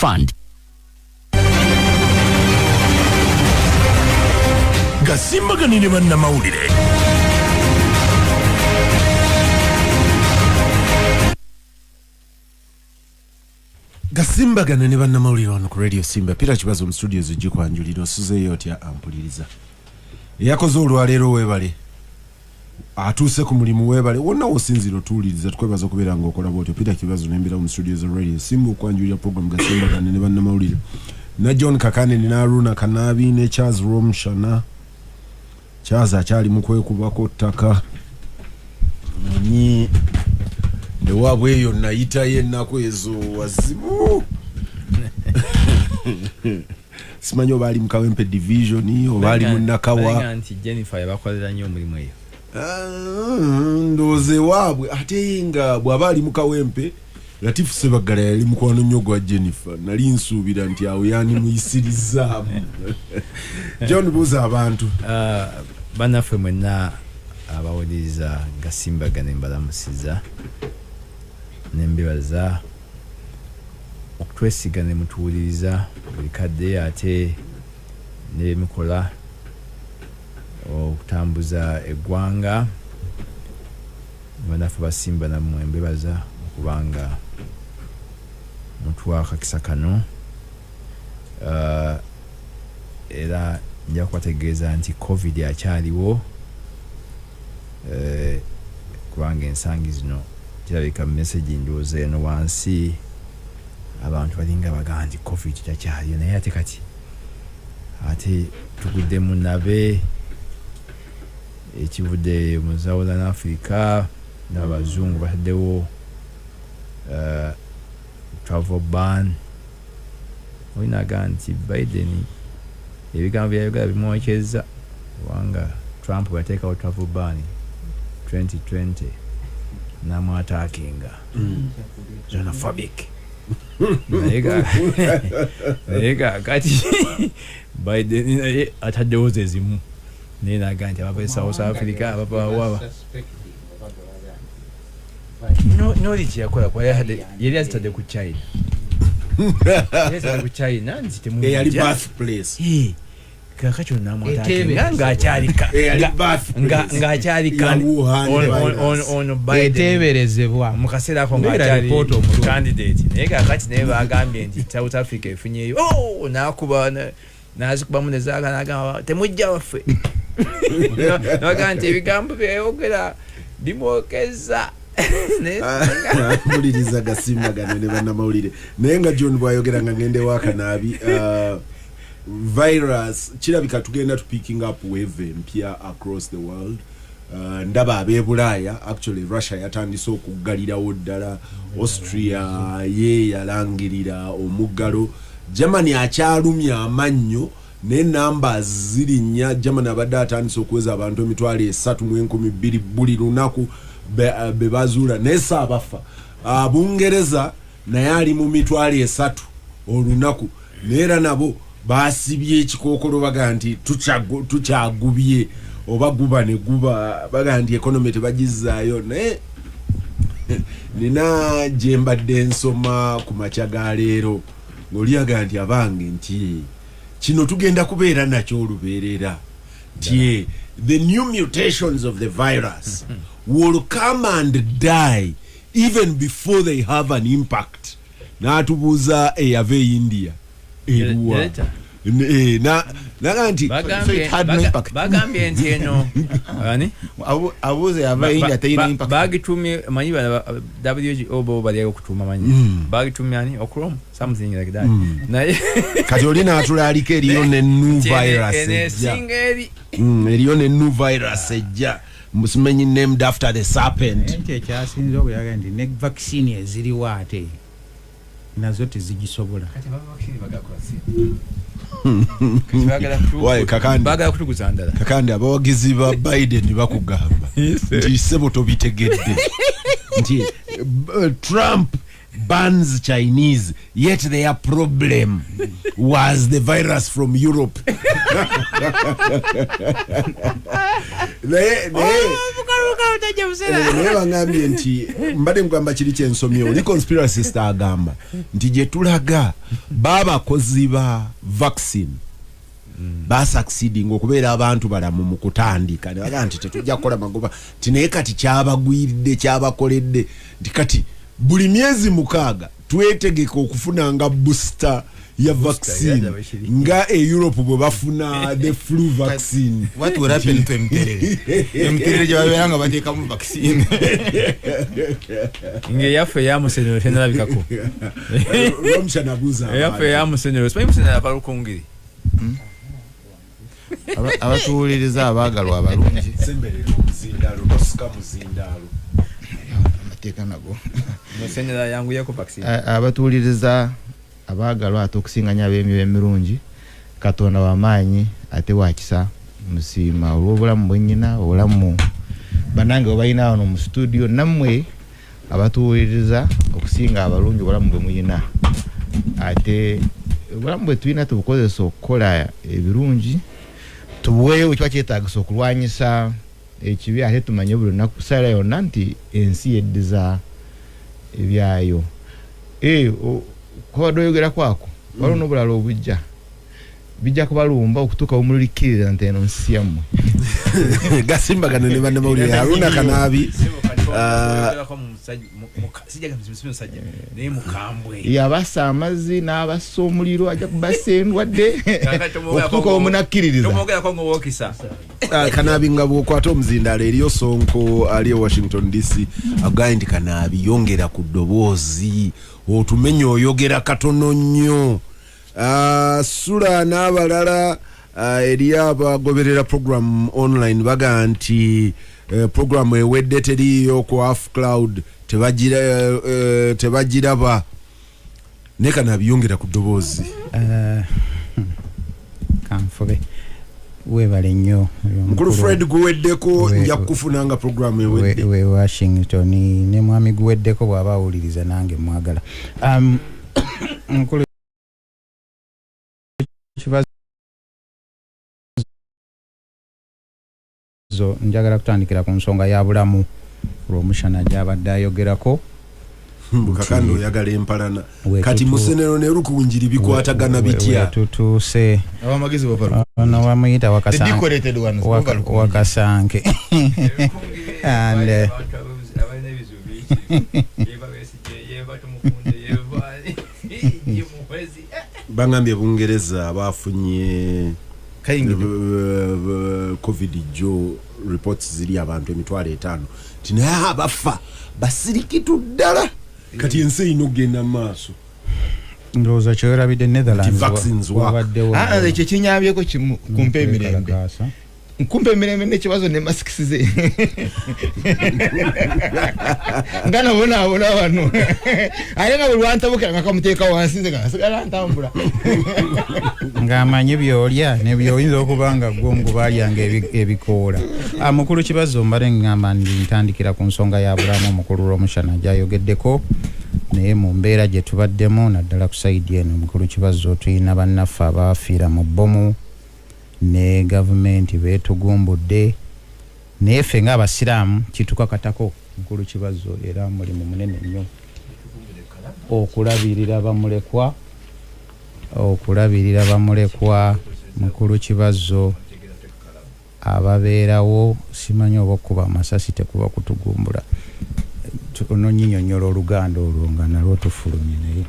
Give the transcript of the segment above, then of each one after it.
Fund. Gasimbagane ne bannamawulire. Gasimbagane ne bannamawulire wano ku Radio Simba. Peter Kibazo mu studio zigikwanjulira. Osuzeeyo otya ampuliriza? Eyakoze olwaleero weebale, atuuse ku mulimu weebale, wonna wosinzira otuwuliriza, tukwebaza okubeera ng'okola bwotyo. Peter Kibazo nembera mu studio za Radio Simba okwanjulira program Gasimbagane ne bannamawulire na John Kakande ne Haruna Kanaabi ne Charles Romshana. Charles akyali mu kwekubako ttaka manyi ewaabwe eyo nayitayo ennaku ezo wazibu. Simanyi oba ali mu Kawempe division oba ali mu Nakawa. Balinga nti Jennifer yabakolera nnyo omulimu eyo. Ndowooza ewaabwe, ate nga bw'aba ali mu Kawempe, Latifu Sebaggala yali mukwano nnyo gwa Jennifer, nali nsuubira nti awo yanimuyisirizaamu. John, buuza abantu. Bannaffe mwenna abawuliriza Gasimbagane, mbalamusiza nembebaza okutwesiga ne mutuwuliriza buli kadde, ate nebyemukola okutambuza eggwanga. Bannaffe basimba nammwe mbebaza okubanga mutuwa akakisa kano. Era nja kubategeeza nti COVID akyaliwo, kubanga ensangi zino kirabika message ndowooza eno wansi abantu balinga bagamba nti COVID takyaliyo, naye ate kati ate tugudde mu nabe ekivudde mu Southern Africa, n'abazungu bataddewo travel ban. Olinaga nti Biden ebigambo byayogera bimwokyeza, kubanga Trump bwe yateekawo travel ban 2020 n'amwataakinga xenophobic, naye kaakati Biden naye ataddewo ze zimu, naye naga nti abava e South Africa, abava waba noli kyeyakola kuba yali azitadde ku China, yali azitadde ku China nti eyali temujja. Birthplace. Kakati onamwatakinga ng'akyali Eyali birthplace ng'akyali ya Wuhan virus. Ono Biden Eteeberezebwa. Mu kaseera ako Mbeera ng'akyali ripoota omulungi. candidate, naye kakati naye bagambye nti South Africa efunyeyo, oh, n'akuba n'azikubamu nezaaka n'agamba temujja waffe. Nagamba nti ebigambo byeyogera bimwokeza. Mpuliriza Gasimbagane ne bannamawulire. Naye nga John bwayogera nga ngende wakanaabi, virus kirabika tugenda tu picking up wave empya across the world. Ndaba ab'e Bulaaya, actually Russia yatandise okuggalirawo ddala, Austria ye yalangirira omuggalo, Germany akyalumya amannyo naye numbers zirinnya. Germany abadde atandise okuweza abantu 32,000 buli lunaku be bazuula, naye si abafa. Bungereza naye ali mu 30,000 olunaku, naye era nabo basibye ekikookolo, baga nti tukyagubye oba guba ne guba, baga nti economy tebagizaayo. Naye nina gye mbadde nsoma ku makya ga leero ng'olyaga nti abange nti kino tugenda kubeera nakyo olubeerera, nti the new mutations of the virus will come and die even before they have an impact. N'atubuuza eyava e India eruwa? Delta. Naga nti So it had no impact. Bagambye nti eno ani Abuuze yava India terina impact. Bagitumye manyi bana WHO bo bali okutuuma manyi bagitumye ani Okrom, something like that, naye Kati oli n'atulaalika eriyo ne new nti virus eno ejja. esinga eri. Eriyo ne new virus ejja, simanyi named after the serpent. Nti ekyasinze okuyaga nti ne vaccine eziriwo ate nazo tezigisobola. Kati aba vaccine bagala kukola ssente. Kati baagala Why, Kakandi? Baagala kutuguza ndala. Kakandi, abawagizi ba Biden bakugamba nti sebo tobitegedde nti Trump Bans Chinese, yet their problem was the virus from Europe. Naye naye bangambye nti mbadde nkugamba kiri kyensomye, oli conspiracist agamba nti gye tulaga babakozi ba vaccine basucceeding okubeera abantu balamu mu kutandika, ne bagamba nti tetujja kukola magoba, nti naye kati kyabagwiridde, kyabakoledde, nti kati buli myezi 6 twetegeka okufunanga booster ya vaccine nga e Europe bwe bafuna the flu vaccine. What will happen to Mterere? Mterere gye babeera nga bateekamu vaccine. Ng'eyaffe eya Musenero tenalabikako. Rwomushana abuuza Eyaffe abantu. eya Musenero, simanyi Musenero ava Rukungiri. Abatuwuliriza abaagalwa abalungi. Semberera omuzindaalo, tosika muzindaalo. Amateeka nago. Musenero ayanguyeko vaccine. Abatuwuliriza abaagalwa ate okusinganya ab'emyoyo emirungi, Katonda w'amaanyi ate wakisa, musiima olw'obulamu bwennyina, obulamu bannange bwe balina wano mu studio, nammwe abatuwuliriza okusinga abalungi obulamu bwe muyina, ate obulamu bwe tulina tubukozesa okukola ebirungi, tubuweeyo bwe kiba kyetaagisa okulwanyisa ekibi, ate tumanye buli lunaku saala yonna nti ensi yeddiza ebyayo. Kwabadde oyogera kwako, waliwo n'obulala obujja bijja kubalumba okutuuka bwemulikkirira nti eno nsi yammwe. Gasimbagano ne bannamawulire Haruna Kanaabi. Naye mukambwe. Yabasa amazzi n'abassa omuliro, ajja kubassa endwadde okutuuka bwemunakkiririza. Tomwogerako ngaowokisa. Kanaabi nga bw'okwata omuzindaalo eriyo Sonko ali e Washington DC agambye nti Kanaabi yongera ku ddoboozi, otumenye oyogera katono nnyo. Sula n'abalala eri abagoberera program online baga nti program ewedde, teriiyo ku Af Cloud, tebagiraba, naye Kanaabi yongera ku ddoboozi. Kanfube, weebale nnyo. Mukulu Fred guweddeko, nja kukufuna nga program ewedde. We Washington ne mwami guweddeko bw'aba awuliriza, nange mwagala. Mukulu Kibazo, njagala kutandikira ku nsonga ya bulamu Lwomushana gy'abadde ayogerako. Kakandi oyagala empalana kati Musenero ne Rukungiri bikwatagana bitya? Wetutuuse. Abamagezi bava ono bamuyita The decorated ones bava Rukungiri. Wakasanke and Abalina ebizibu bingi, yeva Besigye, yeva Tumukunde, yeva Muhwezi. Bagambye Bungereza bafunye Kayingidde. COVID jo reports ziri abantu 50,000, ti naye abafa basirikitu ddala, kati ensi erina okugenda mu maaso. Ndowooza kyewerabidde Netherlands Nti vaccines work. wabaddewo Ah, ah, ekyo kinyambyeko kimu, kumpa emirembe. Kwekalakaasa. Nkumpa emirembe nekibazo ne masks ze nga nabonaabona wano, ate nga buli lwantabukira nga kamuteeka wansi, nze nga nsigala ntambula. Ng'amanyi byolya nebyoyinza okuba nga gwe omu balyanga ebikoola. Mukulu Kibazo, mbadde ngamba ndi ntandikira ku nsonga ya bulamu omukulu Lwomushana gyayogeddeko, naye mu mbeera gye tubaddemu naddala ku side eno, mukulu Kibazo, tulina bannaffe abaafiira mu bbomu ne gavumenti beetugumbudde, naye ffe ng'abasiraamu kitukakatako, mukulu Kibazo, era mulimu munene nnyo okulabirira bamulekwa, okulabirira bamulekwa, mukulu Kibazo, ababeerawo. Simanyi oba okuba amasasi tekuba kutugumbula. Ononyinyonyola oluganda olwo nga nalwo tufulumye, naye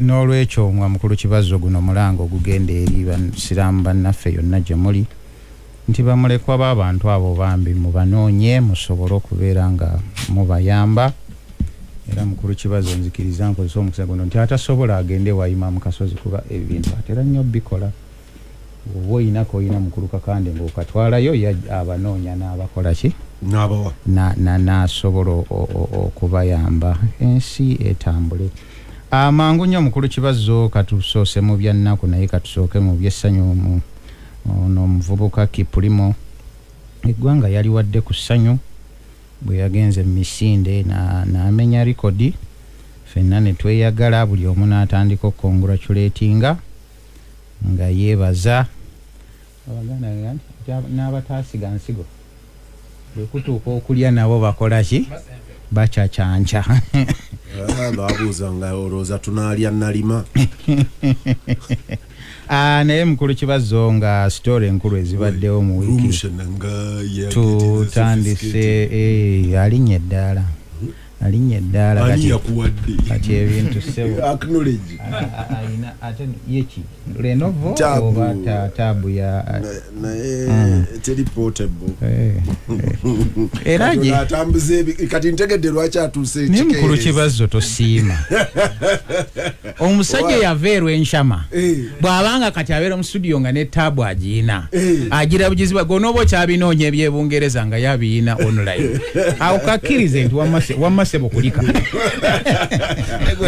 n'olwekyo mwa mukulu Kibazo, guno mulango ogugenda eri basiraamu bannaffe yonna gye muli nti bamulekwa b'abantu abo bambi mubanoonye musobole okubeera nga mubayamba. Era mukulu Kibazo, nzikiriza nkozesa omukisa guno nti atasobola agende wa Imaamu Kasozi, kuba ebintu atera nnyo bikola. Oba oyinako oyina mukulu Kakande ng'okatwalayo, abanoonya n'abakola ki n'abawa n'asobola okubayamba ensi etambule amangu nnyo. Mukulu Kibazo, katusoose mu byannaku, naye katusooke mu byessanyu. Ono omuvubuka Kiplimo, eggwanga yaliwadde ku ssanyu bwe yagenze mu misinde n'amenya likodi. Ffenna ne tweyagala, buli omu n'atandika okucongratulatinga nga yeebaza Abaganda nti n'abataasiga nsigo bwe kutuuka okulya nabo bakola ki? Bacacanca. Ah, babuuza nga olowooza tunaalya nalima. Ah, naye mukulu Kibazo, nga story enkulu ezibaddewo mu wiiki, Rwomushana nga tutandise alinnya eddaala, alinnya eddaala. Ani Kati yakuwadde? Kati ebintu, ssebo. Acknowledge. Alina ate yeki Lenovo Tab. oba tab ya Naye teri portable. Era Kati gye ono atambuza kati ntegedde lwaki atuuse naye mukulu ekikeerezi. Kibazo, tosiima omusajja yava erwenshama bw'abanga kati abeera mu studio nga ne tab agiyina, agira bugizibwa gonooba okyabinoonya ebyebungereza nga yabiyina online. Awo kakkirize nti wamma ssebo kulika.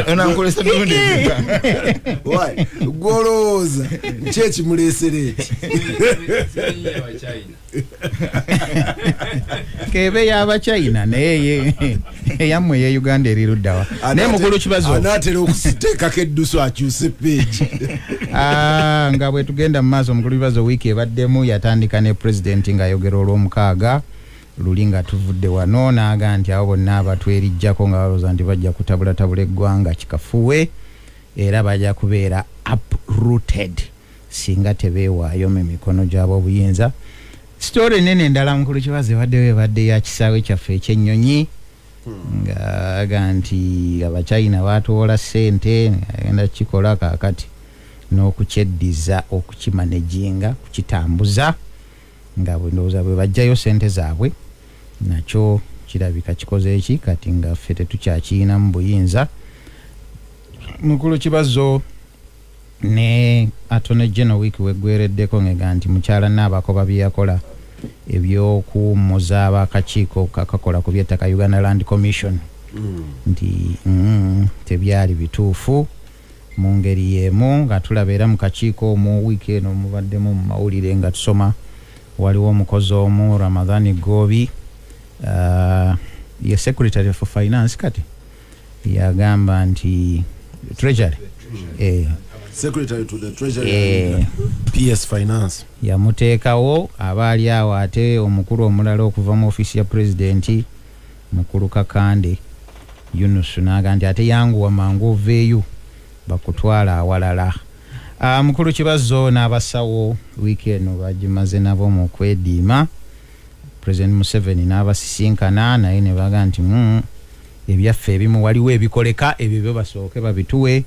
Onankolesa mirundi emeka? Why? Gwolowooza ki ekimuleesera eki? Abachina. Kebe y'abachina, naye eyammwe eye Uganda eri luddawa? Naye mukulu Kibazo, anaatera okuteekako eddusu akyuse peegi. Ah, nga bwe tugenda mu maaso, mukulu Kibazo, wiiki ebaddemu yatandika ne pulezidenti ng'ayogera Olwomukaaga luli nga tuvudde wano, n'aga nti abo bonna abatwerijjako nga balowooza nti bajja kutabulatabula eggwanga kikafuwe, era bajja kubeera uprooted singa tebeewaayo mu mikono gy'ab'obuyinza. Story nene endala, mukulu Kibazo, ebaddewo ebadde ya kisaawe kyaffe ekyennyonyi, ng'aga nti Abachina baatuwola ssente, agenda kukikola kaakati n'okukyeddiza, okukimanaginga, kukitambuza nga bwe ndowooza bwe bajjayo ssente zaabwe, nakyo kirabika kikoze eki kati nga ffe tetukyakiyinamu buyinza. Mukulu Kibazo, ne Attorney General wiiki weggwereddeko ngega nti mukyala Naabakoba bye yakola ebyokuwummuza abakakiiko kakakola ku byettaka, Uganda Land Commission, nti tebyali bituufu. Mu ngeri y'emu nga tulaba era mu kakiiko omwo, wiiki eno mubaddemu mu mawulire nga tusoma waliwo omukozi omu, Ramadhani Gobi, ye secretary for finance, kati yagamba nti treasury, Secretary to the Treasury, PS Finance. Yamuteekawo aba ali awo, ate omukulu omulala okuva mu ofiisi ya pulezidenti, mukulu Kakande Yunus, n'aga nti ate yanguwa mangu oveeyo bakutwala awalala. Mukulu Kibazo, n'abasawo wiiki eno bagimaze nabo mu kwediima. President Museveni n'abasisinkana, naye ne baga nti ebyaffe ebimu waliwo ebikoleka, ebyo byo basooke babituwe,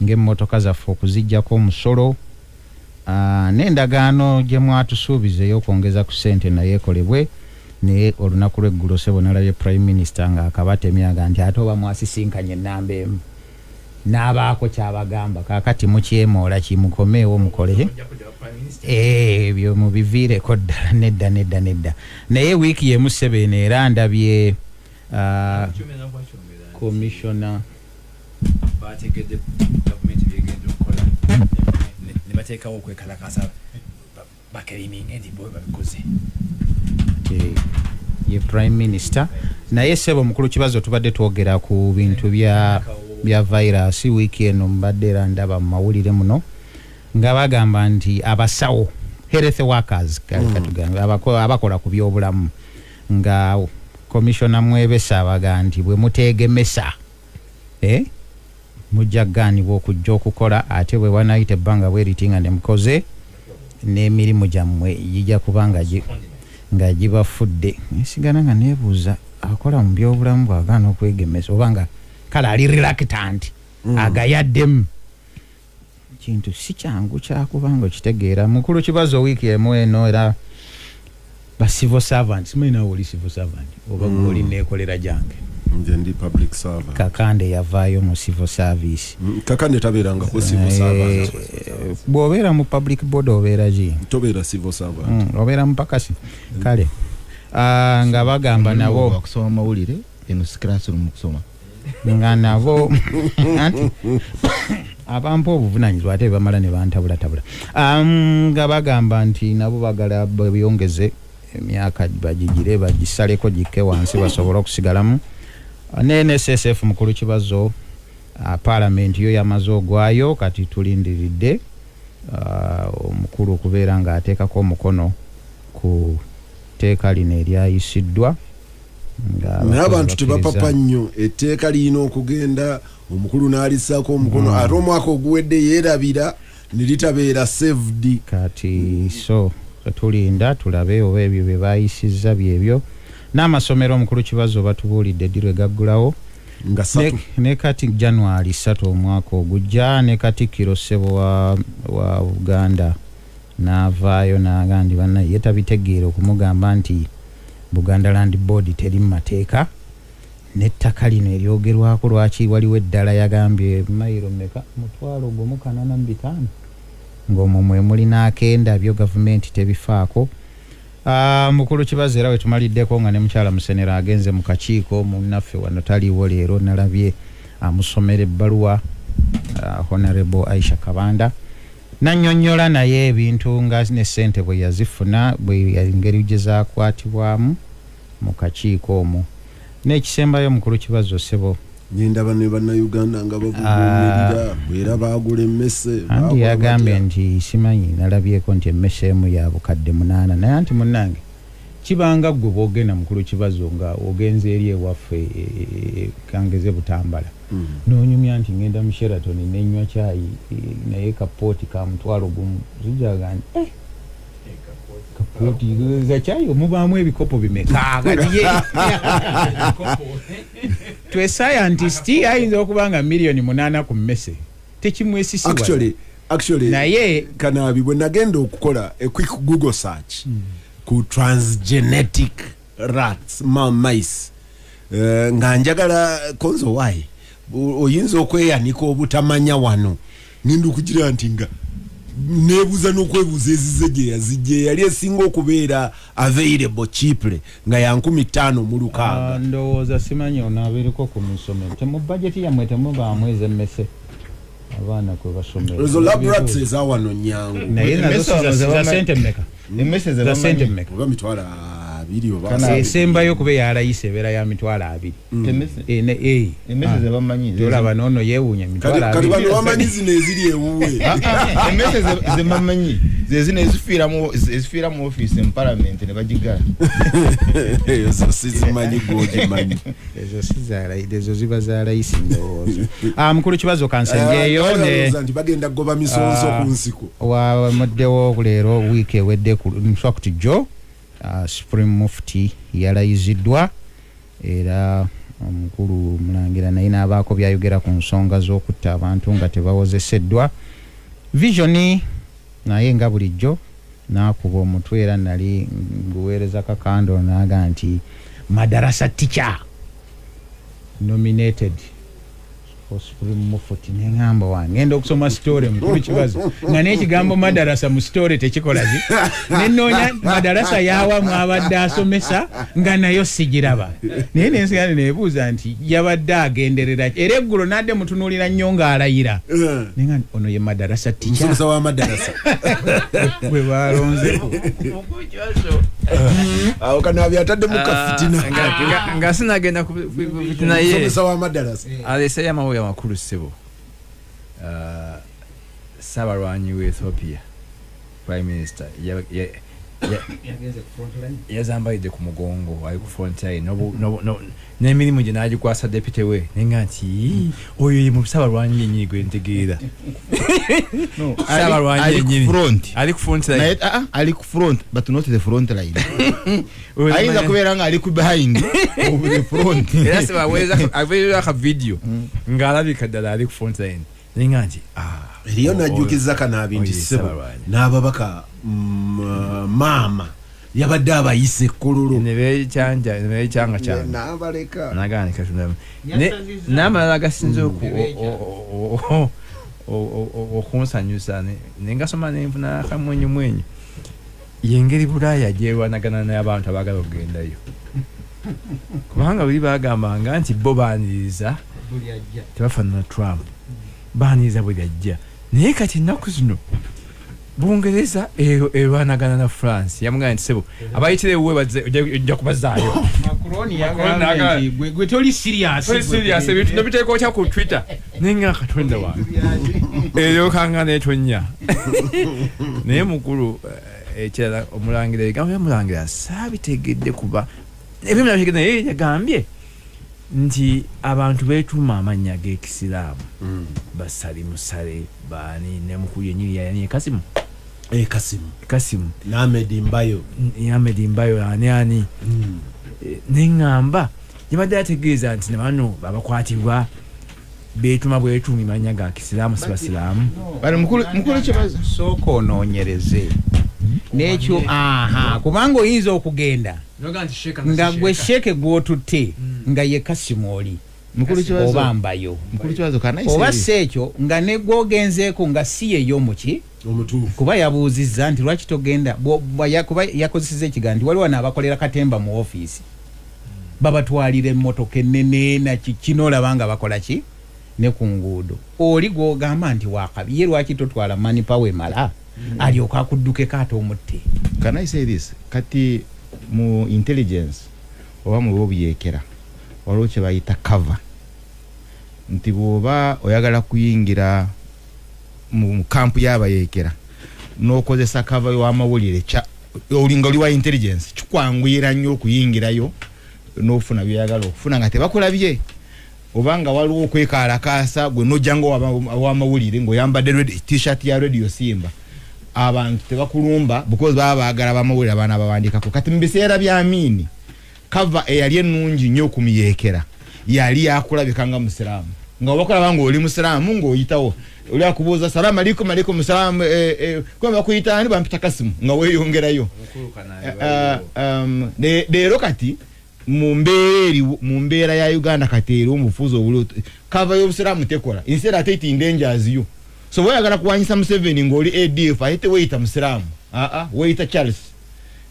ng'emmotoka zaffe okuziggyako omusolo, n'endagaano gye mwatusuubiza ey'okwongeza ku ssente naye ekolebwe. Naye olunaku lw'eggulo, sebo, nalabye Prime Minister ng'akabatemyaga nti ate oba mwasisinkanye ennamba emu n'abaako kyabagamba, kaakati mukyemoola kimukomeewo mukole. Ebyo mubiviireko ddala, nedda, nedda, nedda. Naye wiiki yemu, ssebo, eno era ndabye commissioner Bategedde gavumenti byegenda okukola ne bateekawo okwekalakasa, baclaiminge nti bo babikoze. Ye Prime Minister. Naye ssebo mukulu Kibazo, tubadde twogera ku bintu bya virus. Wiiki eno mbadde era ndaba mu mawulire muno nga bagamba nti abasawo, health workers, katugambe abakola ku byobulamu, nga commissioner Mwebesa abaga nti bwe muteegemesa, mujja kugaanibwa okujja okukola, ate bwe wanayita ebbanga bwe riti nga nemukoze n'emirimu gyammwe gijja kuba nga gibafudde. Nsigala nga neebuuza, akola mu byobulamu bw'agaana okwegemesa oba nga kale ali reluctant, agayaddemu, kintu si kyangu kyakubanga okitegeera. Mukulu Kibazo, wiiki emu eno era ba civil servant, simanyi nawe oli civil servant oba mm. Oli neekolera gyange. Nze ndi public servant. Kakande yavaayo mu civil service. Kakande tabeerangako civil servant. Bw'obeera mu public board obeera ki? Tobeera civil servant. Obeera mupakasi. Kale, nga bagamba nabo Wakusoma mawulire, eno si classroom kusoma. Nga nabo anti abampa obuvunanyizibwa ate bamala ne bantabulatabula. Nga bagamba nti nabo bagala byongeze emyaka, bagigire bagisaleko gikke wansi basobole okusigalamu. Ne NSSF, mukulu Kibazo. Parliament yo yamaze ogwayo, kati tulindiridde omukulu okubeera ng'ateekako omukono ku tteeka lino eryayisiddwa. Naye abantu tebapapa nnyo, etteeka lirina okugenda omukulu n'alissaako omukono, ate omwaka oguwedde yeerabira ne litabeera saved. Kati so tulinda tulabe oba ebyo bye bayisizza byebyo. N'amasomero, omukulu Kibazo, batubuulidde ddi lwe gaggulawo. Nga 3. Ne kati January 3 omwaka ogujja. Ne Katikkiro ssebo wa Buganda n'avaayo n'agamba nti bannaye ye tabitegeera okumugamba nti Buganda Land Board teri mu mateeka, n'ettaka lino eryogerwako lwaki waliwo eddala. Yagambye mayiro meka? 1,085, ng'omwo mwe muli n'akenda, byo gavumenti tebifaako. Mukulu Kibazo, era wetumaliddeko nga ne mukyala Musenero agenze mu kakiiko. Munnaffe wano taliiwo leero, nalabye amusomera ebbaluwa, Honorable Aisha Kabanda nannyonnyola naye ebintu nga ne ssente bwe yazifuna, bwe engeri gye zakwatibwamu mu kakiiko omwo. N'ekisembayo, mukulu Kibazo ssebo, Nendaba ne Bannayuganda nga babuguumirira era baagula emmese. Anti Baakola yagambye batya? nti simanyi, nalabyeko nti emmese emu ya 8,000, naye anti munnange kibanga ggwe bwogenda, mukulu Kibazo, nga ogenze eri ewaffe kangeze Butambala, n'onyumya nti ngenda mu Sheraton nenywa kyayi, naye kapooti ka 10,000, zijaga nti kapooti gakyayi omubaamu ebikopo bimeka? Kati ye twe scientist ayinza okuba nga 8,000,000 ku mmese tekimwesisiwa. Actually Naye Kanabi, bwe nagenda okukola a quick Google search ku transgenetic rats, mice, nga njagala konzo wayi oyinza okweyanika obutamanya wano, ngenda okugira nti nga nebuuza n'okwebuuza ezize gye yazijje, yali esinga okubeera available cheaply nga ya 5,600. Ah, ndowooza simanyi onaabeereko ku misomero, temu bajeti yammwe temubaamu ez'emmese abaana kwe basomera? Ezo lab rats ezawano nyangu. Naye nazo Emmese wano za sente mmeka? Emmese ze Za sente bamanyi. mmeka? Oba 20,000 oba Kana- 30. Esembayo kuba eyalayisi ebeera ya 20,000. Emmese ze bamanyi Tolaba noono yeewuunya Kati mitwalo kati abiri. bano bamanyi zino eziri ewuwe. Ah, ah, emmese ze bamanyi ze zino ezifiira mu ofiisi mu palamenti ne bagigala. Ezo sizimanyi, gwogimanyi. Ezo si za ezo ziba za layisi ndowooza. Ah, mukulu Kibazo, kansenjeeyo ne Alowooza nti bagenda kugoba misonso Ah. ku nsiko. Wamuddewo leero wiiki ewedde ku infact jo Supreme Mufti yalayiziddwa, era omukulu Mulangira naye n'abaako byayogera ku nsonga z'okutta abantu nga tebawozeseddwa. Vision naye nga bulijjo n'akuba omutwe, era nali nguweereza kakando n'aga nti madarasa teacher nominated for Supreme Mufti, neŋŋamba wange ngenda okusoma story, mukulu Kibazo, nga n'ekigambo madarasa mu story tekikola ki, nenoonya madarasa yawa mwabadde asomesa nga nayo sigiraba, naye nensigala nebuuza nti yabadde agenderera ki? Era eggulo nadde mutunuulira nnyo ng'alayira, nenga nti ono ye madarasa teacher Omusomesa w'amadarasa gwe balonzeko. Awo Kanabi ataddemu kafitina. Nga sinagenda ku fitina ye, Omusomesa w'amadarasa. Aleseyo amawulire amakulu ssebo. Saabalwanyi wa Ethiopia, prime minister, yazambalidde ku mugongo, ali ku front line n'emirimu gye n'agikwasa deputy we, nenga nti "Ii, oyo ye mu saabalwanyi yennyini gwe ntegeera." Saabalwanyi Ali ku yennyini. front. Ali ku front line. Naye ah, ah, ali ku front but not the front line. Oyo Ayinza kubeera nga ali ku behind of the front. Era aweereza aka video ng'alabika ddala ali ku front line, nenga nti ah, Eriyo najjukiza Kanabi nti oyo ye ssebo Ssabalwanyi. n'ababaka, maama yabadde abayise ekkololo ne beekyanja ne beekyanga kyanga n'abaleka. Nagamba katonda n'amalala agasinze okunsanyusa nengasoma nenfuna akamwenyumwenyu yengeri Bulaaya gyerwanagana n'abantu abaagala okugendayo, kubanga buli bagambanga nti bo baaniriza, tebafaanana Trump, baaniriza buli ajja, naye kati ennaku zino Bungereza erwanagana na France. Yamugambye nti sebo abayitire wuwe bazze ojja kubazaayo. Macron yagambye nti gwe toli serious. Toli serious ebintu nabiteeka otya ku Twitter nenga Katonda wange eryokanga n'etonnya. Naye mukulu ekirala omulangira ebigambo byamulangira saabitegedde kuba ebimu nabitegedde, naye yagambye nti abantu beetuuma amannya g'ekisiraamu basali musale baani ne mukulu yennyini yani Kasimu Kasimu Kasimu Ahmed Mbayo Ahmed Mbayo ani ani neŋŋamba yabadde ategeeza nti ne bano babakwatibwa beetuma bwetuumi mannya ga kisiraamu si basiraamu. Bali mukulu kibazo sooka onoonyereze n'ekyo aha kubanga oyinza okugenda nga gwe sheeke gw'otutte nga ye Kasimu oli mukulu kibazo oba Mbayo mukulu kibazo kana oba si ekyo nga ne gw'ogenzeeko nga si yeyo muki omutuufu kuba yabuuzizza nti lwaki togenda kuba yakozesezza ekigambo nti waliwo n'abakolera katemba mu ofiisi babatwalira emmotoka ennene na kino olaba nga bakola ki ne ku nguudo oli gw'ogamba nti wakabi ye lwaki totwala manpower emala alyoka akuddukeko ate omutte. Can I say this? Kati mu intelligence oba mu bobuyekera waliwo kye bayita cover nti bw'oba oyagala kuyingira mu kampu y'abayekera n'okozesa cover y'amawulire olinga oli wa intelligence kikwanguyira nnyo okuyingirayo n'ofuna by'oyagala okufuna nga tebakulabye oba nga waliwo okwekalakaasa gwe n'ojja nga ow'amawulire ng'oyambadde t-shirt ya Radio Simba abantu tebakulumba because baba baagala bamawulire abaana bawandiikako. Kati mu biseera bya Amini cover eyali ennungi nnyo okumuyekera yali yakulabika nga musiraamu nga obakulaba ng'oli musiraamu ng'oyitawo oli akubuuza salaamu alaikum alaikum salaamu kuba bakuyita ani bampita Kasimu nga weeyongerayo. Leero kati mu mbeera ya Uganda kati eriwo omufuzi obuli cover y'obusiraamu tekola instead ate it endangers you. So bw'oyagala kuwanyisa Museveni ng'oli ADF ate weeyita musiraamu weeyita Charles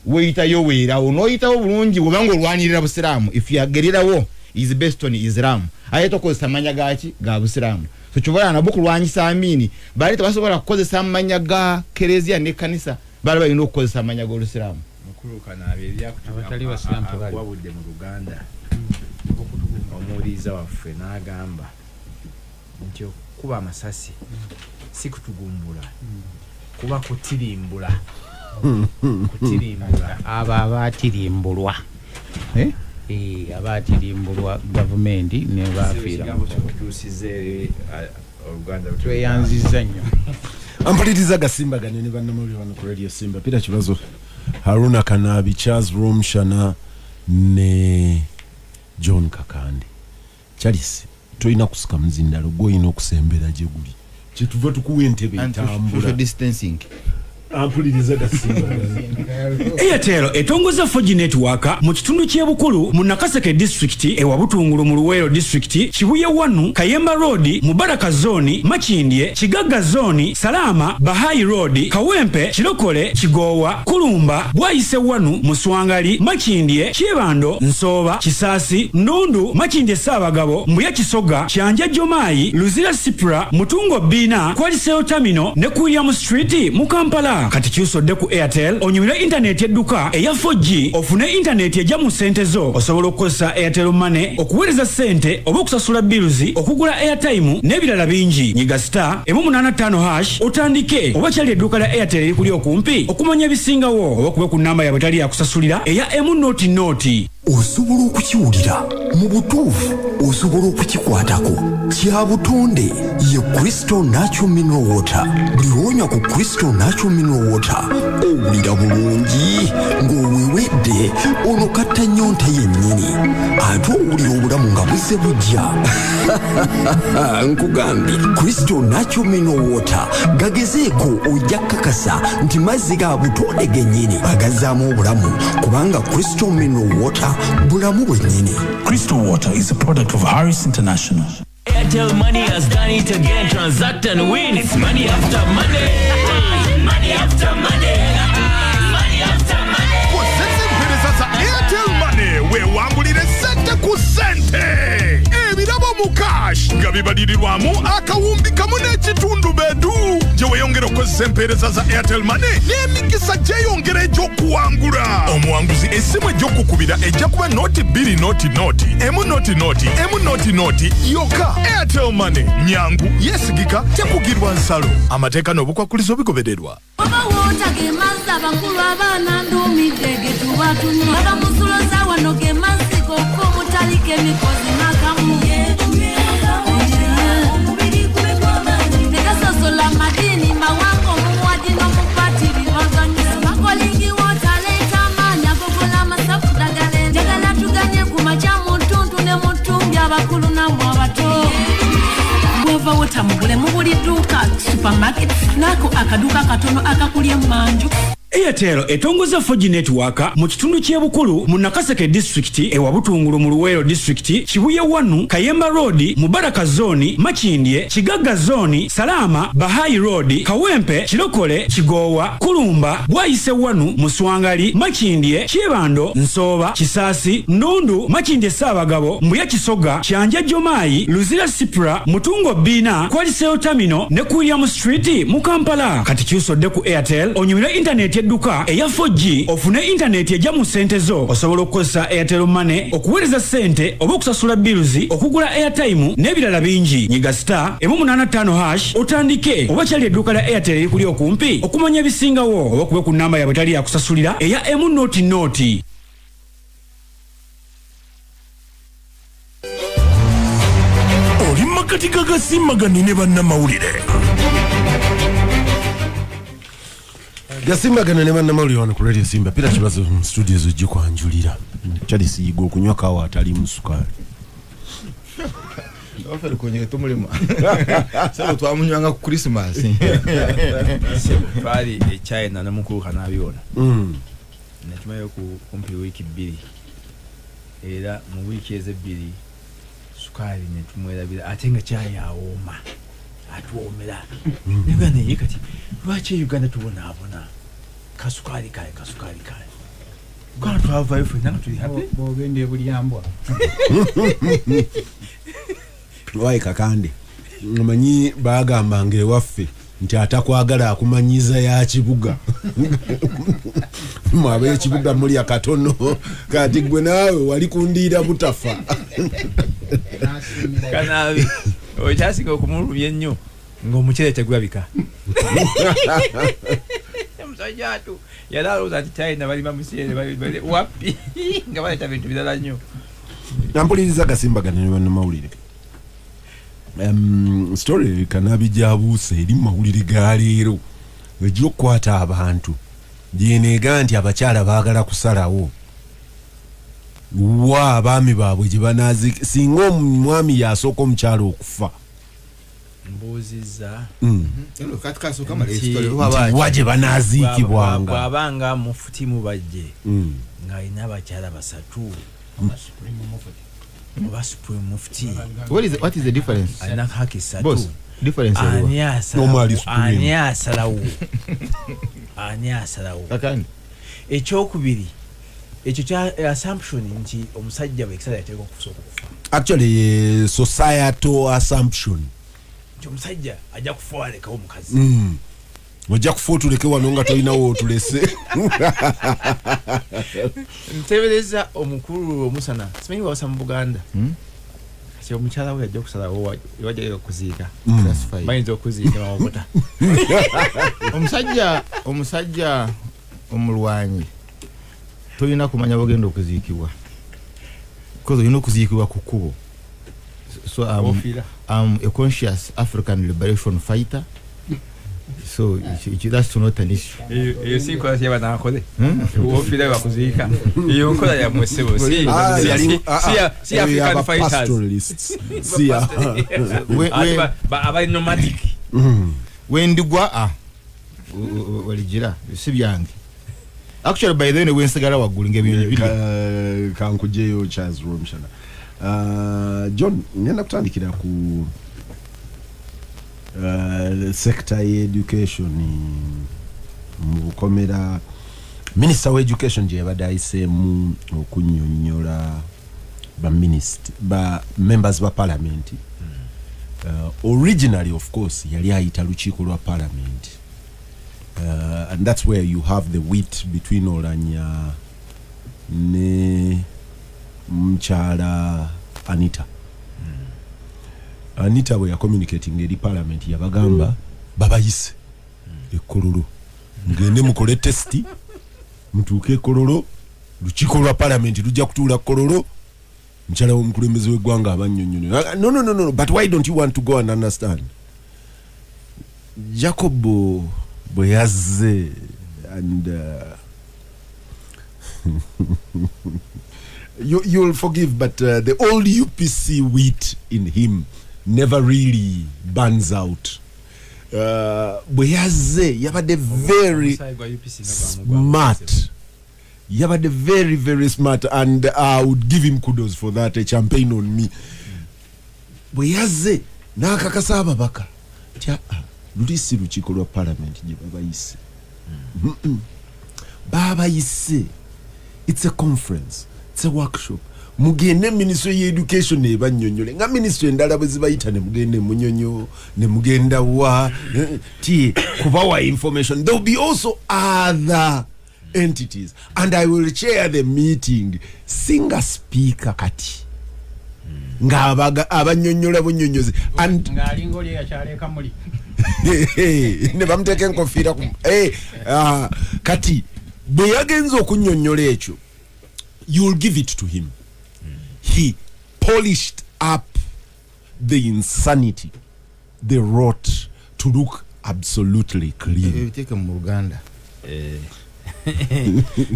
weeyita Yoweri awo n'oyitawo bulungi bw'oba ng'olwanirira busiraamu if you agererawo is based on Islam aye tokozesa mannya gaki ga busiraamu. So ky'oba nabo kulwanyisa Amini baali tebasobola kukozesa amannya ga kereziya n'ekkanisa baali balina okukozesa amannya g'olusiraamu. Mukulu Kanaabi abatali basiraamu tebali wabudde mu Luganda omuwuliriza waffe n'agamba nti okukuba amasasi si kutugumbula kuba kutirimbula. Kutirimbula abo abaatirimbulwa abaatirimbulwa gavumenti ne bafiira tweyanzizza nnyo. Ampuliriza gasimbagane ne bannamawulire wano ku Radio Simba Peter Kibazo, Haruna Kanabi, Charles Romshana ne John Kakande. Charles tolina kusika muzindalo gw'olina okusembera gye guli kyetuva tukuwa entebe etambula. Social distancing. Ampuliriza gasimbagane. Airtel etongoza 4G network mu kitundu ky'e Bukulu mu Nakaseke district, ewa Butungulu mu Luweero district, Kibuye 1, Kayemba Road, Mubaraka Zone, Makindye, Kigagga Zone, Salama, Bahai Road, Kawempe, Kirokole, Kigowa, Kulumba, Bwaise 1, Muswangali, Makindye, Kyebando, Nsooba, Kisaasi, Ndundu, Makindye Ssaabagabo, Mbuya Kisoga, Kyanja Jomayi, Luzira Sipra, Mutungo Bbiina, Kwaliseo Terminal ne ku William Street mu Kampala. Kati kyusodde ku Airtel onyumire intaneti edduka eya 4G ofune intaneti ejja mu ssente zo. Osobola okukozesa Airtel Money okuweereza ssente oba okusasula bills, okugula airtime n'ebirala bingi. Nyiga star 185 hash otandike oba kyali edduuka lya Airtel erikuli okumpi okumanya ebisingawo oba kube ku namba yaabwe tali yakusasulira eya emu noti noti. Osobola okukiwulira mu butuufu, osobola okukikwatako, kya butonde ye Crystal Natural Mineral Water. Buli lwonywa ku Crystal Natural Mineral Water owulira bulungi ng'owewedde ono katta nnyonta yennyini, ate owulira obulamu nga buzze bujja. Nkugambye, Crystal Natural Mineral Water gagezeeko, ojja kakasa nti mazzi ga butonde gennyini agazzaamu obulamu, kubanga Crystal Mineral Water bulamu bwennyini. Crystal Water is a product of Harris International. Airtel Money has done it again. Transact and win. It's money after money. Money after money. Money after money. Kozesa empeereza za Airtel Money weewangulire sente ku sente, ebirabo mu cash nga bibalirirwamu 5,500 bedu gye weeyongera okukozesa. Bw'okozesa empeereza za Airtel Money n'emikisa gyeyongera egy'okuwangula. Omuwanguzi essimu ejja okukubira ejja kuba noti 2 noti noti emu noti noti emu noti noti yokka. Airtel Money nyangu, yeesigika, tekugirwa nsalo. Amateeka n'obukwakulizo bigobererwa. Oba woota ge mazzi abakulu abaana nduumidde ge tuba tunywa baba musulo za wano ge mazzi gokka omutaliko emikozi n'akamu negasosola madiini mawanga omuwadi n'omupatiri baganyusa bakolingi woota aleeta amaanyi agogola amasafu ddagala njagala tuganye ku makya mu ttuntu ne mu ttumbi abakulu nammwe abato. Guava water mugule mu buli dduuka, supermarket n'ako akaduuka katono akakuli emmanju. Airtel etongoza 4G network mu kitundu ky'e Bukulu mu Nakaseke disitulikiti, e Wabutungulu mu Luweero disitulikiti, Kibuye 1, Kayemba Road, Mubaraka Zone, Makindye, Kigagga Zone, Salaama, Bahai Road, Kawempe, Kirokole, Kigoowa, Kulumba, Bwayise 1, Muswangali, Makindye, Kyebando, Nsooba, Kisaasi, Ndundu, Makindye Ssaabagabo, Mbuya Kisoga, Kyanja Jomayi, Luzira Sipra, Mutungo Bbiina, Kwaliseo Terminal ne ku William Street mu Kampala. Kati kyusodde ku Airtel onyumire intaneti edduka eya 4G ofune intaneti ejja mu ssente zo. Osobola okukozesa Airtel Money okuweereza ssente oba okusasula bills, okugula airtime n'ebirala bingi. Nyiga star 185 hash otandike oba kyali edduuka lya Airtel erikuli okumpi okumanya ebisingawo oba okube ku namba yaabwe tali yakusasulira eya emu noti noti. Oli makati gagasimbagani ne bannamawulire. Gasimbagana ne bannamawulire wano ku Radio Simba. Peter Kibazo mu studio zo kwanjulira. Charles Yiga okunywa kawa atalimu sukaali. Waffe kwenye tumulima sabo twamunywanga ku Christmas. Twali e China n'omukulu Kanabiona. Natumayo ku kumpi wiiki 2 era mu wiiki ezo 2 sukaali ne tumwerabira ate nga kyayi awooma atuwoomera. Naye naye kati lwaki Uganda tubonaabona kasukaali kaye kasukaali kaye kana twavayo ffenna nga tuli happy. Bw'ogenda ebulyambwa Wayi Kakande, omanyi bagambanga ewaffe nti atakwagala akumanyiza ya kibuga. Mwe ab'ekibuga mulya katono, kati gwe naawe wali kundiira butafa. Kanabi okyasinga okumulumya ennyo ng'omuceere tegulabika. Omusajja atu yali alowooza nti China balima muceere wapi nga baleeta bintu birala nnyo. Nampuliriza gasimbagana ne bannamawulire. Story Kanabi gyabuuse eri mu mawulire ga leero egy'okukwata abantu gyeneega nti abakyala baagala kusalawo wa abaami baabwe gye banaaziika singa omwami yasooka omukyala okufa. Mbuuzizza wa gye banaaziikibwanga bw'abanga mufuti mubajje ng'alina abakyala 3 oba supreme mufti. What is the difference? Alina haki 3. Boss, difference ani asalawo ani asalawo. Ekyokubiri ekyo kya assumption nti omusajja bwe ekisala yateekwa okusooka okufa. Actually societal assumption nti omusajja ajja kufa alekawo omukazi. Ojja kufa otuleke wano nga tolinawo otulese. Ntebereza omukulu omusana simanyi wawasa mu Buganda. Kati omukyala we yajja okusalawo wajja okuziika. Bayinza okuziika mawokota. Omusajja omulwanyi tolina kumanya bw'ogenda okuziikibwa. Because olina okuziikibwa ku kkubo. So I'm a conscious African liberation fighter. So that's not an issue. Eyo si nkola y'abanankole. Ofiira bakuziika. Eyo nkola yammwe ssebo. Si African fighters. Si abali nomadic. Wendigwa waligira si byange. Actually by then wensigala waggulu ng'ebintu biri. Kankujeyo Charles Rwomushana. John, ngenda kutandikira ku sector education mu bukomera. Minister wa education gye yabadde ayiseemu okunnyonnyola ba minister ba members ba parliament. Originally of course yali ayita lukiiko lwa parliament And that's where you have the wit between Olanya ne mukyala Anita. Anita bwe yacommunicating eri parliament, yabagamba babayise ekololo, mugende mukole test, mutuuke ekololo, lukiiko lwa parliament lujja kutuula Kololo, mukyala w'omukulembeze w'eggwanga abannyonnyonyo. No, no, no, no, but why don't you want to go and understand? Jacob bwe yazze and you'll forgive, but the old UPC wit in him never really burns out. Bwe yazze yabadde very Omusaayi gwa UPC nga gwamugwa. smart, yabadde very, very smart, and I would give him kudos for that, a champagne on me. Bwe yazze n'akakasa ababaka nti aa, luli si lukiiko lwa parliament gye babayise. Babayise, it's a conference, it's a workshop, mugende ministry ye education ebannyonnyole nga ministry endala bwe zibayita, ne mugenda emunyonyo, ne mugenda wa ti kubawa information. There will be also other entities and I will chair the meeting. Singa speaker kati ng'abaga abannyonnyola bunnyonnyozi and ng'alinga oli eyakyaleka muli. Ne bamuteeka enkofiira ku kati bwe yagenza okunnyonnyola ekyo, you'll give it to him, he polished up the insanity, the rot, to look absolutely clean. Ebiteeke mu Luganda.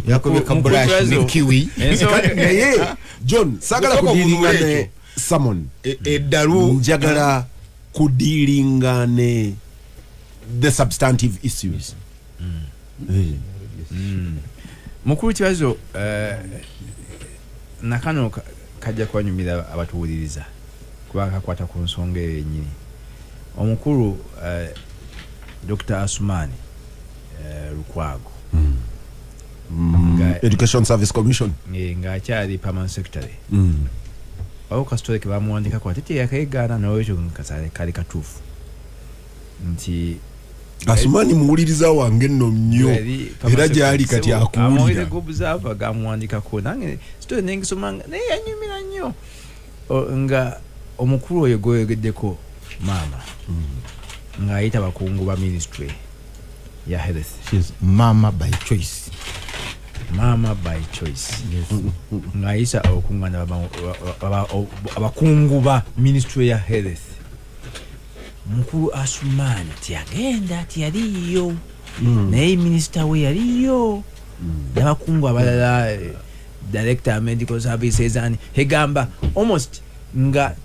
Yakobye ka brush ne kiwi. Naye John, sagala Kusooka kudealinga okunula ne ekyo. summon. Eddalu. Njagala kudealinga ne the substantive issues. Mukulu Kibazo, nakano kajja kubanyumira abatuwuliriza kubanga kakwata ku nsonga eyo yennyini. Omukulu Dr Asumani Lukwago, Education Service Commission. Ng'akyali permanent secretary, waliwo kasitole ke bamuwandikako ate teyakeegaana, nolwekyo kasale kali katuufu nti Asumani muwuliriza wange nno nnyo, era gyali kati amawulire akuwulira. G'obuzava gamuwandikako, nange story nengisomanga naye yanyumira nnyo. Nga omukulu oyo gweyogeddeko maama ng'ayita bakungu ba ministry ya health. She's mama by choice. Mama by choice, ng'ayisa okungana abakungu ba ministry ya health. Mukulu Asumani tiyagenda, tiyaliyo, naye minisita we yaliyo n'abakungu abalala, director medical services and hegamba almost nga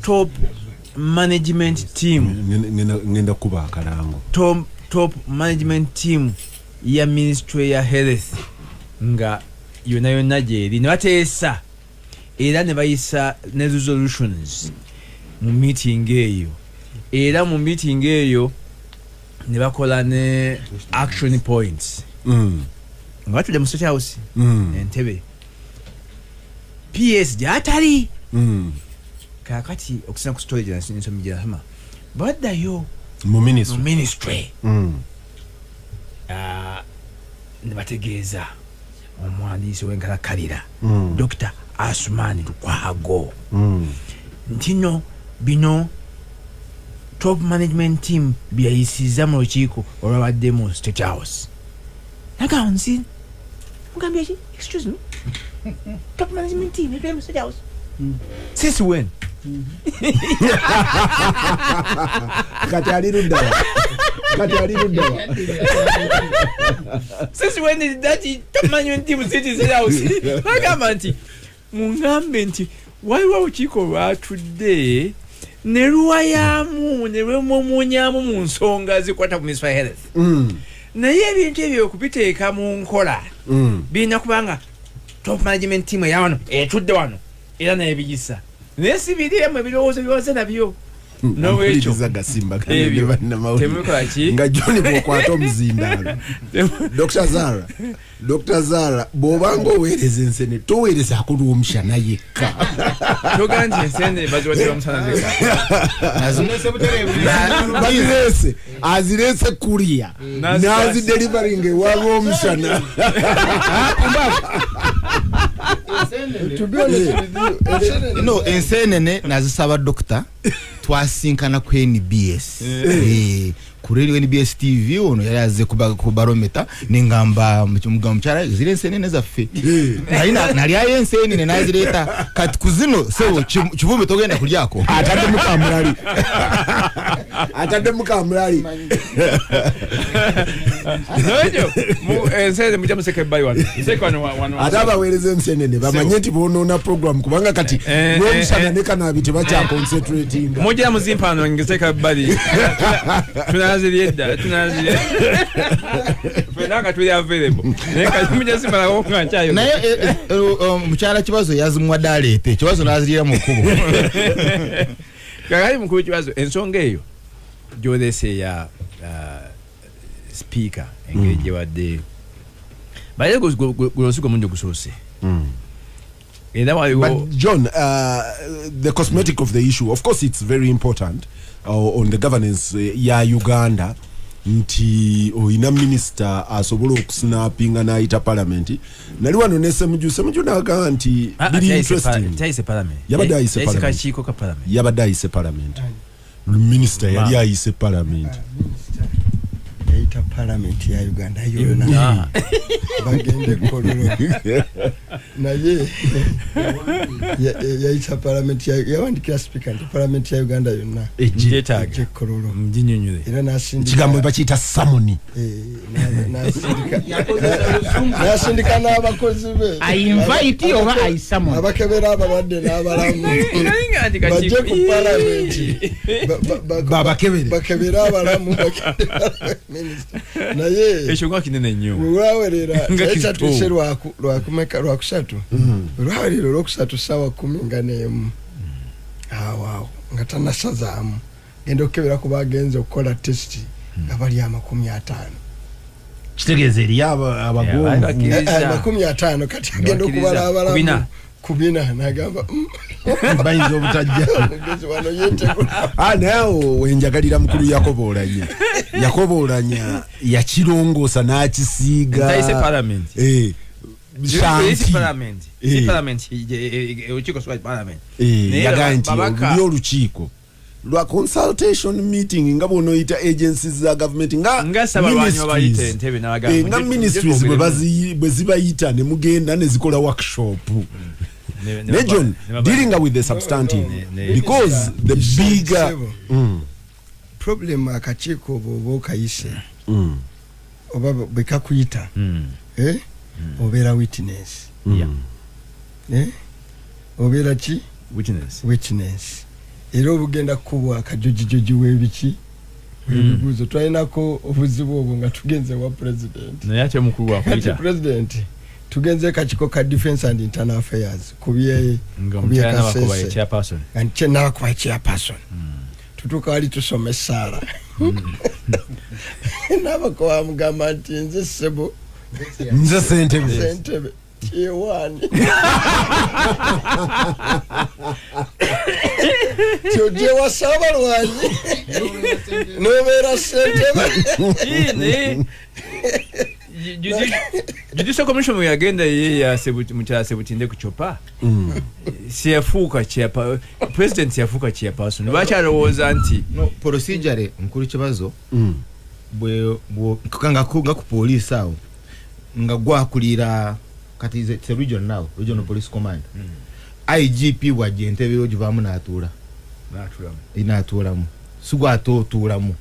top management team. Ngenda kuba akalango. Top management team ya ministry ya health nga yonna yonna gyeri, ne bateesa era ne bayisa ne resolutions mu meeting eyo, era mu meeting eyo ne bakola ne action points nga batudde mu State House, Entebe, PS gyatali. Kakati okusinga ku story gyensomi gyenasoma, baddayo mu mu ministry ministry, ne bategeeza omuwandiisi w'enkalakalira Dr Asumani Lukwago nti no, bino top management team byeyayisiza mu lukiiko olwabadde mu State House. Nagamba nsi mugambye ki? Excuse me, top management team etwele mu State House since when? Kati ali luddawa? Kati ali luddawa? Since when did that top management team sit in State House? Nagamba nti muŋŋambe nti waliwo olukiiko lwatudde ne luwayamu ne lwemumuunyamu mu nsonga zikwata ku ministry of health, naye ebintu ebyo okubiteeka mu nkola birina kubanga top management team eya wano etudde wano era nebiyisa, naye si biriemu ebirowoozo byoze nabyo. Nolwekyo Mpuliriza gasimba ebyo bannamawulire. temukola ki? Nga John bw'okwata omuzindaalo. Dr. Zara, Dr. Zara, bw'obanga oweereza ensene toweerezaako Lwomushana yekka. Togaa nti ensene baziwadde Rwomushana zekka. Bazireese, azireese kuriya n'azideliveringa ewa Lwomushana. To be honest with you, ensenene- No, ensenene nazisaba dokita, twasinkana ku NBS. Ku radio NBS TV, ono yali azze ku barometa, nengamba mukyala ziri ensenene zaffe. Nalyayo ensenene nazireeta. Kati ku zino sebo Kivumbi togenda kulyako. Ataddemu kamulali. Ataddemu kamulali. Nolwekyo ensenene mujja museka ebbali wano. Museke wano wano. Ate abaweereza ensenene bamanye nti bonoona program kubanga kati Lwomushana ne Kanaabi tebakyaconcentratinga. Mujja muzimpano ngiseka ebbali. Tunazirya edda, tunazirya. Ffenna nga tuli available. Naye kati mujja simalawo nga nkyayo. Naye mukyala Kibazo yazimuwadde aleete, Kibazo n'azirira mu kkubo. Kakati mukulu Kibazo, ensonga eyo gy'oleese ya speaker engeri gye badde baye guno si gwe mulundi ogusoose. Era waliwo But John, the cosmetic of the issue, of course, it's very important on the governance ya Uganda. Nti oyina minister asobola okusnapinga n'ayita parliament. Nali wano ne Ssemujju, Ssemujju n'agamba nti biri interesting. Tayise parliament. Yabadde ayise Yayise parliament. kakiiko ka parliament. Yabadde ayise parliament. Minister yali ayise parliament. Yayita parliament ya Uganda yonna. Bagende Kololo. Naye yayita parliament ya, yawandikira speaker nti parliament ya Uganda yonna. Ngyetaaga. Ejje Kololo. Nginnyonnyole. Era n'asindika Ekigambo bakiyita summon. N'asindika n'abakozi be. I invite oba I summon. Abakebera abalwadde n'abalamu. Naye nga nti Bajje kakiiko. ku parliament. Babakebere. Bakebere abalamu, bakebere minister. Naye ekyo nga kinene nnyo. Lwawerera, Nga ekya kito. tuise lwakumeka, lwakusatu. Lwawerera olwokusatu ssaawa 11. Awo awo nga tannasazaamu. Genda okukebera ku bagenze okukola test nga bali 50. Kitegeeza eri abagonvu. Bakkiriza. 50 kati agenda Bakkiriza. okubala abalamu. Ku bina. Ku bina, n'agamba, Bayinza obutajja. Omugezi wano yeetegula. Naye awo wenjagalira mukulu Yakobo Olanya. Yakobo Olanya yakirongoosa n'akisiiga. Ntayise parliament. Shanti. Si parliament. Si parliament, olukiiko si parliament. Naye Yagamba nti babaka- oluli olukiiko lwa consultation meeting nga bw'onoyita agencies za government nga Nga Ssabalwanyi babayita entebe n'abagamba, nga ministries bwe zibayita ne mugenda ne zikola workshop. Ne John, dealing with the substantive, because the bigger Sebo. Problem akakiiko bw'oba okayise, oba bwe kakuyita, obeera witness. Obeera ki? Witness. Witness. Era obugenda kukubwa akajojijoji w'ebiki? Ebibuuzo. Twalinako obuzibu obwo nga tugenze wa president. Naye ate omukulu Kati wakuyita. president, tugenze kakiiko ka defense and internal affairs Nga kubye omukyala Nabakuba Kasese. ye chairperson. Nga Nabakuba ye chairperson. Tutuuka wali tusoma essaala. Nabakuba amugamba nti nze ssebo. Nze ssentebe. Ssentebe. Kyewaani. Kyojje wa Ssaabalwanyi. N'obeera ssentebe. Naye, Judicial Commission bwe yagenda ye ya mukyala Sebutinde ku Chopa. Siyafuuka president yafuuka chairperson. Lwaki alowooza nti No, procedure mukulu Kibazo, bwe, bwe, nga ku police awo, nga gwakulira kati it's a region now, regional police command. IGP bw'ajja entebe yo givaamu n'atuula. N'atuulamu. N'atuulamu. Si gw'ate otuulamu.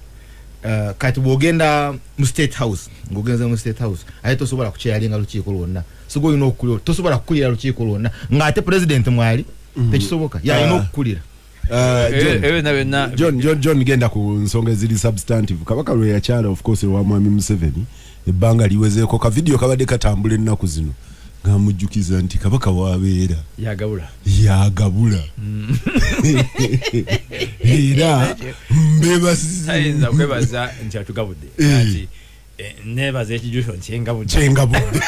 Kati bw'ogenda mu State House, ng'ogenze mu State House, ate tosobola kukyeyalinga lukiiko lwonna. Si gw'olina okukulira, tosobola kukulira lukiiko lwonna. Ng'ate president mwali, tekisoboka. Y'alina okukulira. John, Ebyo byonna. John, John, John, genda ku nsonga eziri substantive. Kabaka lwe yakyala, of course, ewa Mwami Museveni, ebbanga liwezeeko. Ka video kabadde katambula ennaku zino. Ng'amujjukiza nti kabaka wabeera yagabula. Yagabula era mbebasiza. Tayinza kwebaza nti atugabudde. Ati nebaza ekijjuso nti engabudde. Kyengabudde.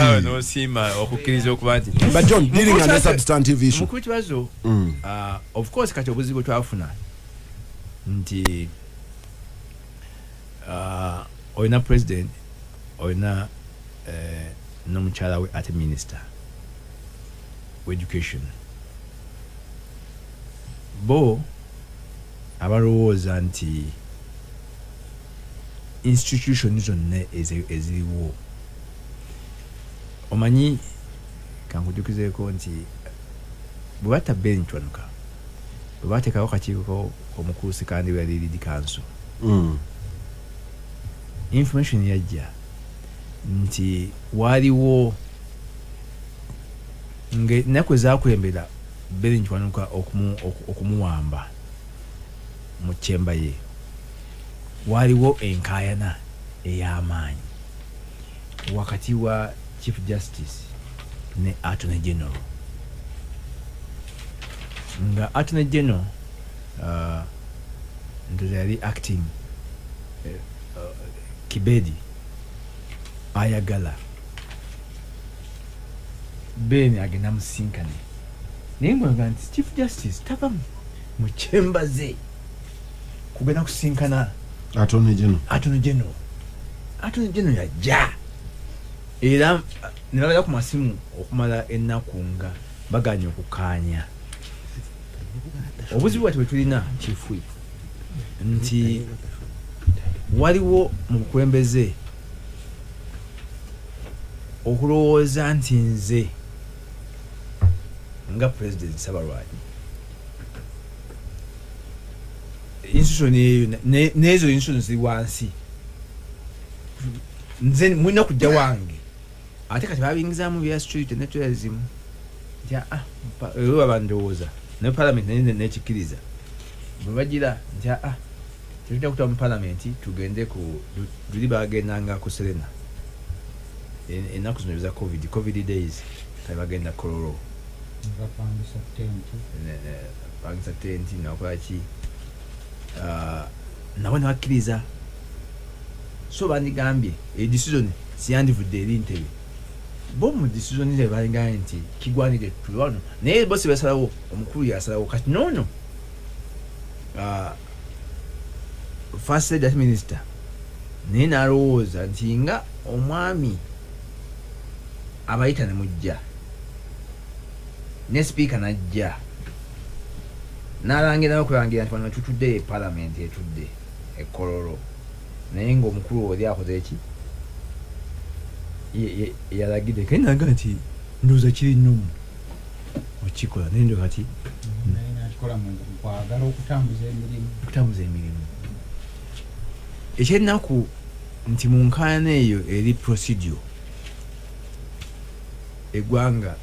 Awe n'osiima okukkiriza okuba nti But John, dealing on a substantive issue. Mukulu Kibazo, of course kati obuzibu bwe twafuna nti olina president, olina n'omukyala we ate minister education, bo abalowooza nti institution zonna eziriwo. Omanyi, kankujukizeeko nti bwe batta Ben Kiwanuka, bwe bateekawo kakiiko omukulu Sekandi we yali lead counsel, information yajja nti waaliwo ng'ennaku ezakulembera Ben Kiwanuka okumuwamba mu chamber ye, waaliwo enkaayana ey'amaanyi wakati wa Chief Justice ne Attorney General, nga Attorney General ndoza yali acting Kibedi ayagala Ben agenda musinkane, naye ng'oga nti Chief Justice tava mu chamber ze kugenda kusinkana Attorney General. Attorney General. Attorney General yajja era ne babeera ku masimu okumala ennaku nga baganye okukaanya. Obuzibu bwati bwe tulina, Chief Whip, nti waliwo mu bukulembeze okulowooza nti nze nga President Ssabalwanyi, institution eyo n'ezo institution ziri wansi, nze mulina kujja wange. Ate kati babingizaamu bya security ne terrorism, nti era baba ndowooza ne parliament naye nekikkiriza bwe bagira nti tetujja kutaba mu parliament, tugende ku luli bagendanga ku Serena. Ennaku zino eza COVID days, kale bagenda Kololo. Bapangisa tenti. Pangisa tenti nakola ki, nabo ne bakkiriza. So bandigambye e decision siyandivudde eri ntebe, bo mu decision ze balingambye nti kigwanire tuli wano, naye bo si basalawo, omukulu yasalawo. Kati noono first lady minister naye n'alowooza nti nga omwami abayita ne mujja ne sipiika najja n'alangira n'okulangira nti wano tutudde e parliament etudde e Kololo, naye ng'omukulu oli akoze eki yalagidde kaye naga nti ndowooza kiri nnomu okikola, naye ndo kati naye nakikola mu kwagala okutambuza emirimu. Okutambuza emirimu. Ekyennaku nti mu nkaayana eyo eri procedure, eggwanga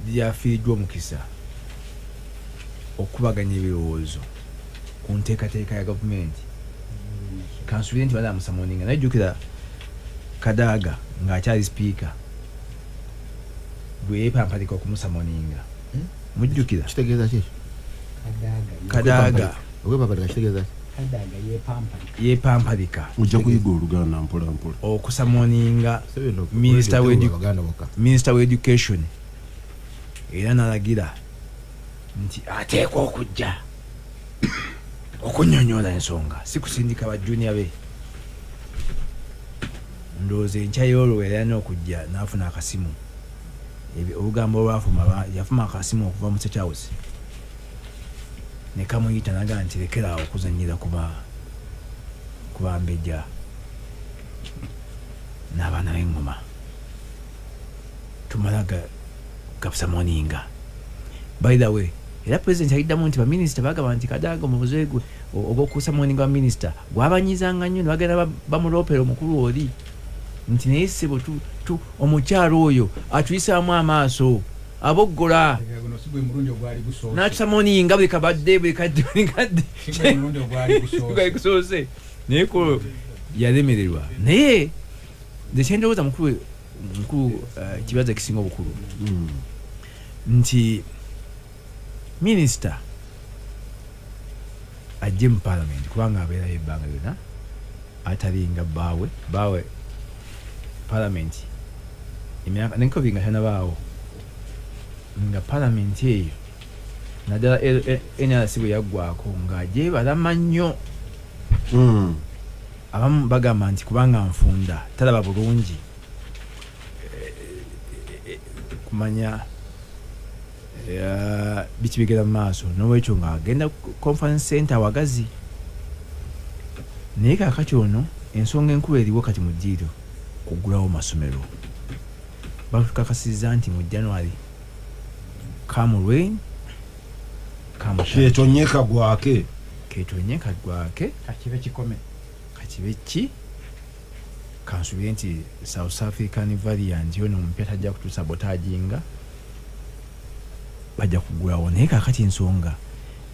lyafiiriddwa omukisa okukubaganya ebirowoozo ku nteekateeka ya gavumenti. Kansuubire nti banaamusummoninga, naye jjukira Kadaga ng'akyali sipiika bwe yeepampalika okumusummoninga, mujjukira? Kitegeeza ki? Kadaga. Okwepampalika kitegeeza ki? Kadaga yepampalika. Yeepampalika. Ojja kuyiga oluganda mpola mpola. Okusummoninga minister Baganda bokka. Minister wa education, era nalagira nti ateekwa okujja okunyonyola ensonga, si kusindika ba junior be. Ndowooza enkya y'olwo yali alina okujja n'afuna akasimu. Olugambo olwafuma, yafuma akasimu okuva mu State House ne kamuyita nagaa nti lekeraawo okuzanyira kuba kubambejja n'abaana b'eŋŋoma, tumala gabusummoninga. By the way, era president ayiddamu nti baminisita bagamba nti Kadaga omubuze gwe ogw'okusummoninga baminisita gwabanyizanga nnyo, ne bagenda bamuloopera omukulu oli nti naye ssebo omukyalo oyo atuyisaamu amaaso, aboggola. Guno si gwe mulundi ogwali gusoose. N'atusummoninga buli kabadde, buli kadde, buli kadde. Si gwe mulundi ogwali gusoose. Gwali gusoose, naye ko Yalemererwa. Naye nze kyendowooza, mukulu, mukulu, kibazo ekisinga obukulu nti minisita ajje mu parliament, kubanga abeerayo ebbanga lyonna, atalinga bbaawe. Bbaawe parliament emyaka nenkobi nga tanabaawo, nga parliament eyo naddala NRC bwe yaggwako ng'agyebalama nnyo. Abamu bagamba nti kubanga nfunda, talaba bulungi kumanya biki bigenda mu maaso, nolwekyo ng'agenda ku conference center wagazi. Naye kaakati ono ensonga enkulu eriwo kati mu ddiiro kuggulawo masomero. Batukakasizza nti mu January, come rain come shine, Ketonye kagwake. Ketonye kagwake. Kakibe kikome. Kakibe ki, kansubire nti South African variant yono omupya tajja kutusabotaginga, bajja kugulawo. Naye kakati ensonga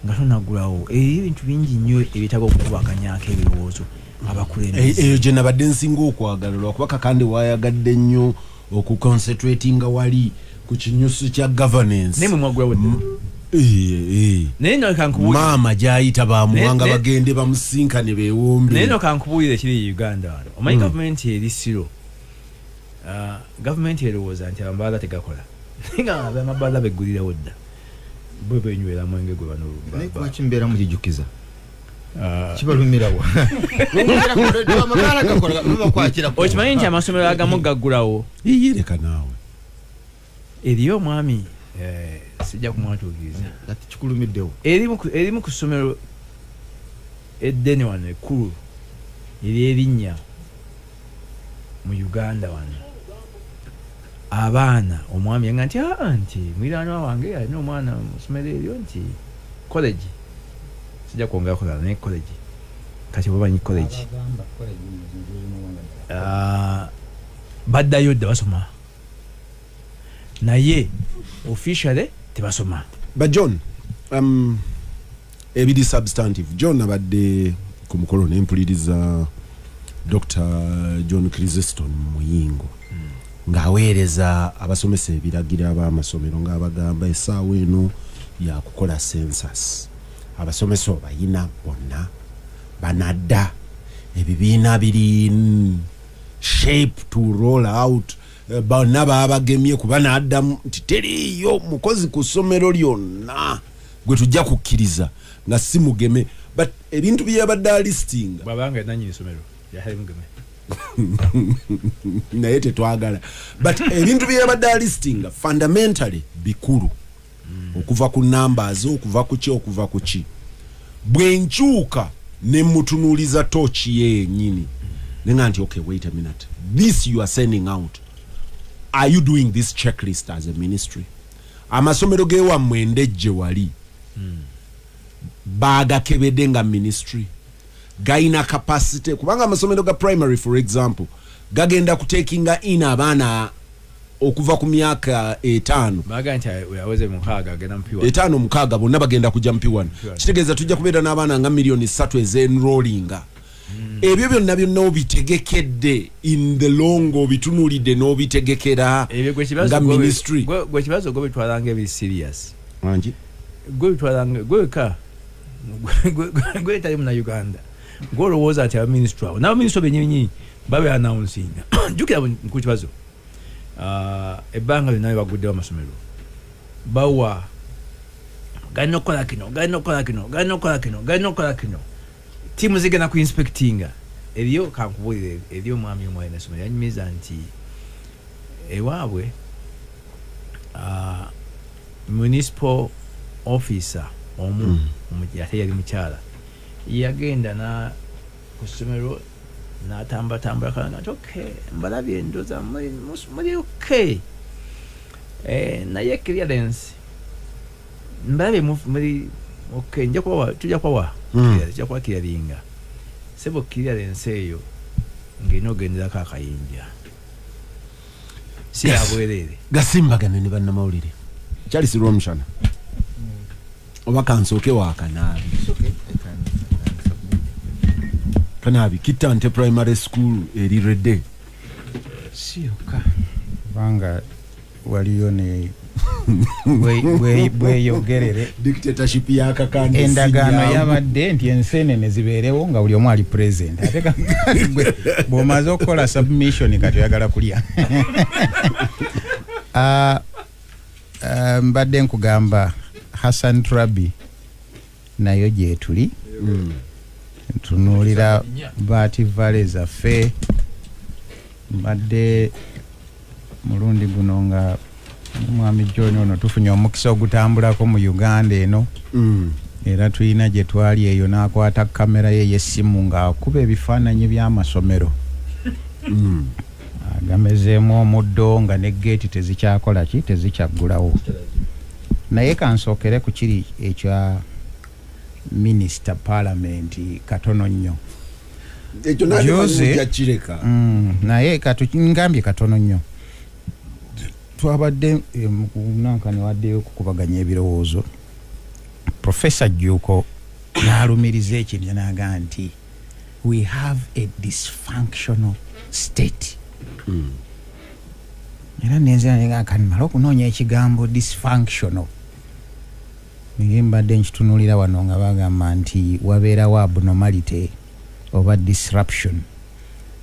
nga tonaggulawo, eriyo ebintu bingi nnyo ebyetaaga okukubaganyako ebirowoozo abakulembeze. Eyo gye nabadde nsinga okwagala, lwakuba Kakande wayagadde nnyo okuconcentratinga wali ku kinyusi kya governance. Naye mwe mwaggulawo dda. Naye no kankubuulire. Maama gyayita bamuwanga bagende bamusinkane bewombe. Naye no kankubuulire ekiri e Uganda wano. Omanyi gavumenti eri siro. Gavumenti erowooza nti amabaala tegakola, naye nga amabaala beggulirawo dda, bo benywera mwenge gwe bano. Naye lwaki mbeera mukijukiza? Kibalumirawo. Amabaala gakola, babakwatira. Okimanyi nti amasomero agamu gaggulawo? Iyireka naawe. Eriyo omwami, sijja kumwatuukiriza. Kati kikulumiddewo. Erimu ku ssomero eddene wano ekkulu eryerinnya mu Uganda wano, abaana, omwami yanga nti aa, nti muliraanwa wange alina omwana mu ssomero eryo, nti college, sijja kwongera kolala, naye college, kati bamanyi college. Abagamba college zirimu. Ah, baddayo dda basoma, naye officially tebasoma. But John, ebiri substantive, John, abadde ku mukolo nempuliriza Dr John Chrysostom Muyingo ng'aweereza abasomesa ebiragiro ab'amasomero, ng'abagamba essaawa eno yakukola census, abasomesa obayina bonna banadda, ebibiina biri in shape to roll out. Bonna babagemye kuba naddamu nti teriiyo mukozi ku ssomero lyonna gwe tujja kukkiriza nga si mugeme. But ebintu byeyabadde alistinga, bwabanga nanyini somero yatali mugeme. Naye tetwagala, but ebintu byeyabadde alistinga fundamentally bikulu, okuva ku numbers, okuva ku ki, okuva ku ki. Bwe nkyuka ne mutunuuliza tochi ye yennyini, nenga nti okay, wait a minute, this you are sending out, are you doing this checklist as a ministry? Amasomero gewammwe Endejje wali bagakebedde nga ministry? Gayina capacity? Kubanga amasomero ga primary, for example, gagenda kutakinga in abaana okuva ku myaka 5. Baga nti aweze 6 agenda mu P1. 5, 6, bonna bagenda kujja mu P1. P1. Kitegeeza tujja kubeera n'abaana nga miliyoni 3 ezenrollinga. Ebyo byonna byonna obitegekedde in the long, obitunuulidde n'obitegekera Ebyo gwe kibazo nga ministry? Gwe kibazo, gwe bitwala nga ebiri serious. Wangi? Gwe bitwala nga gwe ka gwe tali muna Uganda, gwe olowooza nti abaminisitule abo n'abaminisitule bennyini babe announcinga. Jjukira ku kibazo, ebbanga lyonna bye baguddewo amasomero, bawa galina okukola kino, galina okukola kino, galina okukola kino, galina okukola kino, tiimu zigenda ku inspectinga. Eriyo, kankubuulire, eriyo omwami omu alina essomero, yanyumiza nti ewaabwe municipal officer omu, ate yali mukyala, yagenda na ku ssomero n'atambatambula kalanga nti okay, mbalabye, ndowooza muli okay. Naye clearance, mbalabye muli okay, nja kubawa, tujja kubawa tujja kuba clearinga sebo. Clearance eyo ng'erina ogenderako akayinja, si yabwereere. Gasimbagane ne bannamawulire. Charles Rwomushana, oba kansooke wakanaabi. Kanabi Kitante Primary School eri ready. Si yokka, kubanga waliyo ne bweyogerere. Dictatorship yakakande. Endagaano yabadde nti ensenene zibeerewo nga buli omu ali present, ate gwe bw'omaze okukola submission kati oyagala kulya. Ah, ah, mbadde nkugamba Hassan Trabi nayo gyetuli. Ntunuulira Bat Valley zaffe. Mbadde mulundi guno nga mwami John ono tufunye omukisa ogutambulako mu Uganda eno. Era tulina gye twali eyo n'akwata kamera ye ey'essimu ng'akuba ebifaananyi by'amasomero agamezeemu omuddo nga ne geeti tezikyakola ki, tezikyaggulawo. Naye kansookere ku kiri ekya minisita paalamenti katono nnyo. Ekyo Jose- nandija kireka. Naye ngambye katono nnyo. Twabadde nankani waddeyo okukubaganya ebirowoozo, Profesa Jjuuko n'alumiriza ekintu n'agamba nti we have a dysfunctional state. Era nenzira nenga kanimale okunoonya ekigambo dysfunctional, naye mbadde nkitunuulira wano nga bagamba nti wabeerawo abnormality oba disruption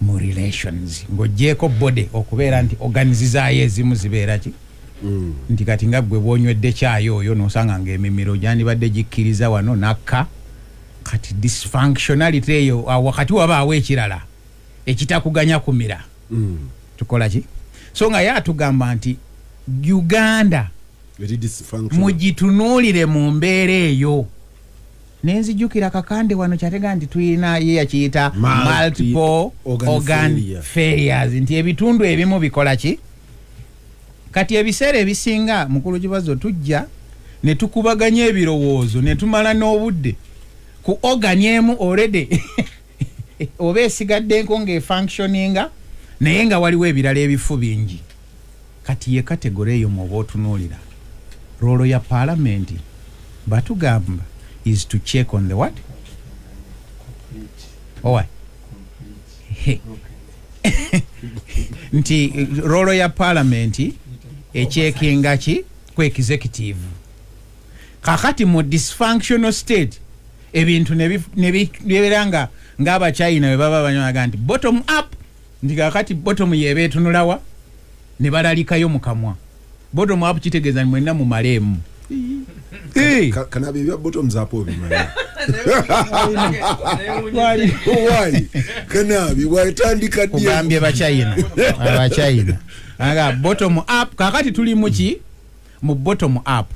mu relations, ng'oggyeko body okubeera nti organs zaayo ezimu zibeera ki, nti kati nga gwe bwonywedde kyayi oyo nosanga ngaemimiro gyandibadde gikkiriza wano nakka. Kati dysfunctionality eyo awo wakati wabaawo ekirala ekitakuganya kumira. Tukola ki? So nga ye atugamba nti Uganda eri dysfunctional. Mugitunuulire mu mbeera eyo. Nenzijukira Kakande wano kyatega nti tulina ye yakiyita multiple organ organ failure. failures, nti ebitundu ebimu bikola ki. Kati ebiseera ebisinga, mukulu Kibazo, tujja ne tukubaganya ebirowoozo ne tumala n'obudde ku organ emu already oba esigadde nko ng'efunctioninga, naye nga waliwo ebirala ebifu bingi. Kati ye category eyo mwoba otunuulira role ya paalamenti, batugamba is to check on the what? Owa nti role ya paalamenti echeckinga ki ku executive. Kakati mu dysfunctional state ebintu nebibeera nga ng'Abachina bwe baba banywaga nti bottom up, nti kakati bottom yeba etunulawa ne balalikayo mu kamwa. Bottom up kitegeeza ni mwenna mumaleemu. Kanabi, ebya bottoms up obimanyi? Wali- Why? Kanabi, watandika ddi? Kugambye Bachina, Abachina aga bottom up. Kakati tuli muki? Mu bottom up.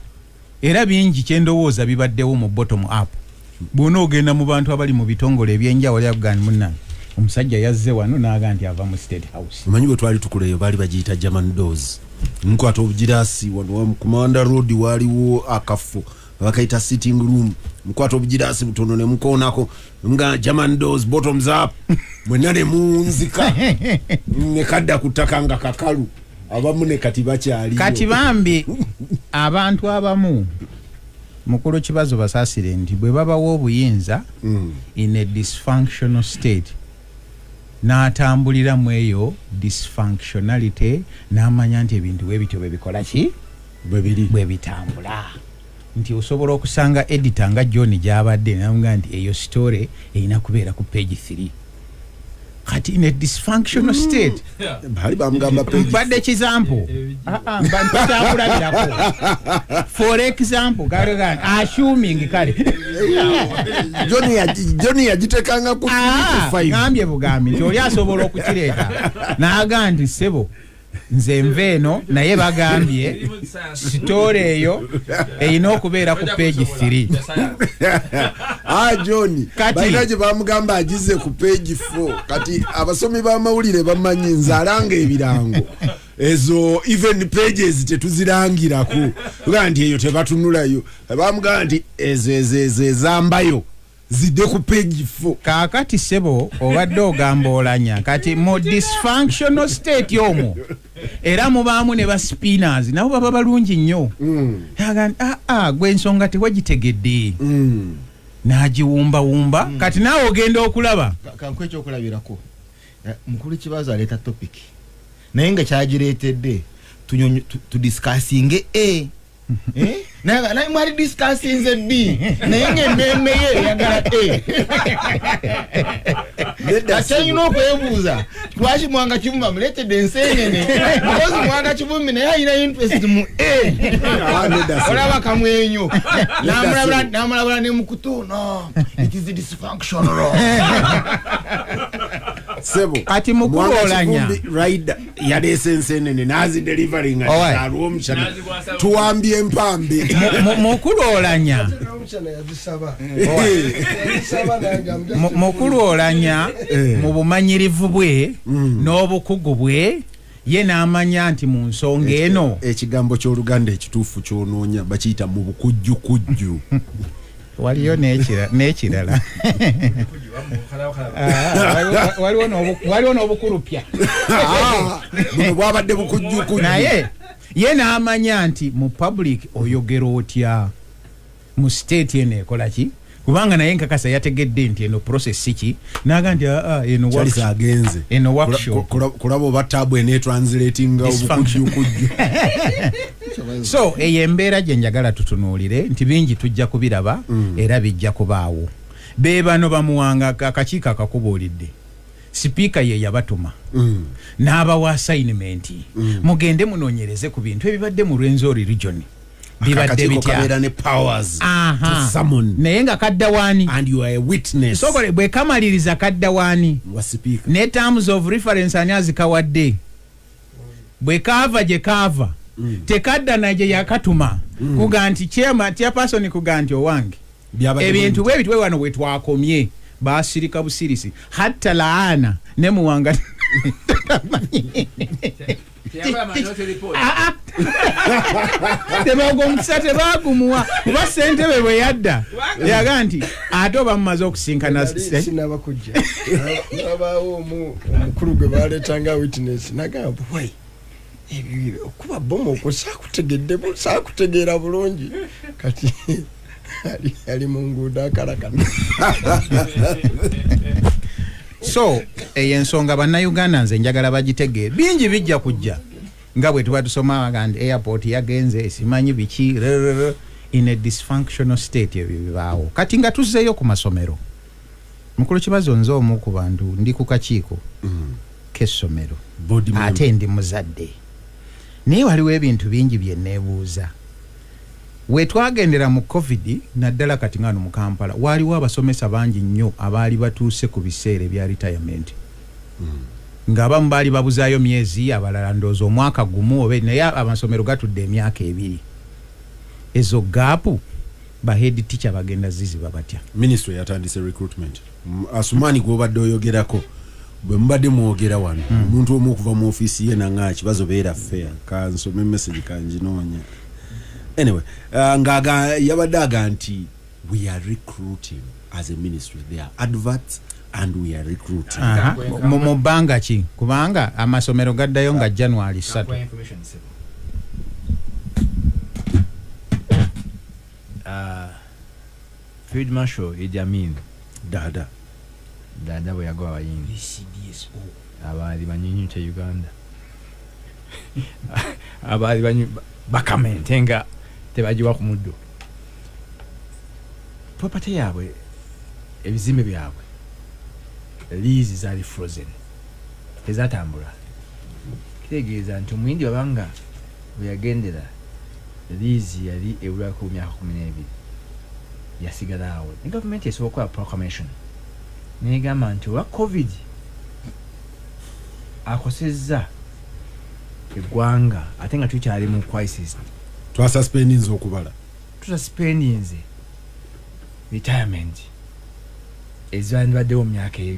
Era bingi kyendowooza bibaddewo mu bottom up. Bwona ogenda mu bantu abali mu bitongole ebyenjawulo, yakugamba munnange omusajja yazze wano n'aga nti ava mu State House. Omanyi bwe twali tukula eyo baali bagiyita German doors. Nkwata obugiraasi wano ku Manda Road waaliwo akafo bakayita sitting room. Nkwata obugiraasi butono ne mukoonako nga German doors, bottoms up, mwenna ne munzika ne kadda ku ttaka nga kakalu. Abamu ne kati bakyaliyo. Kati bambi abantu abamu, mukulu Kibazo, basaasire nti bwe babawa obuyinza in a dysfunctional state, n'atambulira mu eyo dysfunctionality n'amanya nti ebintu bwe bityo bwe bikola ki, bwe biri, bwe bitambula, nti osobola okusanga editor nga John gyabadde namuga nti eyo story erina kubeera ku page 3. Kati in a dysfunctional state baali bamugamba page mbadde example. Ah, ah, mpitakulabirako for example kale kale assuming kale John yagitekanga ku Ah, 5. ngambye bugambi nti oli asobola okukireeta n'agaa nti ssebo nze nva eno, naye bagambye story eyo erina okubeera ku page 3. Ah, John Kati- balina gye bamugamba agize ku page 4. Kati abasomi b'amawulire bamanyi nze alanga ebirango, ezo even pages tetuzirangirako tugaa nti eyo tebatunulayo. Bamugamba nti ezo ezo ezo ezambayo zidde ku page 4. Kaakati ssebo obadde ogamba olanya. Kati mu dysfunctional state omwo era mubaamu ne ba spinners, nabo baba balungi nnyo. Aga nti, aa gwe ensonga tewagitegedde. N'agiwumbawumba. Kati naawe ogenda okulaba. Kankuwe ekyokulabirako. Mukulu Kibazo aleeta topic, naye nga kyagireetedde tudiscussinge a. Eh? Naye mwali discussinze b, naye nga emmeeme ye eyagala a. Akyalina okwebuuza lwaki Mwanga Kivumbi amuleetedde ensenene, because Mwanga Kivumbi naye alina interest mu a. Olaba kamwenyo, namulabula ne mukutu, no, it is dysfunctional. Sebo. Kati mukulu Mwanga Olanya. Kivumbi rider yaleese ensenene nazideliveringa. Owaye. Alwomushana tuwambye empambe. Mukulu Olanya. Omukyala yazisaba, yazisaba n'agamba. Mukulu Olanya mu bumanyirivu bwe n'obukugu bwe ye n'amanya nti mu nsonga eno Ekigambo ky'Oluganda ekituufu kyonoonya bakiyita mu bukujjukujju. Waliyo n'ekirala. Waliwo n'obukulupya. Buno bwabadde bukujjukujju. Naye ye n'amanya nti mu public oyogera otya mu state eno ekola ki, kubanga naye nkakasa yategedde nti eno process si ki, naga nti eno Charles workshop. Agenze Eno workshop. Kulaba oba taabu enetranslatinga Dysfunction. obukujjukujju. So eyo embeera gye njagala tutunuulire nti bingi tujja kubiraba era bijja kubaawo. Be bano bamuwanga akakiiko akakubuulidde, sipiika ye yabatuma n'abawa assignment, mugende munoonyereze ku bintu ebibadde mu Rwenzori region, bibadde Akakiiko bitya. kabeera ne powers to summon. Naye nga kadda waani? And you are a witness. Sokole bwe kamaliriza kadda waani? Wa sipiika. Ne terms of reference ani azikawadde? Bwe kaava gye kaava, tekadda na gye yakatuma kuga nti chairman, chairperson kuga nti owange Byabadde ebintu bwe bitwe wano bwe twakomye, basirika busirisi hatta laana ne Muwanga. Ah, ah. Tebagwo omukisa tebagumuwa, kuba ssentebe bwe yadda yaga nti ate oba mumaze okusinkana. Sinaba kujja, nabaawo omukulu gwe baleetanga witness, nagamba wai ebyo okuba bomu okwo saakutegedde saakutegeera bulungi. Kati ali mu nguudo akalakana. So eyo ensonga Bannayuganda nze njagala bagitegeere. Bingi bijja kujja nga bwe tuba tusoma nga nti airport yagenze simanyi biki rrrr, in a dysfunctional state ebyo bibaawo. Kati nga tuzzeeyo ku masomero, mukulu Kibazo, nze omu ku bantu ndi ku kakiiko k'essomero. Board member. Ate ndi muzadde, naye waliwo ebintu bingi bye neebuuza. We twagendera mu COVID, naddala kati nga wano mu Kampala, waaliwo abasomesa bangi nnyo abaali batuuse ku biseera ebya retirement, ng'abamu baali babuzaayo myezi, abalala ndowooza omwaka gumu oba, naye amasomero gatudde emyaka 2. Ezo gap ba head teacher bagenda ziziba batya? Ministry yatandise recruitment. Asumani gwobadde oyogerako, bwe mubadde mwogera wano, omuntu omu okuva mu ofiisi ye nanga Kibazo beera fair, kansome message kanginoonya. Anyway, nga yabadde aga nti we are recruiting as a ministry, there are adverts and we are recruiting. Aha. Mu bbanga ki? Kubanga amasomero gaddayo nga January 3. Information, sebo. Field Marshal Idi Amin Dada. Dada bwe yagoba Abayindi abaali banyinyi kye Uganda, abaali bakama ente nga tebagiwa ku muddo, property yaabwe, ebizimbe byabwe, lease zaali frozen, tezatambula. Kitegeeza nti Omuyindi wabanga bwe yagendera lease yali ewulako myaka 12, yasigala awo. Ne gavumenti esobola okukola proclamation negamba nti olwa COVID akosezza eggwanga, ate nga tukyali mu crisis, twasuspendinze okubala. Tususpendinze retirement ezandibaddewo mu myaka 2,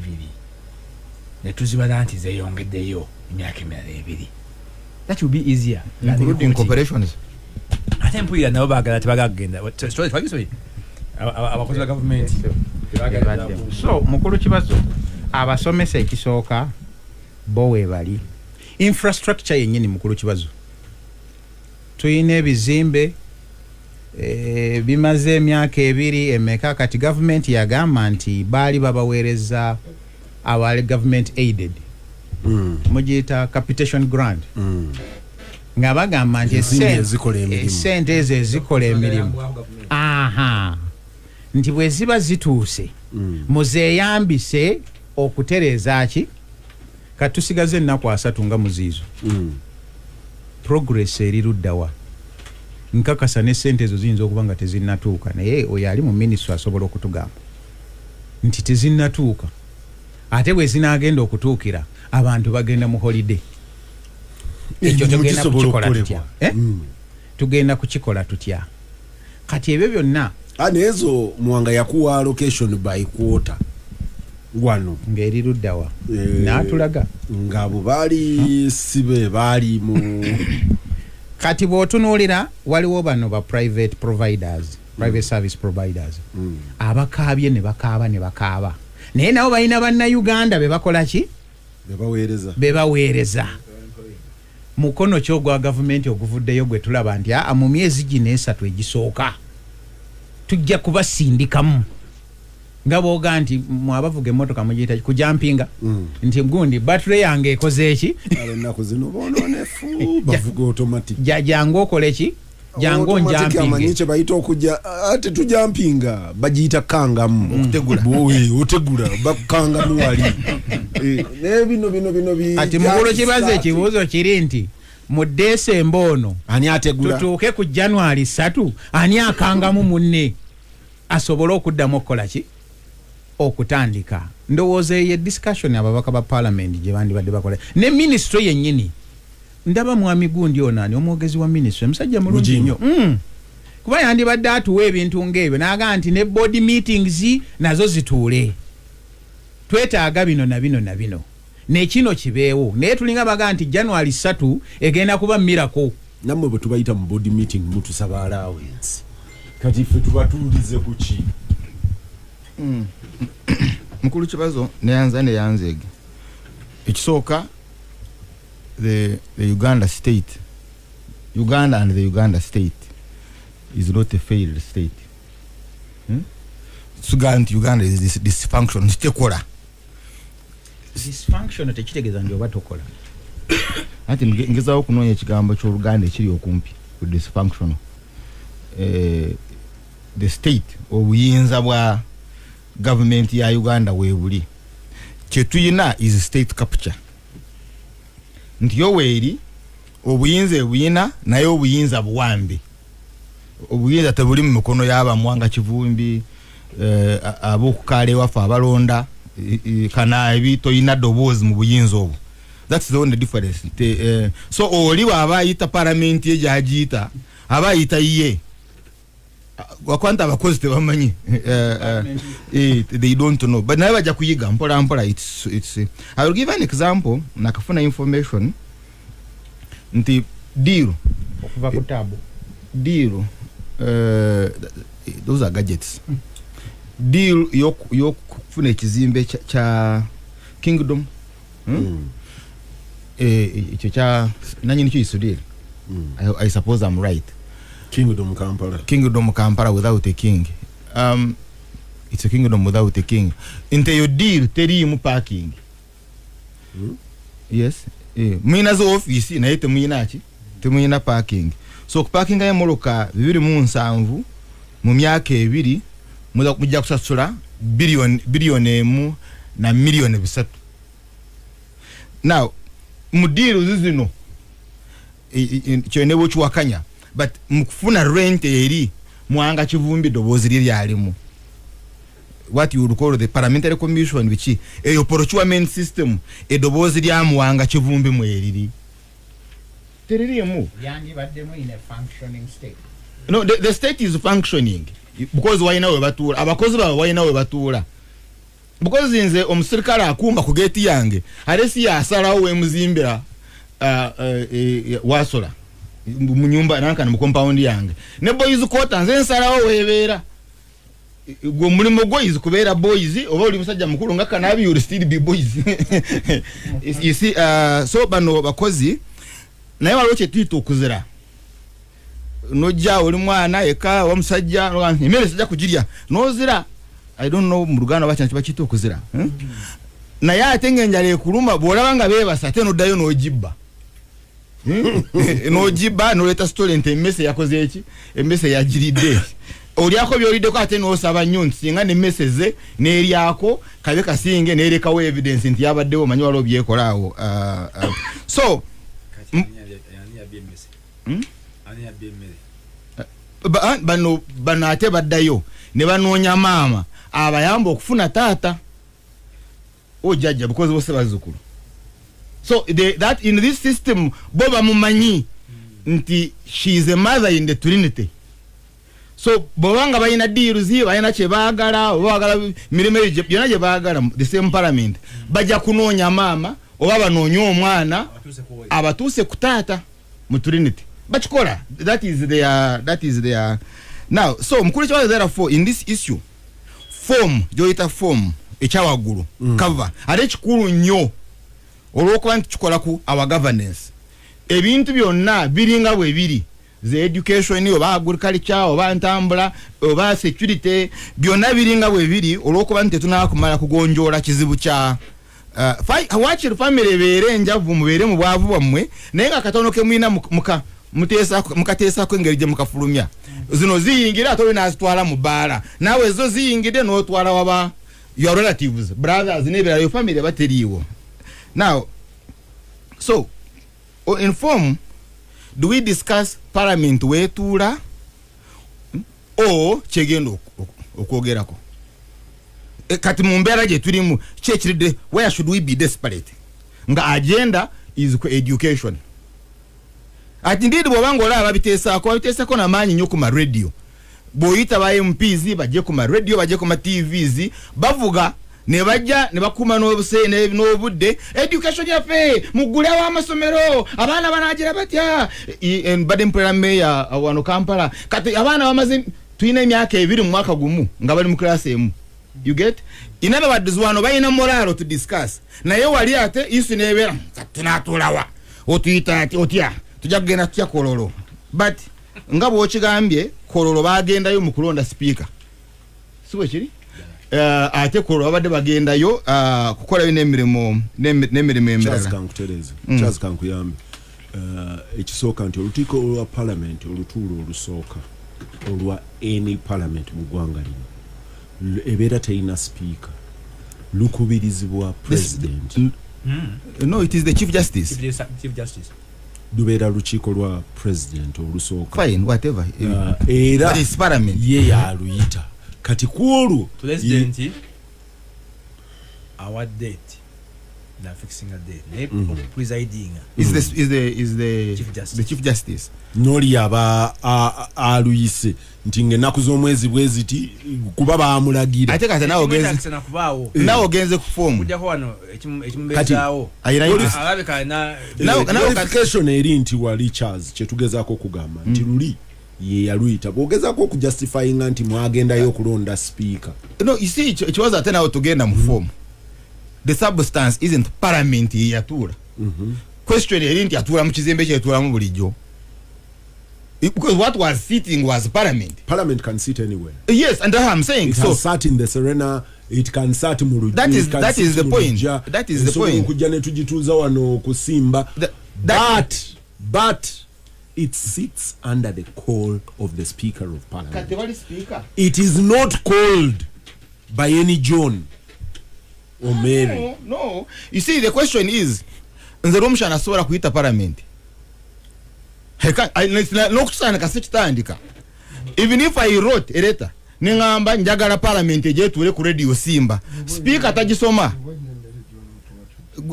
ne tuzibala nti zeeyongeddeyo emyaka emirala 2. That will be easier than Including recruiting. corporations. Ate mpulira nabo baagala, tebagala kugenda. Sorry, twagisomye. Abakozi ba gavumenti tebagala. So mukulu Kibazo, abasomesa ekisooka bo weebali infrastructure yennyini. Mukulu Kibazo, tuyina ebizimbe Bimaze emyaka 2 emeka. Kati gavumenti yagamba nti baali babaweereza abali government aided, mugiyita capitation grant, nga bagamba nti Ensimbi ezikola emirimu. Esente ezo ezikola emirimu, aha, nti bwe ziba zituuse muzeeyambise okutereeza ki. Kati tusigaze ennaku 30 nga muziizo. Progress eri luddawa? Nkakasa ne sente ezo ziyinza okuba nga tezinnatuuka, naye oyo ali mu minisitule asobola okutugamba nti tezinnatuuka, ate bwe zinaagenda okutuukira abantu bagenda mu holiday. Ekyo Emirimu tugenda gisobola kukikola tutya? okukolebwa. Eh? Tugenda kukikola tutya kati ebyo byonna? Ah, naye ezo Muwanga yakuwa allocation by quarter wano. Ng'eri luddawa? Eh, N'atulaga. Ng'abo baali si be baali mu Kati bw'otunuulira waliwo bano ba private providers, private service providers, abakaabye ne bakaaba ne bakaaba, naye nabo balina bannayuganda be bakola ki? Be baweereza. Be baweereza. Mukono ki ogwa gavumenti oguvuddeyo gwe tulaba nti aa, mu myezi gino 3 egisooka tujja kubasindikamu, nga booga nti mwabavuga emmotoka mugiyita kujampinga, nti gundi battery yange ekoze eki? Ennaku zino bononefu, bavuga automatic. Jangu okole ki? Jangu Automatic amanyi onjampinge. Kye bayita okujja, ate tujampinga bagiyita kangamu. Okutegula. Otegula, bakukangamu wali. Eh, naye bino Kati mukulu kibazo, ekibuuzo kiri nti mu Desemba ono ani ategula? Tutuuke ku January 3, ani akangamu munne asobole okuddamu okukola ki, okutandika? Ndowooza eyo discussion ababaka ba parliament gye bandibadde bakola ne ministry yennyini. Ndaba mwami gundi ono, ani, omwogezi wa ministry, musajja mulungi Bugingo. nnyo. Kuba yandibadde atuwa ebintu ng'ebyo n'agamba nti ne board meetings nazo zituule, twetaaga bino na bino na bino, nekino kibeewo, naye tulinga baga nti January 3 egenda kuba miracle. Nammwe bwe tubayita mu board meeting mutusaba allowance, kati ffe tubatuulize ku ki? Mukulu kibazo, neyanza neyanzeege. Ekisooka, the Uganda state, Uganda and the Uganda state is not a failed state, Tugamba nti Uganda is dysfunction, nti tekola. Dysfunction tekitegeeza nti oba tokola. Anti ngezaako okunoonya ekigambo ky'Oluganda ekiri okumpi ku dysfunctional. The state, obuyinza bwa gavumenti ya Uganda weebuli, kyetuyina is state capture, nti yoweeri obuyinza ebuyina, naye obuyinza buwambe, obuyinza tebuli mu mikono y'abamwanga Kivumbi, ab'okukaala ewaffe abalonda Kanaabi. Toyina ddoboozi mu buyinza obwo. That's the only difference. So oli bw'aba ayita palamenti ye gyagiyita, aba ayita ye wakwanta abakozi tebamanyi. They don't know, but naye bajja kuyiga mpola mpola. I will give an example. Nakafuna information nti deal okuva ku taabu. Deal, those are gadgets. Deal yokufuna ekizimbe kya Kingdom, Ekyo kya nanyini kyo Isudil. I suppose I'm right. Kingdom Kampala. Kingdom Kampala without a king. It's a kingdom without a king. Nti eyo deal teriimu parking. Yes, muyina zi office naye temuyina ki, temuyina parking. So okuparkinga emmotoka 270 mu myaka 2 mujja kusasula biliyoni 1 na miliyoni 300. Now mu deal zino kyone bwekiwakanya, but mukufuna rent eri Mwanga Kivumbi ddoboozi lye lyalimu, what you would call the parliamentary commission, biki eyo procurement system, eddoboozi lya Muwanga Kivumbi mweriri teririmu. Yandibaddemu in a functioning state. No, the state is functioning because walina we batuula abakozi baabwe, walina we batuula, because nze omusirikale akuuma ku geeti yange ate si yasalawo wemuzimbira wasola mu nyumba nankana mu compound yange ne boys quarter nze nsalawo webeera. Gwe omulimu gwo is kubeera boys, oba oli musajja mukulu nga Kanabi, you'll still be boys, you see. So bano bakozi, naye waliwo kyetuyita okuzira. Nojja oli mwana eka wa musajja emmere sijja kugirya, nozira. I don't know mu Luganda oba kino kiba kiyita okuzira, Naye ate ng'enjala ekuluma, bw'olaba nga beebasa, ate n'oddayo n'ogibba. N'ogibba n'oleeta story nti emmese yakoze eki, emmese yagiridde. Olyako byoliddeko, ate n'osaba nnyo nti singa nemmese ze n'eryako kabe kasinge n'erekawo evidence nti yabaddewo. Omanyi waliwo byekola awo. So bano ate baddayo ne banoonya maama abayamba okufuna taata ojjajja, because bose bazzukulu. So that in this system bo bamumanyi nti she is a mother in the trinity. So bwobanga balina deals, balina kyebaagala, oba baagala mirimu eyo byonna gye baagala, the same parliament bajja kunoonya maama oba banoonye omwana abatuuse ku taata mu trinity. Bakikola. That is their now. So mukulu Kibazo, therefore in this issue, form gyoyita form ekyawaggulu, cover, ate kikulu nnyo olw'okuba nti kikola ku our governance. Ebintu byonna biringa bwe biri, ze education oba agriculture oba ntambula oba security, byonna biringa bwe biri olw'okuba nti tetunaba kumala kugonjoola kizibu kya wakiri family ebeere enjavu, mubeere mu bwavu bwammwe, naye nga katono ke mulina mukateesako engeri gye mukafulumya. Zino ziyingira, ate oli nazitwala mu bbaala, naawe zo ziyingidde n'otwala waba your relatives, brothers n'ebirala, yo family eba teriiwo. Now, so in form, do we discuss parliament wetuula o kyegenda okwogerako? Kati mu mbeera gye tulimu kyekiridde, where should we be desperate nga agenda is ku education? Ati indeed bw'oba nga olaba babiteesaako, babiteesako namaanyi nnyo ku ma radio. Bw'oyita ba MPs bajje ku ma radio, bajje ku ma TVs, bavuga ne bajja ne bakuuma n'obudde. Education yaffe, muggulewo amasomero, abaana banaagira batya? Mbadde mpulira meeya wano Kampala, kati abaana bamaze, tulina emyaka 2 mu mwaka gumu nga bali mu class emu. You get, in other words, wano balina morale to discuss, naye wali ate issue nebeera kati tunatuulawa, otuyita ati otya, tujja kugenda tutya Kololo? But nga bwokigambye, Kololo bagendayo mu kulonda sipiika, si bwe kiri? Ate Kololo babadde bagendayo kukolayo n'emirimu Charles, emirala. Kankutereze. Charles, kankuyambe. Ekisooka nti olukiiko olwa parliament, olutuulo olusooka olwa any parliament mu ggwanga lino, ebeera terina sipiika, lukubirizibwa president. No, it is the chief justice. Chief Justice. Lubeera lukiiko lwa president olusooka. Fine, whatever. Era But it's parliament. ye yaluyita. Kati ku olwo President awa date na fixing a date, naye presiding Is the Chief Justice. The chief justice. N'oli aba aluyise nti ng'ennaku z'omwezi bwe ziti, kuba baamulagira. Ate kati nawe ogenze Ekimwetaagisa nakubaawo. Nawe ogenze ku form. Okujjako wano ekimubeezaawo Ayina alabika alina Qualification eri nti wali Charles, kyetugezaako okugamba nti luli ye yaluyita, bw'ogezaako okujustifyinga nti mwagendayo okulonda sipiika. No, you see, ekibazo ate nawe tugenda mu form, the substance isn't parliament ye yatuula. Question eri nti atuula mu kizimbe kyetuulamu bulijjo, because what was sitting was parliament. Parliament can sit anywhere. Yes, and that's what I'm saying. It So can sat in the Serena, it can sat mu lujja. That is the point. That is the point. Okujja ne tugituuza wano okusimba, but it sits under the call of the speaker of parliament. Kati wali speaker. It is not called by any John or Mary. No, you see, the question is, nze Lwomushana asobola kuyita parliament? N'okusandika sikitandika. Even if I wrote a letter neŋŋamba njagala parliament egyetuule ku Radio Simba, speaker tagisoma.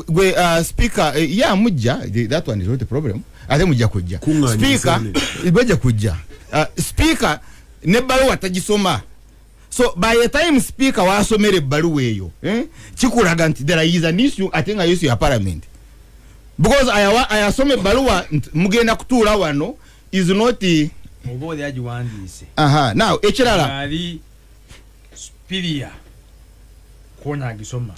Gwe speaker, ya mujja, that one is not a problem, ate mujja kujja. Kuŋŋaanya speaker ensene. Bajja kujja. Speaker nebbaluwa tagisoma. So by the time speaker wasomera ebbaluwa eyo, kikulaga nti there is an issue, ate nga issue ya parliament, because ayasoma ebbaluwa nti mugenda kutuula wano is not Oba oli agiwandiise. Aha, now ekirala, ali superior kwona agisoma.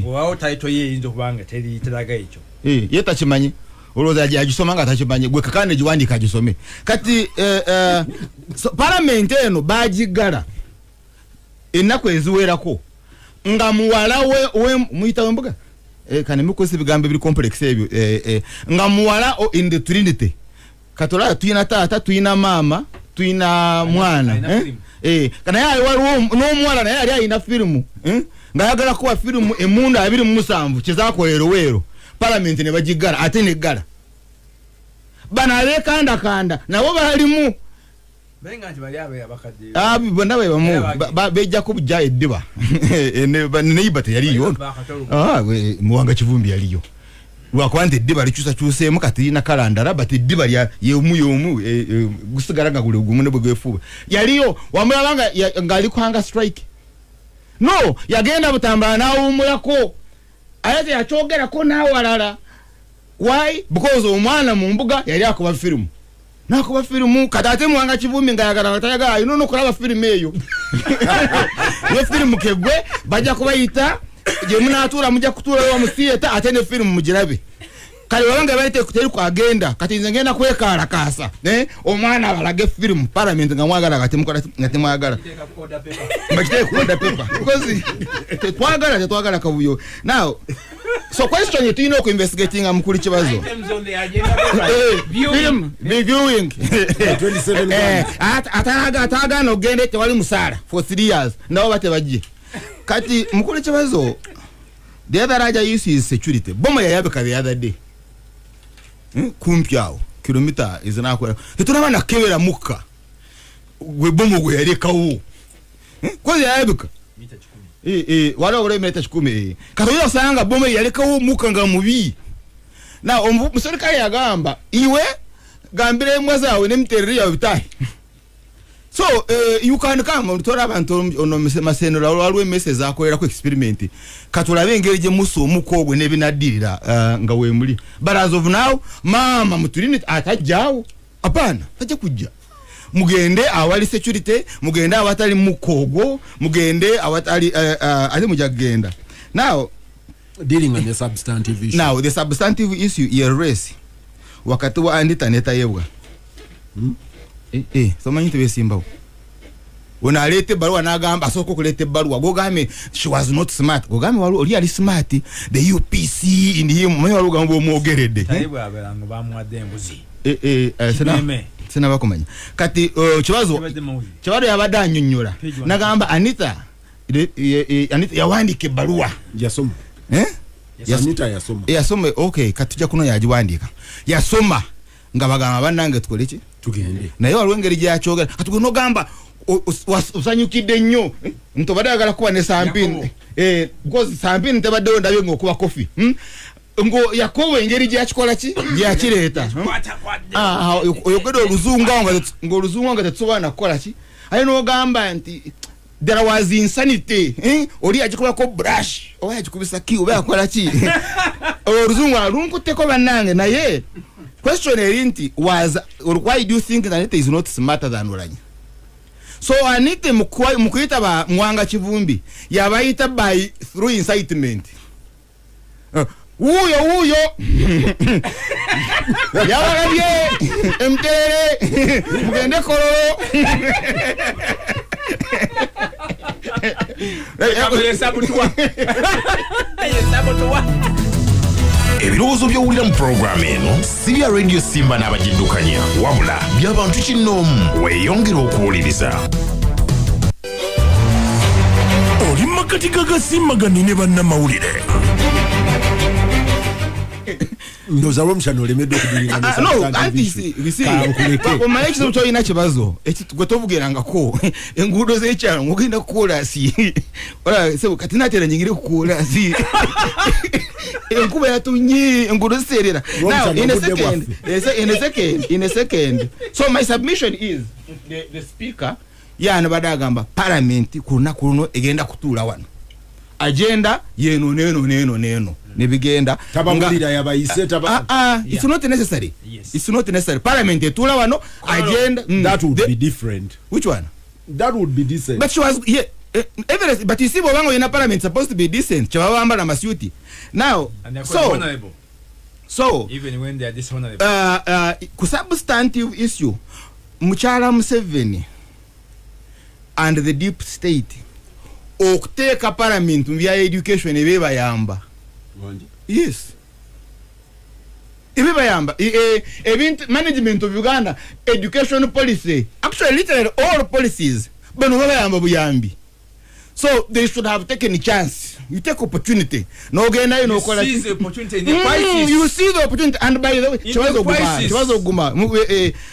Obawo title ye eyinza okuba nga teri teraga ekyo. Ye takimanyi. Olowooza agisoma nga takimanyi, gwe kakande giwandiika agisome. Kati so, parliament eno bagiggala ennaku eziwerako nga muwala we muyita wembuga, kane mukozesa ebigambo ebiri complex ebyo, nga muwala in the trinity. Katolaba tuyina taata, tuyina maama, tuyina mwana, eh? Naye ali waliwo n'omuwala naye yali alina firimu, eh? Ng'ayagala kuba firimu emundu 27 kyezakola eroweero, palamenti ne bagiggala ate neggala. Bano abeekandakanda nabo balimu. Naye nga nti bali abakadde. Ah, bonna be bamu. Bejjako bujja eddiba. Neighbor teyaliyo. Ah, Muwanga Kivumbi yaliyo. Lwakuba nti eddiba likyusakyuseemu kati lirina kala ndala, but eddiba lya y'omu y'omu, gusigala nga guli gumu ne bwe gwefuuba. Yaliyo, wamulaba ng'ali ku hunger strike. No, yagenda Butambala n'awummulako. Ate teyakyogerako n'awalala. Why? Because omwana mu mbuga yali akuba firimu. Nakuba firimu, kati ate Muwanga Kivumbi ng'ayagala nga tayagala, alina n'okulaba firimu eyo. Ne firimu kegwe, bajja kubayita, gye munaatuula mujja kutuulayo mu theatre, ate ne firimu mugirabe. Kale wabanga bali teri ku agenda, kati nze ngenda kwekaalakaasa. Omwana abalage firimu, parliament nga mwagala nga temukola, nga temwagala. Bakiteeka ku order paper. Because tetwagala kavuyo. Now, so question ye tulina okuinvestigatinga mukulu Kibazo. Items on the agenda paper. Viewing. Film, viewing. 27 grams. Atagaana okugenda tewali musaala for 3 years. Nabo batebajje. Kati mukulu Kibazo, the other larger issue is security. Bomo yayabika the other day. Kumpi awo kilomita ezinakwera tetunaba nakebera mukka gwe bomo gwe yalekawo. Kozi yayabika waliwo obula mita 100. Kati oyinza osanga bomo yalekawo mukka nga mubi. Na omuserikale yagamba iwe gambira embwa zaawe n'emiterere yawe bitahe. So you can come tora abantu ono masenero waliwo emmese ezakolerako experiment. Katulabe engeri gye musa omukka ogwo n'ebinaddirira, nga weemuli. But as of now, maama mutulini atajjaawo. Apaana, tajja kujja. Mugende awali security, mugende awatali mukka ogwo, mugende awatali, ate mujja kugenda. Now, dealing on the substantive issue. Now, the substantive issue ye race. Wakati wa Anita Netayebwa. Somanyi tebesimbawo. Ono aleeta ebbaluwa n'agamba asooka okuleeta ebbaluwa, gw'ogambye she was not smart, gw'ogambye waliwo oli ali smart, the UPC in him, omanyi waliwo ogamba bw'omwogeredde. Tayebwa abeera nga bamuwadde embuzi. Kimeeme. Sinaba kumanya. Kati, Kibadde mawulire. Kibazo yabadde annyonnyola. Page one. N'agamba Anita, Anita yawandiika ebbaluwa. Yasoma. Anita yasoma. Yasoma, okay, kati tujja kuno yagiwandiika. Yasoma nga bagamba bannange tukole ki? Tugende. Naye waliwo engeri gy'akyogera. Kati gwe n'ogamba, osanyukidde nnyo. Nti obadde oyagala kuba ne sampini. Yakobo. Because sampini tebaddewo ndabye ng'okuba kofi. Ngo Yakobo engeri gy'akikola ki? Gy'akireeta. Oyogedde oluzungu awo ng'oluzungu nga tetusobola na kukola ki? Aye n'ogamba nti there was insanity. Oli yagikulako brush, oba yagikubisa ki, oba yakola ki? Oluzungu alunkutteko bannange, naye question eri nti was, or why do you think that Anita is not smarter than Oulanyah? So Anita mu kuyita ba Muwanga Kivumbi yabayita by through incitement. Wuuyo wuuyo yabalabye emterere mugende Kololo. Ebirowoozo by'owulira mu pulogulaamu eno si bya Radio Simba n'abagiddukanya, wabula by'abantu kinnoomu. Weeyongere okuwuliriza. Oli mu makati g'agasimbagane ne bannamawulire. Ndowooza Rwomushana olemedde okudiringa ne No, substantive anti issue. you see, Kankuleke. omanyi ekizibu ky'olina Kibazo, gwe tovugerangako enguudo z'ekyalo ng'ogenda ku koolaasi. Olaba, sebo, kati naatera nyingire ku koolaasi. Enkuba yatonye, enguudo ziseerera. Now, Rwomushana, in a obudde second, bwaffe. in a second, in a second. So my submission is, the speaker, yaano badde agamba, parliament ku lunaku luno egenda kutuula wano. Agenda yeno neno neno neno. Nebigenda. Tabawulira yabayise, taba- It's not necessary. Yes. It's not necessary. Parliament etuula wano, agenda, That would the be different. Which one? That would be decent. But she was, yeah, Everest, but you see, bw'obanga olina parliament supposed to be decent. Kyebaba bambala amasuuti. Now, And they're so, called honorable. So even when they are dishonorable. Ku substantive issue, mukyala Museveni and the deep state okuteeka parliament mu bya education ebebayamba. Yes, ebibayamba ebintu management of Uganda education policy, actually literally all policies, bano babayamba buyambi. So they should have taken a chance. You take opportunity nogendayo You nokola seize the opportunity in the crisis. You see the opportunity, and by the way, In the kibazo oguma crisis. kibazo oguma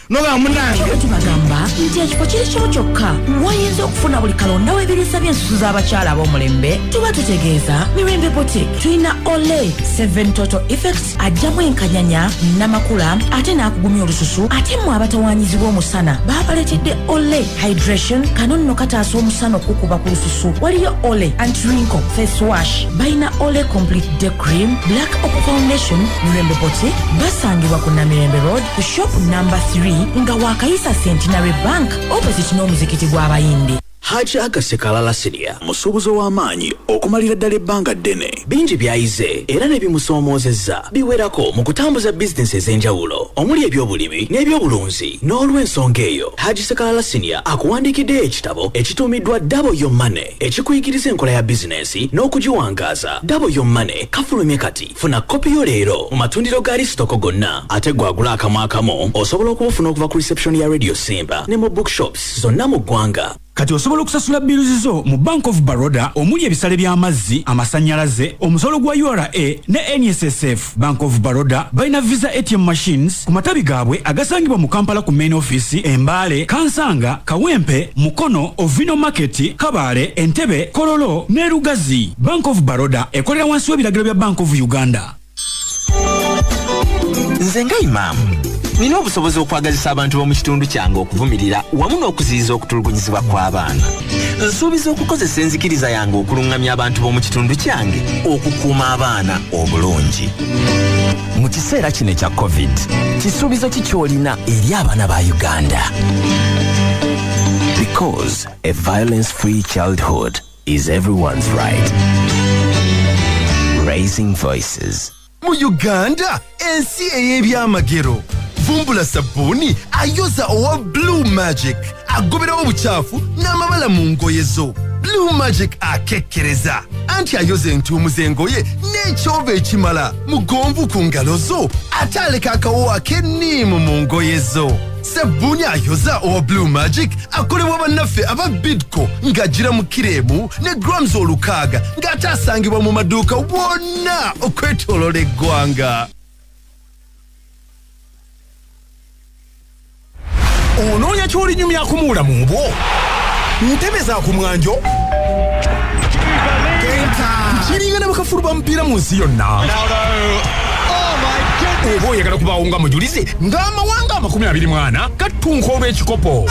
noga munange. Tubagamba nti ekifo kiri kimu kyokka wayinza okufuna buli kalonda w'ebiriisa by'ensusu z'abakyala ab'omulembe. Tuba tutegeeza Mirembe Boutique. Tulina Ole 7 Total Effect, ajjamu enkanyanya n'amakula ate n'akugumya olususu. Ate mmwe abatawaanyizibwa omusana, baabaleetedde Ole Hydration. Kano nno kataasa omusana okukuba ku lususu. Waliyo Ole Anti-Wrinkle Face Wash, balina Ole Complete Day Cream, Black Opal Foundation. Mirembe Boutique basangibwa ku Namirembe Road ku shop number 3 nga wakayisa Centenary Bank, opposite n'omuzikiti gw'Abayindi. Haji Agase Kalala Senior musuubuzi ow'amaanyi okumalira ddala ebbanga ddene. Bingi by'ayize era ne bimusoomoozezza biwerako mu kutambuza bizinesi ez'enjawulo omuli ebyobulimi n'ebyobulunzi. N'olw'ensonga eyo, Haji Sekalala Senior akuwandiikiddeyo ekitabo ekituumiddwa Double Your Money, ekikuyigiriza enkola ya bizinesi n'okugiwangaaza. Double Your Money kafulumye kati. Funa kopi yo leero mu matundiro ga Lisitoko gonna. Ate gwagula akamu akamu osobola okubufuna okuva ku reception ya Radio Simba ne mu bookshops zonna mu ggwanga. Kati osobola okusasula bills zo mu Bank of Baroda, omuli ebisale by'amazzi, amasannyalaze, omusolo gwa URA ne NSSF. Bank of Baroda balina Visa ATM machines ku matabi gaabwe agasangibwa mu Kampala ku main office, Embaale, Kansanga, Kawempe, Mukono, Ovino Market, Kabale, Entebe, Kololo ne Lugazi. Bank of Baroda ekolera wansi w'ebiragiro bya Bank of Uganda. Nze nga imaamu nina obusobozi okwagazisa abantu b'omu kitundu kyange okuvumirira wamu n'okuziyiza okutulugunyizibwa kw'abaana. Nsuubiza okukozesa enzikiriza yange okuluŋŋamya abantu b'omu kitundu kyange okukuuma abaana obulungi. Mu kiseera kino ekya COVID, kisuubizo ki ky'olina eri abaana ba Uganda? Because a violence-free childhood is everyone's right. Raising Voices. Mu Uganda, ensi ey'ebyamagero, vumbula sabbuuni ayoza owa Blue Magic, agoberawo obukyafu n'amabala mu ngoye zo. Blue Magic akekkereza anti ayoza entuumu z'engoye n'ekyovu ekimala, mugonvu ku ngalo zo, ate aleka akawowo ak'enniimu mu ngoye zo. Sabbuuni ayoza owa Blue Magic akolebwa bannaffe aba Bidco, ng'agira mu kiro emu ne grams 600, ng'ate asangibwa mu maduuka wonna okwetooloola eggwanga. Onoonya ky'olinyumyako mu bulamu bwo, ntebe za ku mwanjo kiringa ne bakafulu ba mupiira mu nsi yonna, oba oyagala kubaawo nga mujulizi ng'amawanga 24 gatunka olw'ekikopo.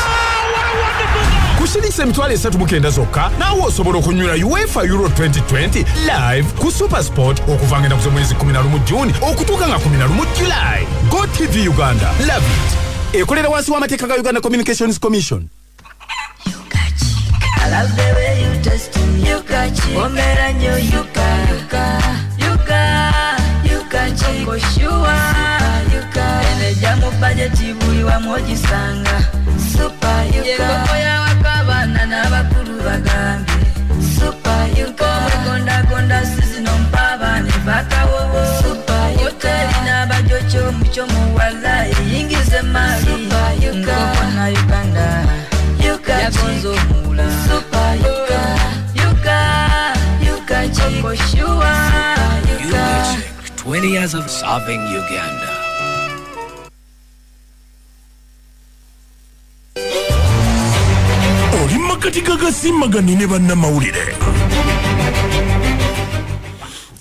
Ku shilingi 390,000 zokka naawe osobola okunywera UEFA Euro 2020 live ku Supersport okuva ngenda ku z'omwezi 11 Juni okutuuka nga 11 July. Go TV Uganda, love it. Ekolera wansi w'amateeka ga Uganda Communications Commission. I love the way you taste Yuka chick. Omera nyo yuka yuka yuka yuka chick. Koshua yuka. Eneja mu budget buli wamu ogisanga. Super yuka. Yenkoko y'abakabaana n'abakulu bagambye. Super yuka. Omwegonda gonda season mpaba ne bakawowo. Super yuka. Hoteli n'abajokyo mukyo muwala eyingize mali. Super yuka. Nkoko na Uganda. Yuka yagonza omula. Super yuka. Yuka yuka chick. Koshua yuka. 20 years of serving Uganda. Oli makati gagasimbagane ne bannamawulire.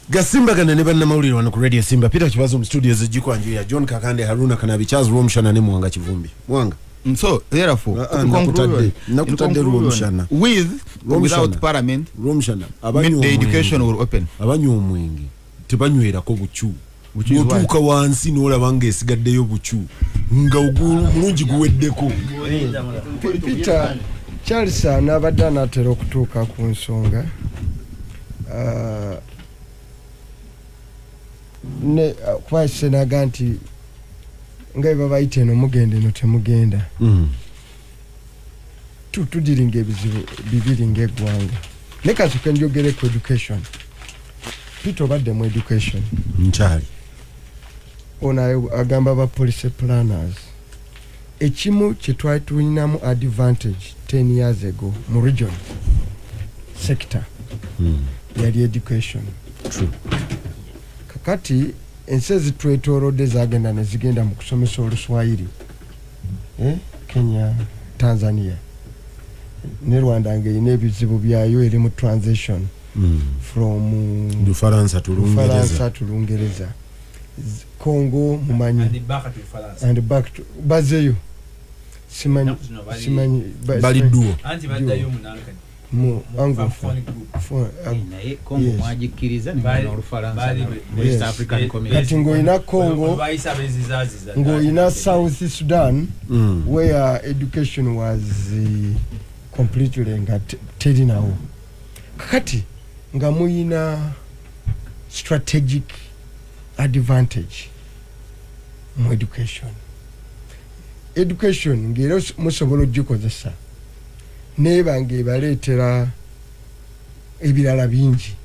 Gasimbagane ne bannamawulire wano ku Radio Simba. Peter Kibazo mu studio z'Ejjikwanju ya John Kakande, Haruna Kanabi, Charles Rwomushana ne Mwanga Kivumbi. Mwanga. So therefore, to conclude, nakutadde Rwomushana. With or without parliament, Rwomushana, the education will open. Abanywa omwenge tebanywerako bucu. Otuuka wansi n'olaba ng'esigaddeyo bucu nga mulungi guweddeko. Peter Charles anabadde anaatera okutuuka ku nsonga. Ne kuba senaga nti nga bwe babayita eno mugenda, eno temugenda. Tudiringa ebizibu bibiri ng'eggwanga, naye kasooke njogere ku education. Peter, obadde mu education. Nkyali. Ono agamba ba policy planners, ekimu kye twali tulinamu advantage 10 years ago mu region sector yali education. True. Kakati ensi ezitwetoolodde zagenda ne zigenda mu kusomesa Oluswayiri, eh? Kenya, Tanzania ne Rwanda ng'erina ebizibu byayo, eri mu transition from Lufalansa to Lungereza. Lufalansa to Lungereza. Congo mumanyi. And back to Lufalansa. And back to bazeyo, simanyi. Ennaku zino Simanyi Bali duo. Anti baddayo mu Nankani. Mu Mu Anglophone. Francophone group. Naye Congo mwagikkiriza ne Olufalansa mu East African Community. Kati ng'olina Congo, Bayise abeezizaaziza. ng'olina South Sudan, where education was completely nga terinawo. Kakati nga muyina strategic advantage mu education. Education ng'era musobola ogikozesa neeba ng'ebaleetera ebirala bingi.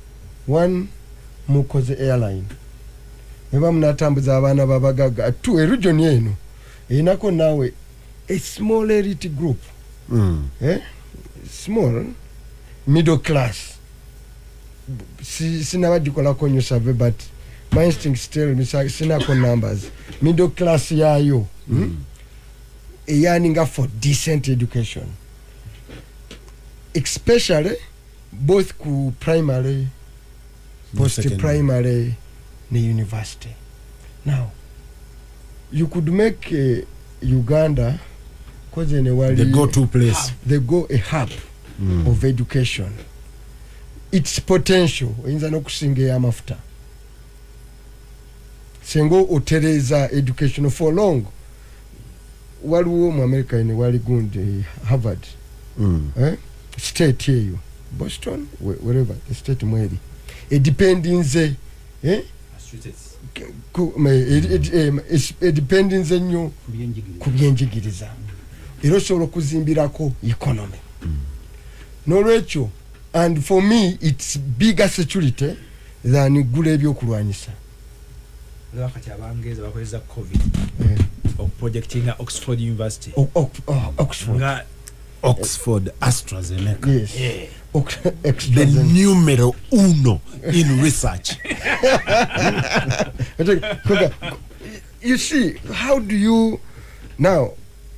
One, mukoze airline neba munatambuza abaana babagaga. Two, eregion eno erinako naawe a small elite group, eh? Small middle class. Sinabagikolako nnyo survey, but my instincts tell me, sinako numbers, middle class yayo, Eyaninga for decent education, especially both ku primary, post secondary. Primary ne university. Now you could make Uganda koze ne wali The go-to place. The go a hub of education. Its potential oyinza n'okusinga ey'amafuta senga otereeza education for long. Waliwo mu America ene wali gundi Harvard, eh? State eyo Boston, wherever the state mweri edependinze, eh? Edependinze nnyo ku byenjigiriza, era osobola okuzimbirako economy. N'olwekyo, and for me it's bigger security than gula ebyokulwanyisa. Olaba kati Abangereza bakozesa COVID okuprojectinga Oxford University. Oxford. Nga Oxford AstraZeneca. Yes. Yeah. The numero uno in research. You see, how do you now,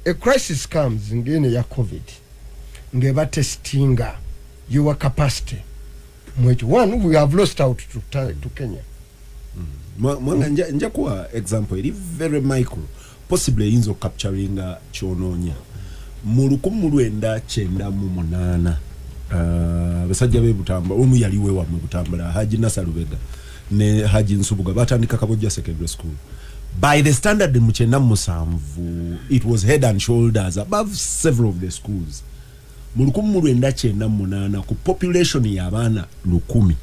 a crisis comes ngene ya COVID ngeba testinga your capacity mwekyo. One, we have lost out to Kenya. Mwanga, nja kuwa example eri very micro, possibly eyinza okucapturinga kyonoonya. Mu 1998, abasajja b'e Butambala, omu yaliwe wammwe Butambala, Haji Nasa Lubega ne Haji Nsubuga, batandika Kabojja Secondary School. By the standard mu 97, it was head and shoulders above several of the schools. Mu 1998, ku population y'abaana 1,000,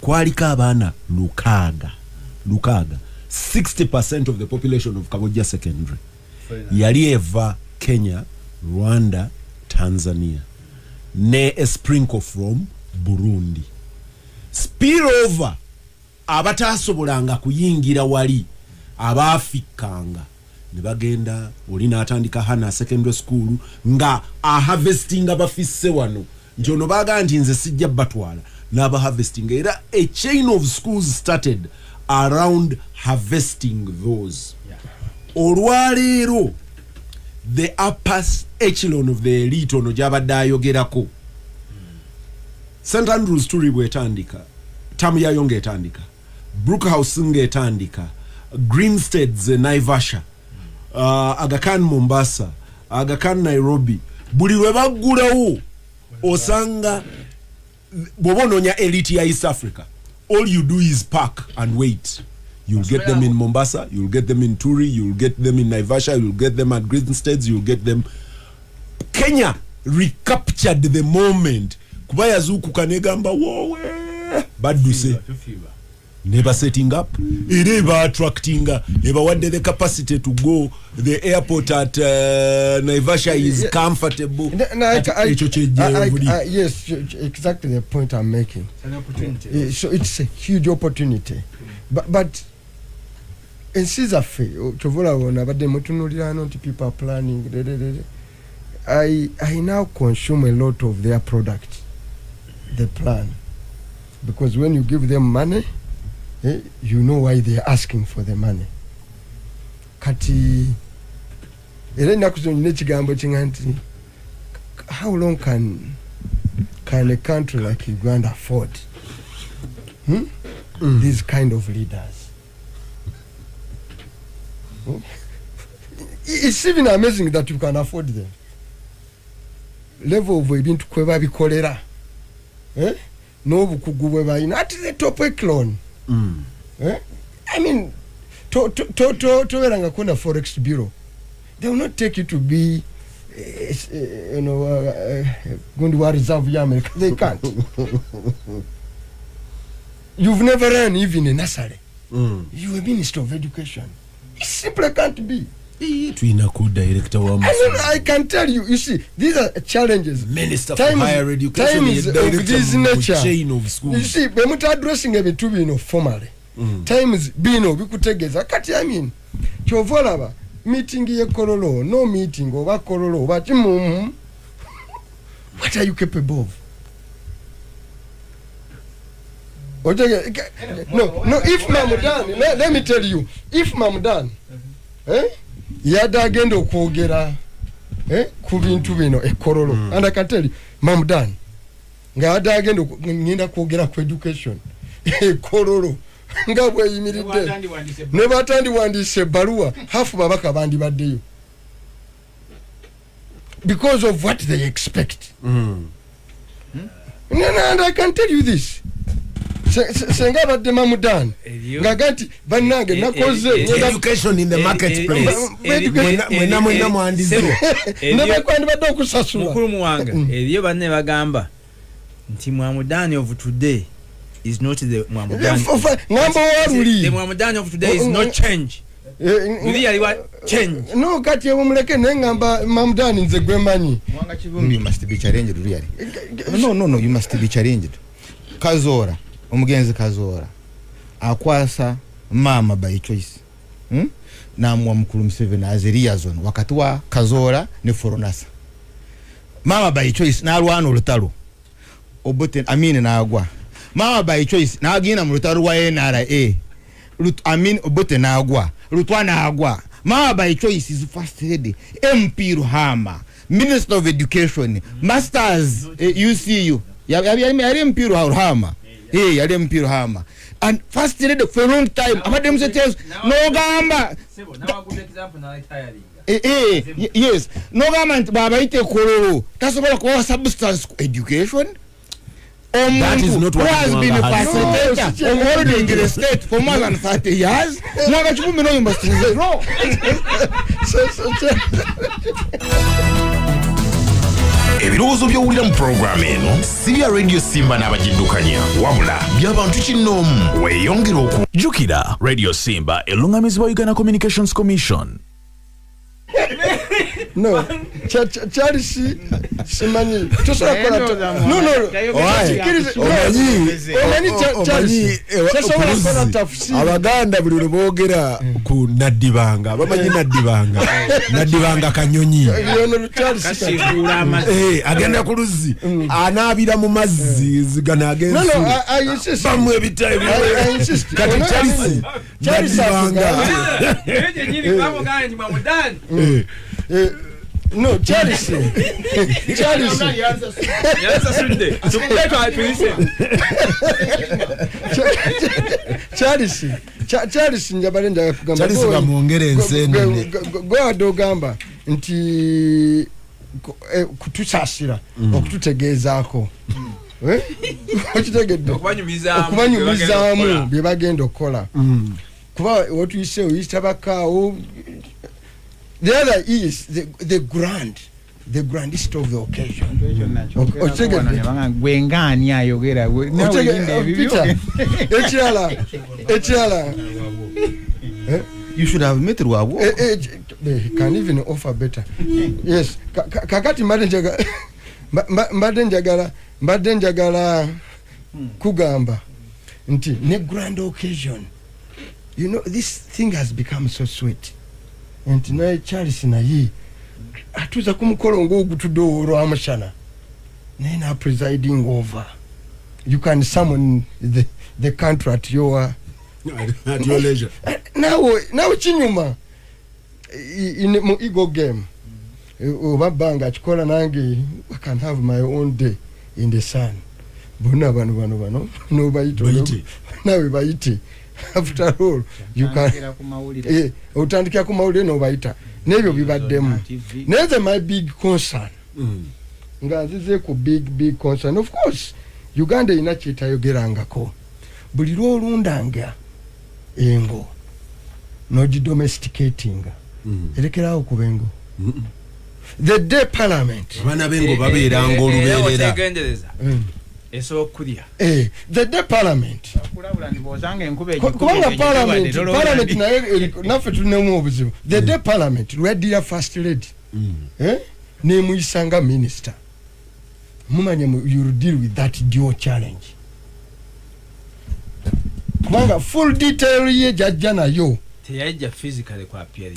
kwaliko abaana 600. 600, 60% of the population of Kabojja Secondary yali eva Kenya, Rwanda, Tanzania ne a sprinkle from Burundi. Spill over, abatasobolanga kuyingira wali abaafikkanga ne bagenda oli n'atandika Hana Secondary School nga aharvestinga bafisse wano, nti ono bagaa nti nze sijja batwala n'aba harvesting. Era a chain of schools started around harvesting those. Olwaleero the upper echelon of the elite ono gyabadde ayogerako, St Andrews Turi bwetandika, tamu yayo ng'etandika, Brookhouse ng'etandika, Greensteads Naivasha, Aga Khan Mombasa, Aga Khan Nairobi, buli lwe baggulawo osanga bw'oba onoonya elite ya East Africa, all you do is park and wait. You'll get them in Mombasa, you'll get them in Turi, you'll get them in Naivasha, you'll get them at Greensteads, you'll get them. Kenya recaptured the moment kuba yazuukuka negamba, "Woowe, badduse." Neba setting up era eba attractinga, ebawadde the capacity to go. The airport at Naivasha is comfortable. No, Ekyo kyejjevuli. Yes, exactly the point I'm making. It's an opportunity. So it's a huge opportunity. But ensi zaffe, kyova olaba ono abadde mutunuulirano nti people are planning re, re, re, re. I now consume a lot of their product, the plan, because when you give them money, you know why they are asking for the money. Kati era ennaku zino nina ekigambo kinga nti how long can a country like Uganda afford these kind of leaders? It's even amazing that you can afford them. Level of ebintu kwe babikolera, n'obukugu bwe balina at the top echelon. I mean, tobeerangako na forex bureau. They will not take you to be gundi wa reserve ya America. They can't. You've never run even a nursery. You are minister of education. It simply can't be. Tulinako director wa I can tell you, you see, these are challenges. Minister for higher education, times ye of this director mu nature. chain of schools. You see, bwe muta addressing ebintu bino formally, times bino bikutegeeza. Kati I mean, kyova olaba meeting ye Kololo, no meeting oba Kololo oba kimumu. What are you capable of? No, if Mamudan, let me tell you, if Mamudan, yadde agenda okwogera ku bintu bino e Kololo, and I can tell you, Mamudan, nga yadde agenda ngenda kwogera ku education e Kololo, nga bweyimiridde ne batandiwandiise ebbaluwa, hafu babaka bandibaddeyo because of what they expect. No, and I can tell you this. Senga abadde Mamudan ngaga nti bannange nakoze education in the marketplace. Mwena mwena mwandize nebekwandibadde okusasula. Mukulu Muwanga, eriyo banne bagamba nti Mwamudani of today is not the Mwamudani. Ngamba waluli. The Mwamudani of today is not change. Luli yaliwa change. No, kati omuleke naye ngamba Mamudani nze gwe manyi. Muwanga Kivumbi, you must be challenged really. No, you must be challenged. Kazoora, omugenzi Kazoora akwasa mama by choice. Namuwa mukulu Museveni as a liaison wakati wa Kazoora ne Foronasa. Mama by choice n'alwana olutalo. Obote Amini n'agwa. Mama by choice n'agenda mu lutalo lwa NRA. Amin Obote n'agwa. Lutwa n'agwa. Mama by choice is first lady. MP Ruhama, Minister of Education, Masters UCU. Yali MP Ruhama. Yali MP Ruhama. And first lady for a long time. Abadde musetezo n'ogamba. Yes. N'ogamba nti bw'abayita Kololo tasobola kubawa substance education. That is not what has been a facilitator of holding the state for more than 30 years. Mwanga Kivumbi, no, you must say no. Ebirowoozo by'owulira mu pulogulaamu eno si bya Radio Simba n'abagiddukanya, wabula by'abantu kinnoomu. Weeyongere oku Jjukira, Radio Simba eluŋŋamizibwa Uganda Communications Commission. No, Charles simanyi tosobola kukola no omanyi Charles tosobola kukola tafsiri. Abaganda buli lwe boogera ku Naddibanga bamanyi Naddibanga, Naddibanga kanyonyi agenda ku luzzi anaabira mu mazzi gano ag'ensulo bamu ebita kati Charles Naddibanga. No, Charles. Charles. Charles. Charles njabale njaga kugamba. Charles bamwongere ensenene. Gwe ogamba nti kutusasira okututegeezaako. Okitegedde? Okubanyumizaamu bye bagenda okukola. Kuba wotuyise oyita bakaawo. The other is the grand the grandest of the occasion. Otegedde gwe ngaani ayogera nawe linda ebibyo. Ekirala You should have met Rwabwo. They can even offer better. Yes. Kakati mbadde njagala kugamba nti ne grand occasion, you know, this thing has become so sweet. Nti naye Charles naye atuza ku mukolo ng'ogutudde olw'amushana naye na presiding over. You can summon the country at your at your leisure. Nawe kinyuma mu ego game. Oba bbanga akikola nange I can have my own day in the sun. Bonna bano nobayita nawe bayite. After all you can otandikira ku mawulire nobayita n'ebyo bibaddemu. Naye my big concern nga nzize ku big concern, of course Uganda erina kyetayogerangako. Buli lw'olundanga engo n'ogidomesticatinga erekerawo okuba engo. The day parliament abaana b'engo babeeranga olubeerera esobola okulya. The day parliament kubanga parliament naye naffe tulinemu obuzibu. The day parliament lweddira first lady nemuyisanga minister, mumanye you deal with that dual challenge. Kubanga full detail ye jajja nayo teyajja physically kwa appear.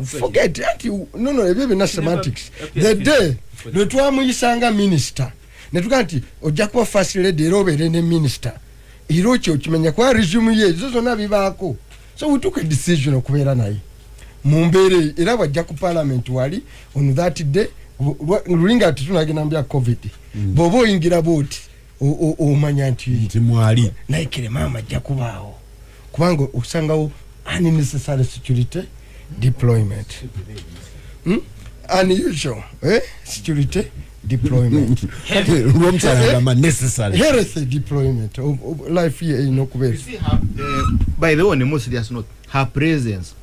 Forget anti no ebyo byonna semantics. The day lwe twamuyisanga minister netuga nti ojja kuba first lady era obeere ne minister, era okyo okimenya kuba resume ye ezo zonna bibaako. So we took a decision okubeera naye mu mbeera eyo, era bwajja ku parliament wali on that day lulinga tetunagenda mu bya covid. Bw'oba oyingira bwoti omanya nti mwali naye kere maama ajja kubaawo, kubanga osangawo unnecessary security deployment. Unusual security deployment. Necessary health deployment of life here in okubeera. You see her, by the way, on a more serious note, her presence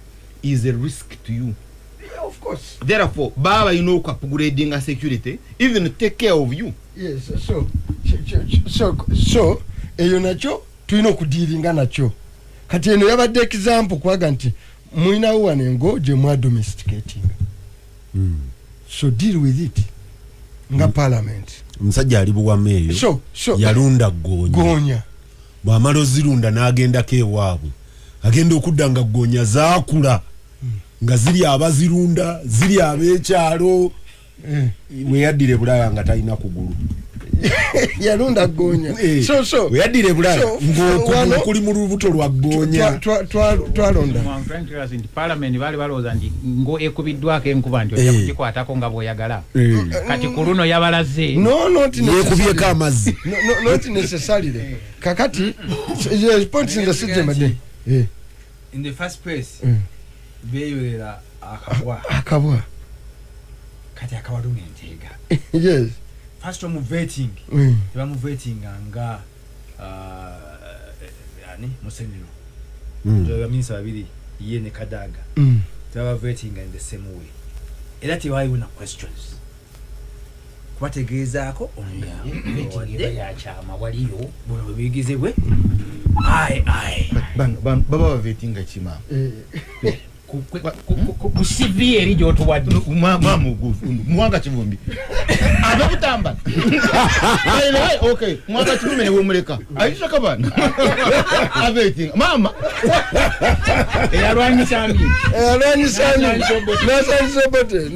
is a risk to you. Yeah, of course. Therefore, baba you know upgrading security, even take care of you. Yes, so eyo nakyo tulina okudiiringa nakyo. Kati eno yabadde example kwaga nti mulinawo wano engo gye mwa domesticating. So deal with it nga parliament. Omusajja ali buwama eyo yalunda goonya, bw'amala ozirunda n'agendako ewaabwe, agenda okudda nga goonya zaakula nga ziri abazirunda ziri ab'ekyalo. Weyaddira ebulaaya nga talina kugulu. Yalunda goonya. So weyaddira ebulaaya ng'okugulu kuli mu lubuto lwa goonya. Twalonda parliament baali balowooza nti ngo ekubiddwako enkuba nti ojja kugikwatako nga bw'oyagala. Kati ku luno yabalaze no not yeekubyeko amazzi. No, not necessarily. Kakati point in the system in the first place beeyolera akabwa kati akabaluma enteega. Yes. First omu vetting tebamuvetinga nga ani Musenero baminisita babiri ye ne Kadaga tebabavetinga in the same way, era tewaliwo na questions kubategeezaako yakyama waliyo buno bwe biyigizibwe aye baba bavetinga ki maama? Ku CV eri gy'otuwadde. Maama Muwanga Kivumbi ava kutamba. Okay, Muwanga Kivumbi ne womuleka ayisa kabana avetinga maama eyalwanyisa mbi nasansobote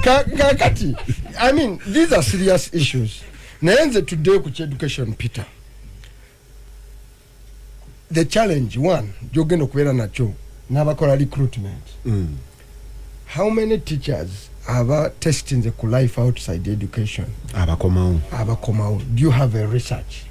kakati. I mean, these are serious issues. Naye nze today ku education, Peter, the challenge one gyogenda okubeera nakyo n'abakola recruitment. How many teachers aba testing ku life outside education abakomawo? Do you have a research?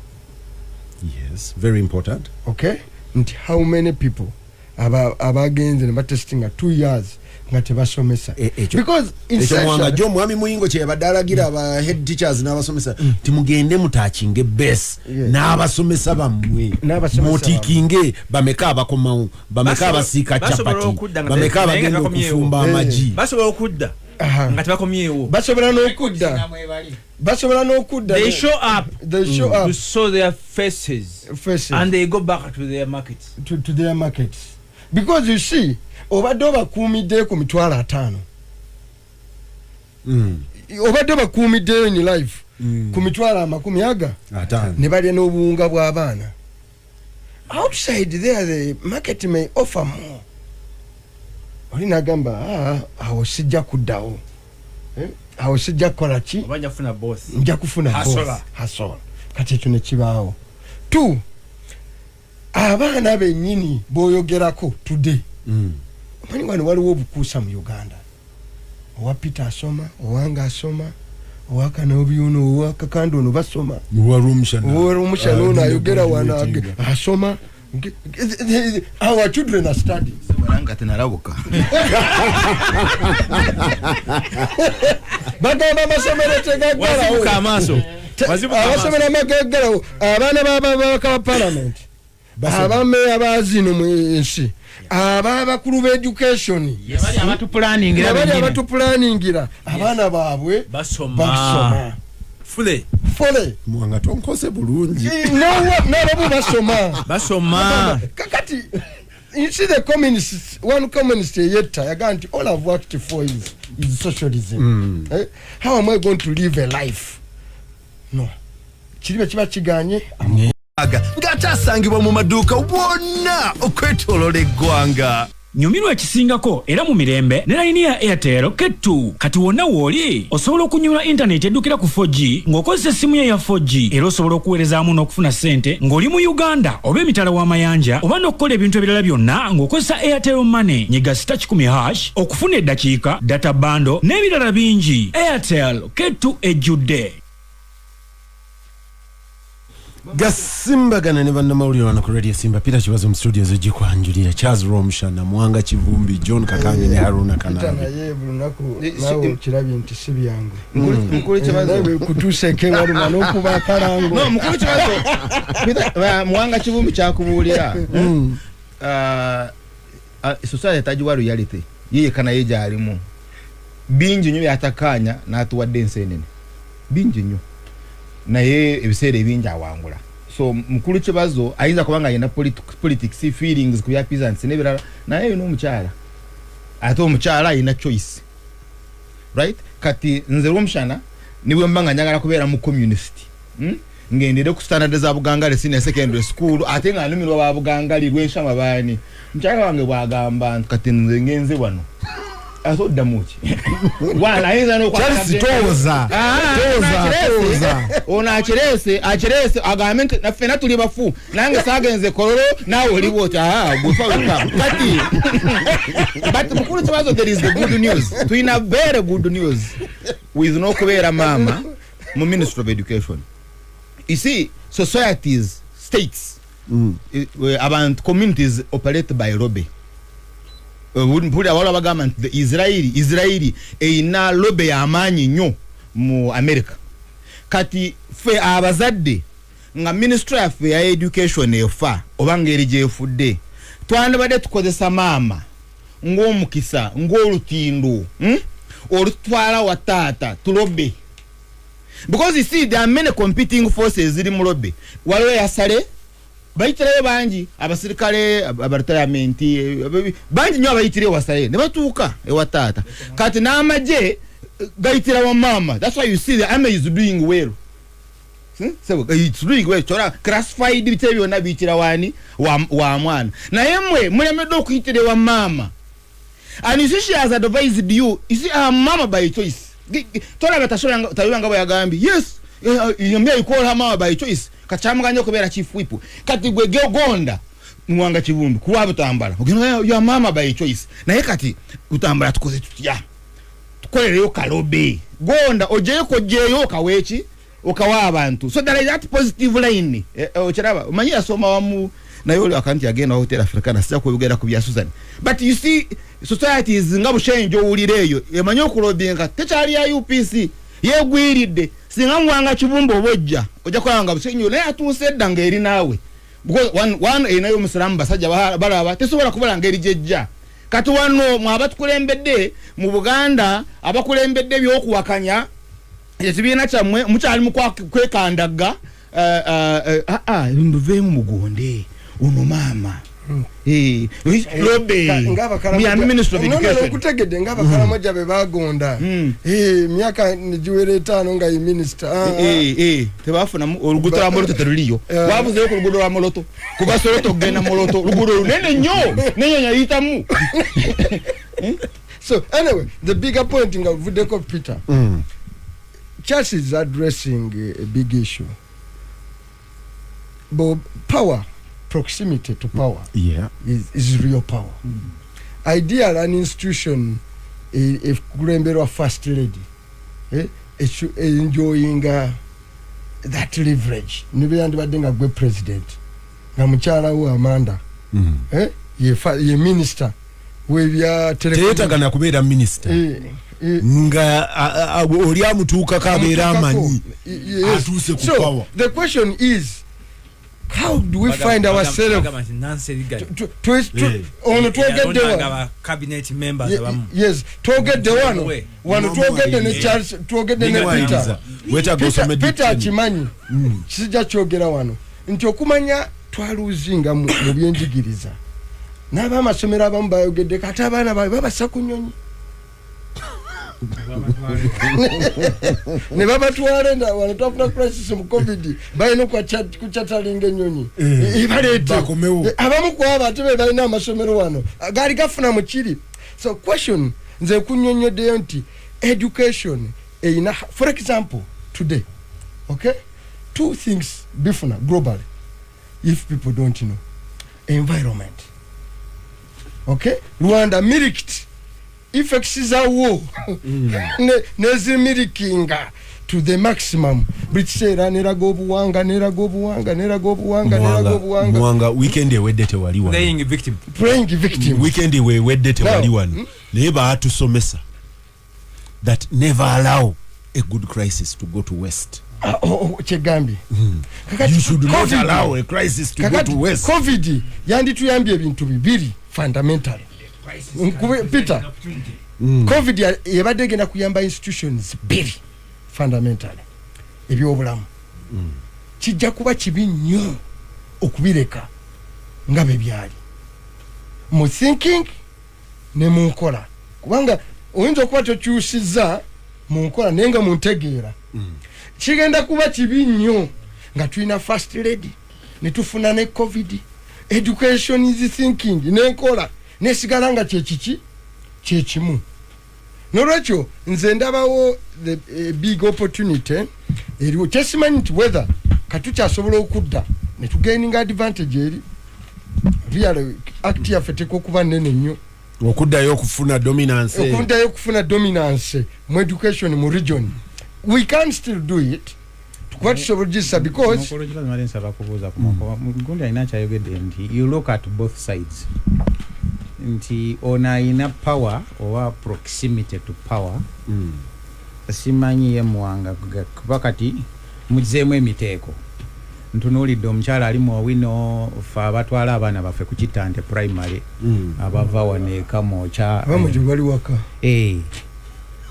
Yes, very important. Okay, nti how many people abagenze ne batestinga 2 years Nga tebasomesa. Because Ekyo Mwanga jo mwami Muyingo kye yabadde alagira aba head teachers n'abasomesa timugende mutachinge base n'abasomesa bammwe, mutikinge bameka abakomawo, bameka abasiika chapati, bameka abagenda okufumba amagi. Basobola okudda nga tebakomyewo. Basobola n'okudda, basobola n'okudda. They show up. They show up to show their faces and they go back to their markets, to their markets, because you see, obadde obakuumiddeyo ku 50,000, obadde obakuumiddeyo in life ku 250,000, ne balya n'obuwunga bw'abaana. Outside there the market may offer more. Oli nagamba, "Ah, awo sijja kuddawo. Awo sijja kukola ki? Oba nja kufuna boss." Nja kufuna boss. Hasola. Hasola. Kati ekyo ne kibaawo. Two, abaana bennyini b'oyogerako today, omanyi wano waliwo obukuusa mu Uganda. Owa Peter asoma, owange asoma, owakanobyuno, owakakando ono basoma, owarumushana ono ayogera wano asoma. Our children are studying. Nga tenarabuka. Bagamba amasomero tegaggalawo. Wazibuka amaaso. Amasomero amagaggalawo. Abaana b'ababaka ba parliament, abameeya ba zino mu ensi, ab'abakulu b'education, Bali abatupulaningira bali bennyini. abatupulaningira, abaana baabwe basoma. Basoma. Fule. Fule. Mwanga tonkose bulungi. N'abamu basoma. Basoma. Kakati you see the communists, one communist yetta yagamba nti all I've worked for is socialism. Eh? How am I going to live a life? No. Kiriba kiba kiganye. Ng'atasangibwa mu maduuka wonna okwetooloola eggwanga. Nyumirwa ekisingako era mu mirembe ne layini ya Airtel K2. Kati wonna w'oli osobola okunyula intaneti eddukira ku 4G ng'okozesa essimu ye ya 4G, era osobola okuweerezaamu n'okufuna ssente ng'oli mu Uganda oba emitala w'amayanja, oba n'okukola ebintu ebirala byonna ng'okozesa Airtel Money. Nyiga *100# okufuna eddakiika, data bundle n'ebirala bingi. Airtel K2 ejjudde. Gasimbagana ne bannamawulire wano ku Radio Simba. Peter Kibazo mu studio zigikwanjulira, Charles Romshana, Mwanga Kivumbi, John Kakande ne Haruna Peter, Kanambe. Naye buli lunaku naawe okirabye nti si byangu. Mukulu Kibazo. Nawe kutuuseko ewaluma n'okuba akalango. No, mukulu Kibazo. Peter, Muwanga Kivumbi kyakubuulira. Society tagiwa reality. Ye yekka naye gy'alimu. Bingi nnyo by'atakkaanya n'atuwadde ensi enene. Bingi nnyo. Naye ebiseera ebingi awangula. So mukulu Kibazo ayinza kuba nga alina politics feelings ku bya peasants n'ebirala, naye yina omukyala. Ate omukyala alina choice. Right? Kati nze Rwomushana ne bwe mba nga njagala kubeera mu communist. Ngendere ku standard za Bugangali senior secondary school, ate nga nnumirwa ba Bugangali lw'enshama baani. Mukyala wange bw'agamba nti kati nze ngenze wano. Ate oddamu ki? Wala ayinza n'okwagala Charles, towoza. Ah, Towoza, towoza. ono akirese agambe nti ffenna tuli bafu, nange saagenze Kololo, naawe oli bw'oti. Ah, gwe fa wekka. Kati but mukulu Kibazo, there is the good news. Tulina very good news with n'okubeera maama mu Ministry of Education. You see, societies, states, abantu, communities operate by lobby. Mpulira waliwo abagamba nti the Israeli eyina lobby y'amaanyi nnyo mu America. Kati ffe abazadde nga ministry yaffe ya education efa oba ngeri gyefudde, twandibadde tukozesa maama ng'omukisa, ng'olutindo, Olutwala wa taata tulobe, because you see there are many competing forces ziri mu lobby. Waliwo eyasale bayitirayo bangi, abasirikale, abaretirement bangi nnyo abayitira ewasale ne batuuka ewa taata. Kati n'amagye gayitira wa maama. That's why you see the army is doing well. So it's doing well. Kyora classified bitebe byonna biyitira wani wa mwana, naye mmwe mulemedde okuyitira ewa maama. And you see she has advised you. You see her mama by choice. Tolaba tasolanga bwe yagambye. Yes, yambye, you call her mama by choice. Kakyamuganye okubeera chief whip. Kati gwe gonda Muwanga Kivumbi kuwa Butambala, ogenda your mama by choice. Naye kati Butambala tukoze tutya? Tukolereyo kalobe. Gonda ojeyo kojjeyo okaweeki okawa abantu. So there is that positive line. Okiraba, omanyi yasoma wamu Naye oli akanti yagenda Hotel Africana, sijja kwogera ku bya Susan, but you see societies nga Bushenjo owulira eyo emanyi okulobinga, tekyali ya UPC yegwiridde. Singa Muwanga Kibumba oba ojja ojja kulaba nga Bushenjo naye atuuse edda ng'eri naawe, because one erinayo omusiraamu, basajja balaba tesobola kubala ngeri gyejja. Kati wano mwe abatukulembedde mu Buganda, abakulembedde ebyokuwakanya ekibiina kyammwe, mukyali mu kwekandagga. Muveemu mugonde ono maama. Lobby muyambe Minister of Education. Okutegedde ng'Abakalamoja be bagonda emyaka negiwera 5 nga ye minisita. Tebafunamu oluguudo lwa Moroto teruliyo. Wabuzeyo ku luguudo lwa Moroto, kuva Soroto okugenda Moroto, luguudo lunene nnyo n'ennyonyi ayitamu. So anyway, the bigger point nga vuddeko Peter, Charles is addressing a big issue. But power, proximity to power is real power. Ideal an institution if kulemberwa first lady enjoying that leverage, nibe yandibadde nga gwe president nga mukyala wo Amanda ye minister webya Teyeetagana kubeera minisita nga oli amutuukako abeera amanyi atuuse ku So power. the question is, how do we find ourselves Nancy Reagan. Ono twogedde Yalondanga wano. ba cabinet members abamu. Yes, twogedde wano wano, twogedde ne Charles, twogedde ne Peter. Weetaaga osome Peter dictionary. akimanyi kijja kyogera wano nti okumanya twaluzinga mu byenjigiriza n'abamasomero abamu bayogedde kati abaana baabwe babassa ku nnyonyi ne babatwala enda. Wano twafuna crisis mu COVID, balina okukyatalinga ennyonyi ibaleete. Bakomewo. Abamu ku abo ate be balina amasomero wano gaali gafuna mukiri. So question nze kunyonyoddeyo nti education erina, for example today, okay, two things bifuna globally if people don't know: environment, okay, Rwanda milked effects zawo nezimirikinga to the maximum buli kiseera, neraga obuwanga, neraga obuwanga, neraga obuwanga, neraga Muwanga, obuwanga. Muwanga, weekend ewedde tewali wano. Playing victim. Playing victim. Weekend ewedde tewali Now, wano, naye baatusomesa that never allow a good crisis to go to waste. Ah, oh, kyegambye. Kakati You should not allow a crisis to go Kakati to waste. COVID yandituyambye ebintu bibiri fundamentally. Peter, COVID yebadde egenda kuyamba institutions bbiri fundamentally. Ebyobulamu kijja kuba kibi nnyo okubireka nga bwe byali mu thinking ne mu nkola, kubanga oyinza okuba tokyusizza mu nkola naye nga mu ntegeera kigenda kuba kibi nnyo nga tulina first lady ne tufuna ne COVID, education is thinking n'enkola nesigala nga kyekiki kyekimu. Nolwekyo nze ndabawo the big opportunity eriwo. Kyesimanyi nti whether katukyasobola okudda ne tugaininga advantage eri real act yaffe tekwa okuba nene nnyo. Okuddayo okufuna dominance. Okuddayo okufuna dominance mu education mu region, we can still do it kuba tusobola ogisa because Mukulu Kibazo, mbadde nsaba kubuuza ku makuba. Gundi alina kyayogedde nti you look at both sides, nti ono alina power oba proximity to power. Simanyi ye Muwanga kuba kati muzeemu emiteeko. Ntunuulidde omukyala ali mu Owino, ffe abatwala abaana baffe ku Kitante Primary, abava wano eka Mwokya. Abamu gye bali waka.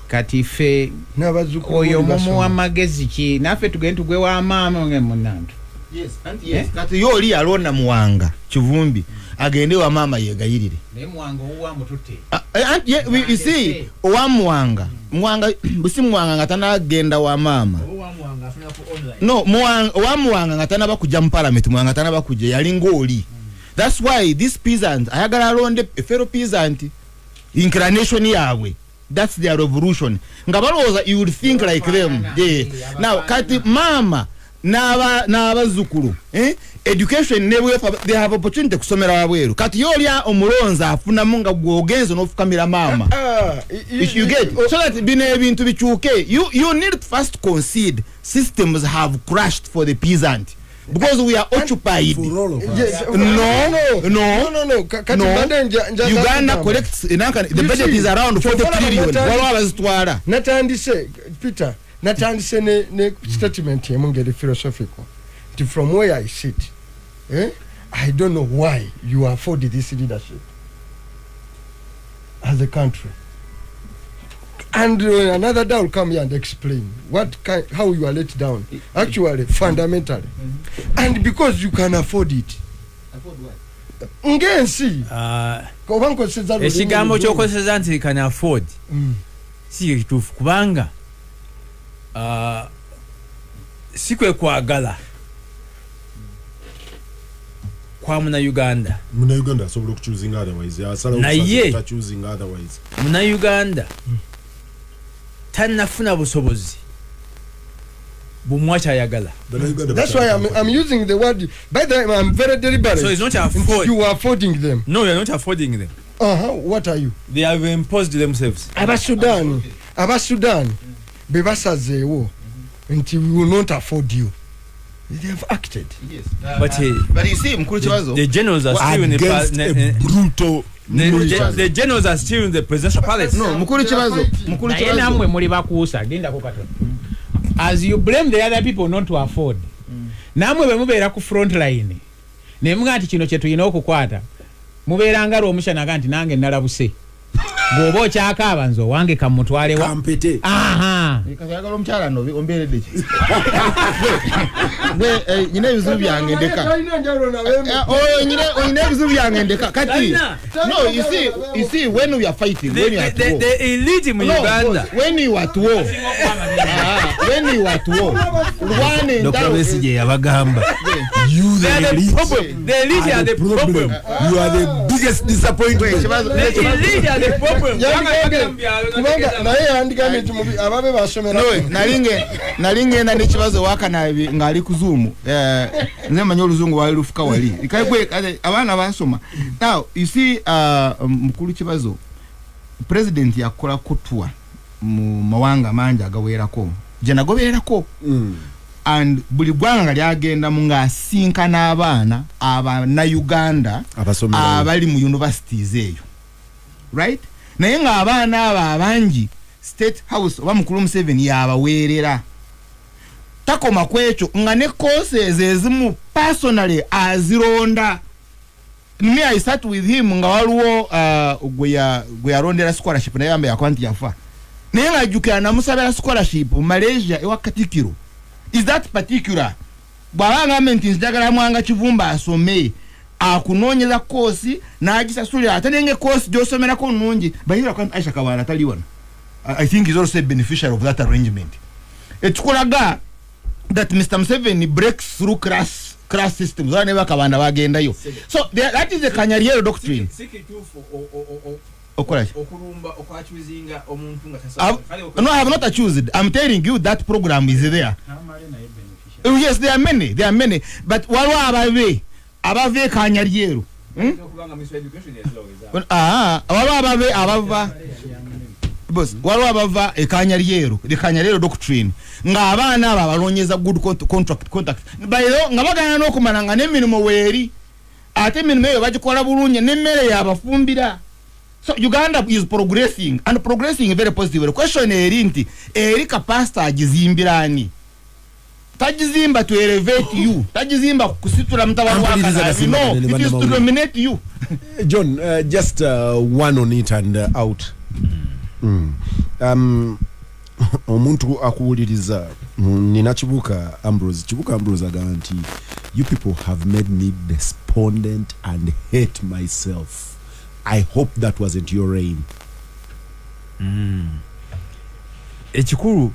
Kati ffe n'abazzukulu oyo bali basoma. mumuwa magezi ki naffe tugende tugwe wamaama nge munantu? Yes, anti yes. Kati yo oli alonda Muwanga Kivumbi agende wa maama yegayirire. Naye Muwanga owuwa mututte. Anti you see, owa Muwanga, Muwanga busi Muwanga nga tanagenda wa maama. No, Muwanga, owa Muwanga nga tanaba kujja mu parliament, Muwanga tanaba kujja yali ng'oli. That's why this peasant ayagala alonde a fellow peasant inclination yaabwe. That's their revolution. Nga balowooza you would think like them. Yeah. Now kati mama n'abazzukulu, eh? Education nebwefa, they have opportunity kusomera wabweru. Kati yo oli omulonzi afunamu nga gwogenze n'ofukamira maama. If you get so that bino ebintu bikyuke, you need to first concede systems have crashed for the peasant. Because we are occupied. Yes, No, no, no, no, no. Kati no. mbadde njaza Uganda kugamba. collects the You budget see, is around 40 kyova olaba trillion. Waliwo abazitwala. Natandise, Peter, natandise ne statement emu ngeri philosophical nti from where I sit, I don't know why you afford this leadership as a country. And another day will come here and explain what kind, how you are let down, actually, fundamentally. And because you can afford it. Ng'ensi oba nkozesezza lulimi Ekigambo lulungi. kyokozesa nti can afford si kituufu, kubanga si kwe kwagala kwa Munnayuganda. Munnayuganda asobola okuchoosinga otherwise, asalawo Naye- choosing otherwise. Munnayuganda tannafuna busobozi bumuwa kyayagala. That's why I'm using the word. By the way, I'm very deliberate. So it's not afford. You are affording them. No, you are not affording them. What are you? They have imposed themselves. Aba Sudan be basazeewo nti we will not afford you. They have acted. Yes. But, But you see, Mukulu Kibazo, the generals are still in the Against a brutal the generals are still in the presidential palace. No, Mukulu Kibazo, Mukulu Naye Kibazo. nammwe muli bakuusa, gendako katono. As you blame the other people not to afford, nammwe bwe mubeera ku front line ne mugaa nti kino kye tulina okukwata, mubeera nga Lwomushana nti nange nalabuse, bw'oba okyakaaba nze owange kamutwalewa kampete. Aha. Kati ayagala omukyala no ombeeredde ki? Gwe nyina ebizibu byange ndeka. Talina njawulo nawe. Oyo nyina ebizibu byange ndeka. Kati Talina. no, you see when we are fighting, when you are at The, war. the elite mu No, Uganda. boss, when you are at war. When you are at war. Lwana Dr. entalo. Besigye yabagamba, you They the are the elite problem. The elite are the problem. You are the biggest disappointment. The elite are the problem. Kubanga naye yandigambye nti ababe basomera. No, nali ngenda n'ekibazo wakanabi ng'ali ku Zoom. Nze manyi oluzungu wali lufuka wali. Kale kale abaana basoma. Now you see, Mukulu Kibazo, president yakola kutwa mu mawanga mangi agawerako gye nagobererako, and buli ggwanga lyagendamu ng'asinkana abaana Abannayuganda Abasomerayo. Abali mu universities eyo, right? Naye ng'abaana abo abangi State House oba Mukulu Museveni yabaweerera. Takoma ku ekyo, nga ne courses ezimu personally azironda. Me, I sat with him nga waliwo gwe yalondera scholarship, naye yamba yakuba nti yafa, naye ng'ajjukira namusabira scholarship mu Malaysia ewa Katikiro. Is that particular bw'aba agambe nti njagala Mwanga Kivumba asome, akunoonyeza koosi n'agisasulira, ate nenge koosi gy'osomerako nnungi. Bayira kwa Aisha Kabanda tali wano. I think is also a beneficiary of that arrangement. Ekikulaga that Mr. Museveni breaks through class systems. Aba ne bakabanda bagendayo. So that is the Kanyariero doctrine. Si kituufu Okola ki? Okulumba okwachuzinga omuntu nga No, I have not accused. I'm telling you that program is there. Oh, yes, there are many. There are many. But waliwo ababe abava e Kanyaryeru. Ah, waliwo ababe abava, boss, waliwo abava e Kanyaryeru, the Kanyaryeru doctrine, ng'abaana abo abalonyeza good contract contact. By the way, nga bagana n'okumala nga n'emirimu weeri, ate emirimu eyo bagikola bulungi n'emmere yabafumbira. So Uganda is progressing and progressing very positively. Question eri nti eri capacity agizimbira ani? Tagizimba to elevate you, tagizimba kusitula mutabani wa Ampuliriza. Kanabi. No, it is to dominate you. John, just one on it and out. Omuntu akuwuliriza, nina Kibuka Ambrose. Kibuka Ambrose agamba nti you people have made me despondent and hate myself. I hope that wasn't your reign. Ekikulu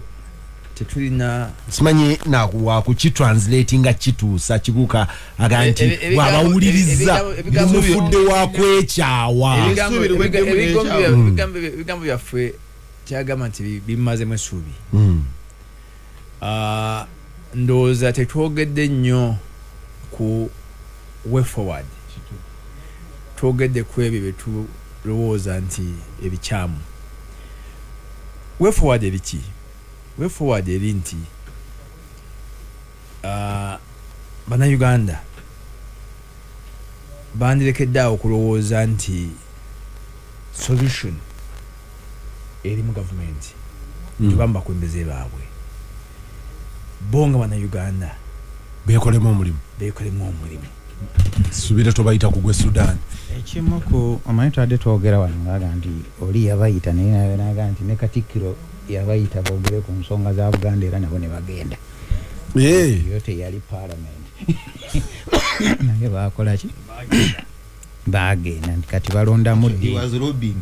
tetulina Simanyi wakukitranslatinga kituusa. Kibuka agamba nti bw'abawuliriza mufudde wakwekyawa. Ebigambo byaffe kyagamba nti bimazemu essuubi. Ah, ndowooza tetwogedde nnyo ku way forward, twogedde ku ebyo byetulowooza nti ebikyamu. Way forward eriki? Way forward eri nti Bannayuganda bandirekedde awo okulowooza nti solution eri mu gavumenti oba mu bakulembeze baabwe. Bo nga Bannayuganda bekolemu omulimu. Bekolemu omulimu. Subira tobayita kugwe Sudan. Ekimu ku omanyi twadde twogera wano ngaaga nti oli yabayita, naye naga nti ne Katikkiro yabayita boogere ku nsonga za Buganda, era nabo ne bagenda. Yo teyali parliament, naye bakola ki? Bagenda. Nti kati balondamu ddi? He was lobbying.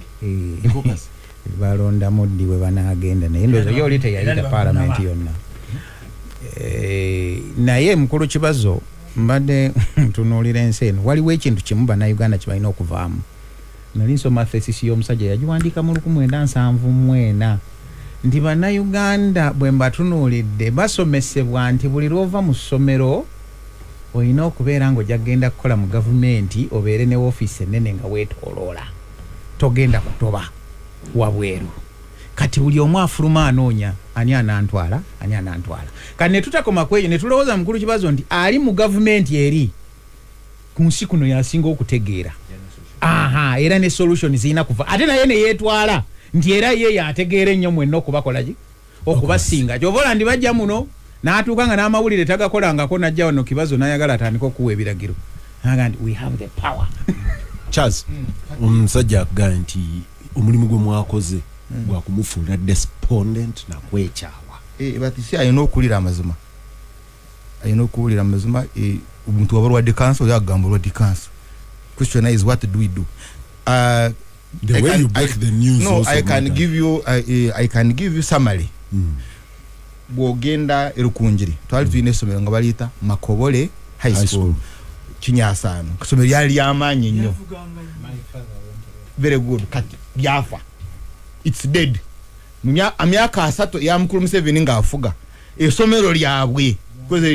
Balondamu ddi bwe banaagenda? Naye ndowooza yo oli teyayita parliament yonna. Naye mukulu Kibazo, mbadde ntunuulira ensi eno, waliwo ekintu kimu Bannayuganda kye balina okuvaamu. Nali nsoma thesis y'omusajja, yagiwandiika mu 1974, nti Bannayuganda bwe mbatunuulidde basomesebwa nti buli lw'ova mu ssomero olina okubeera ng'ojja kugenda kukola mu gavumenti, obeere ne woofiisi ennene nga weetooloola, togenda kutoba wabweru. Kati buli omu afuluma anoonya ani anantwala, ani anantwala. Kati ne tutakoma ku ekyo, ne tulowooza, mukulu Kibazo, nti ali mu gavumenti eri ku nsi kuno yasinga okutegeera, aha, era ne solution zirina kuva ate naye ne yeetwala nti era ye yategeera ennyo mwenna okubakola ki, okubasinga. Kyova ola ndi bajja muno n'atuuka nga n'amawulire tagakolangako, najja wano Kibazo n'ayagala atandike okuwa ebiragiro, naga nti we have the power. Charles, omusajja akugamba nti omulimu gwe mwakoze gwakumufuula despondent nakwekyawa. But si alina okuwulira amazima, alina okuwulira amazima. Omuntu waba olwadde kansa, oli agamba olwadde kansa. Question is, what do we do? The I way can- you break the news no, also I can matters. give you I can give you summary. Bwogenda Erukungiri, twali tulina essomero nga baliyita Makobole High School, Kinyasaano. Essomero lyali lyamaanyi nnyo, very good. Kati lyafa, it's dead. Mu myaka 30 ya mukulu Museveni ng'afuga, essomero lyabwe kwezi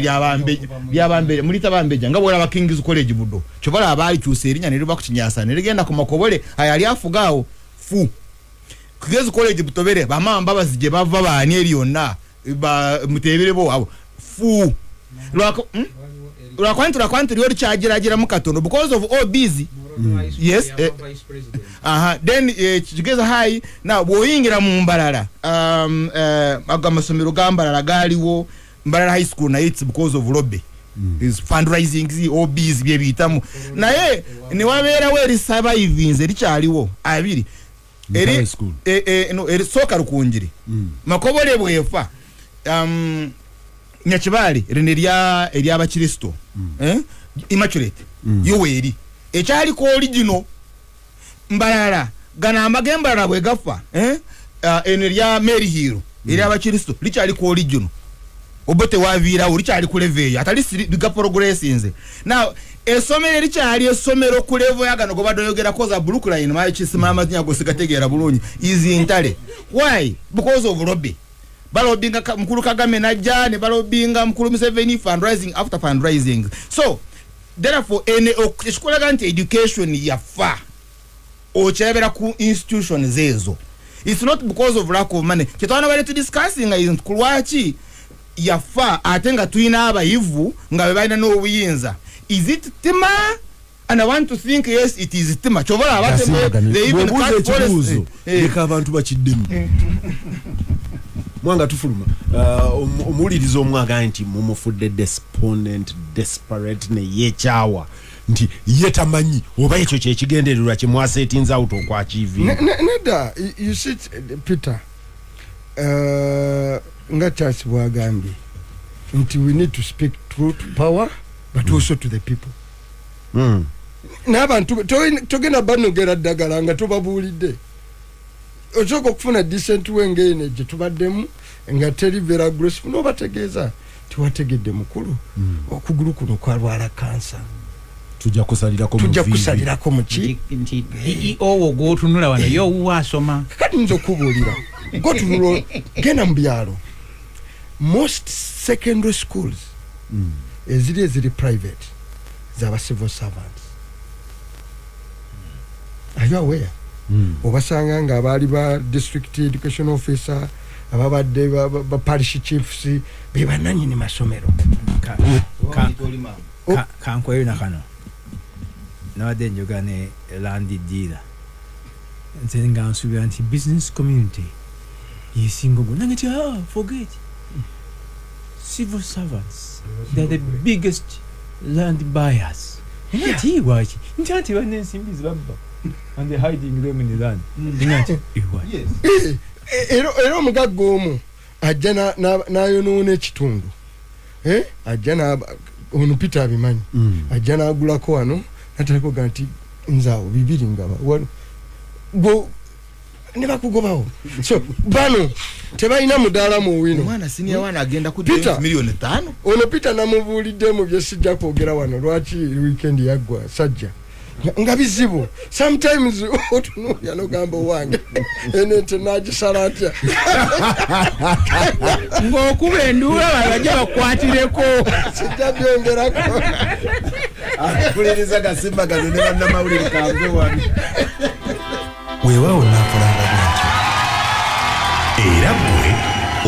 lyabambe mulita bambeja nga bwolaba Kings College Budo, kyobalaba baalikyusa erinnya ne liva ku Kinyasaano ne ligenda ku Makobole. Ayo ali afuga awo fu Kigezi College Butobere, bamama Mbabazi gye bava, baani eri yonna mutebere bo abo fu. Lwako, Lwakuba nti lyo likyagiragiramu katono because of all busy. Yes, aha, then Kigezi High. Now bw'oyingira mu Mbalala, ago amasomero ga Mbalala gaaliwo, Mbalala High School, naye it's because of lobby is fundraising, OBs bye biyitamu, naye ne wabeerawo erisurvivinze, likyaliwo abiri eri High school. No, eri sooka Rukungiri. Makobole bwefa, Nyakibaale lino eryabakristo, eh? Immaculate yo weeri ekyaliko original. Mbalala gano amaga Embalala bwe gafa, eh? Eno erya Mary Hill eryabakristo likyaliko original, oba tewaviirawo, likyali ku level eyo, atali liga progressinze. Now essomero erikyali essomero ku level yagano gobadde oyogerako za Brookline makisima amazina go sigategeera bulungi, is Ntale. Why? Because of lobby. Balobinga mukulu Kagame najja ne balobinga mukulu Museveni, fundraising after fundraising. So therefore ene ekikulaga nti education yafa okyerabira ku institutions ezo. It's not because of lack of money. Kyetwana bali tu discussing is nti kulwaki yafa ate nga tulina abayivu nga be balina n'obuyinza. Is it tima? And I want to think, yes, it is tima. Kyobola abatemu, they even Bw'obuuza cut policy. ekibuuzo, leka abantu bakiddemu. Mwanga tufuluma. Omuwuliriza omu agambye nti mumufudde despondent, desperate, neyekyawa nti ye tamanyi oba ekyo kyekigendererwa kyemwasetinza out okwakiivinga. Nedda, you see, Peter, nga Charles bwagambye nti we need to speak truth to power but also to the people. N'abantu togenda banogera ddagala nga tobabuulidde. Osooka okufuna decent way ng'eno gye tubaddemu nga teri very aggressive, n'obategeeza tiwategedde mukulu, okugulu kuno kwalwala kansa. Tujja kusalirako mu Tujja vivi. Kusalirako mu ki. Nti DEO wo gw'otunula wano ye owuwa asoma. Kati nza okubuulira, gotunula, genda mu byalo, most secondary schools eziri private zaba civil servants. Are you aware? Obasanga nga abaali ba district education officer, ababadde ba parish chiefs, be bananyini masomero. Kankweyo nakano nabadde njogera ne land dealer, nze nga nsuubira nti business community yesinga ogwo, nange nti, "Ah, forget civil servants, they're the biggest land buyers." Nti lwaki? Nti anti balina ensimbi zibabba and they're hiding them in the land. Nti lwaki? Era omugagga omu ajja n'ayonoona ekitundu. Ajja, ono Peter abimanyi, ajja n'agulako wano natandika nti nze awo bibiri ngaba go ne bakugobawo. So bano tebalina mudaala mu wino. Omwana senior one agenda ku Peter, miliyoni 5. Ono Peter namubuuliddemu bye sijja kwogera wano, lwaki weekend yaggwa sajja nga bizibu. Sometimes otunuulya nogamba, owange eno ente nagisala ntya? Ng'okuba enduula bajja bakwatireko. Sijja byongerako. Akuliriza gasimba gano ne bannamawulire kanve wano. Weewaawo naakolanga bwentyo. Era ggwe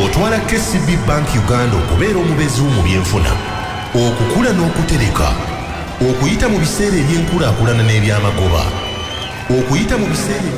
otwala KCB Bank Uganda okubeera omubeezi wo mu byenfuna, okukula n'okutereka, okuyita mu biseera ebyenkulaakulana n'ebyamagoba, okuyita mu biseera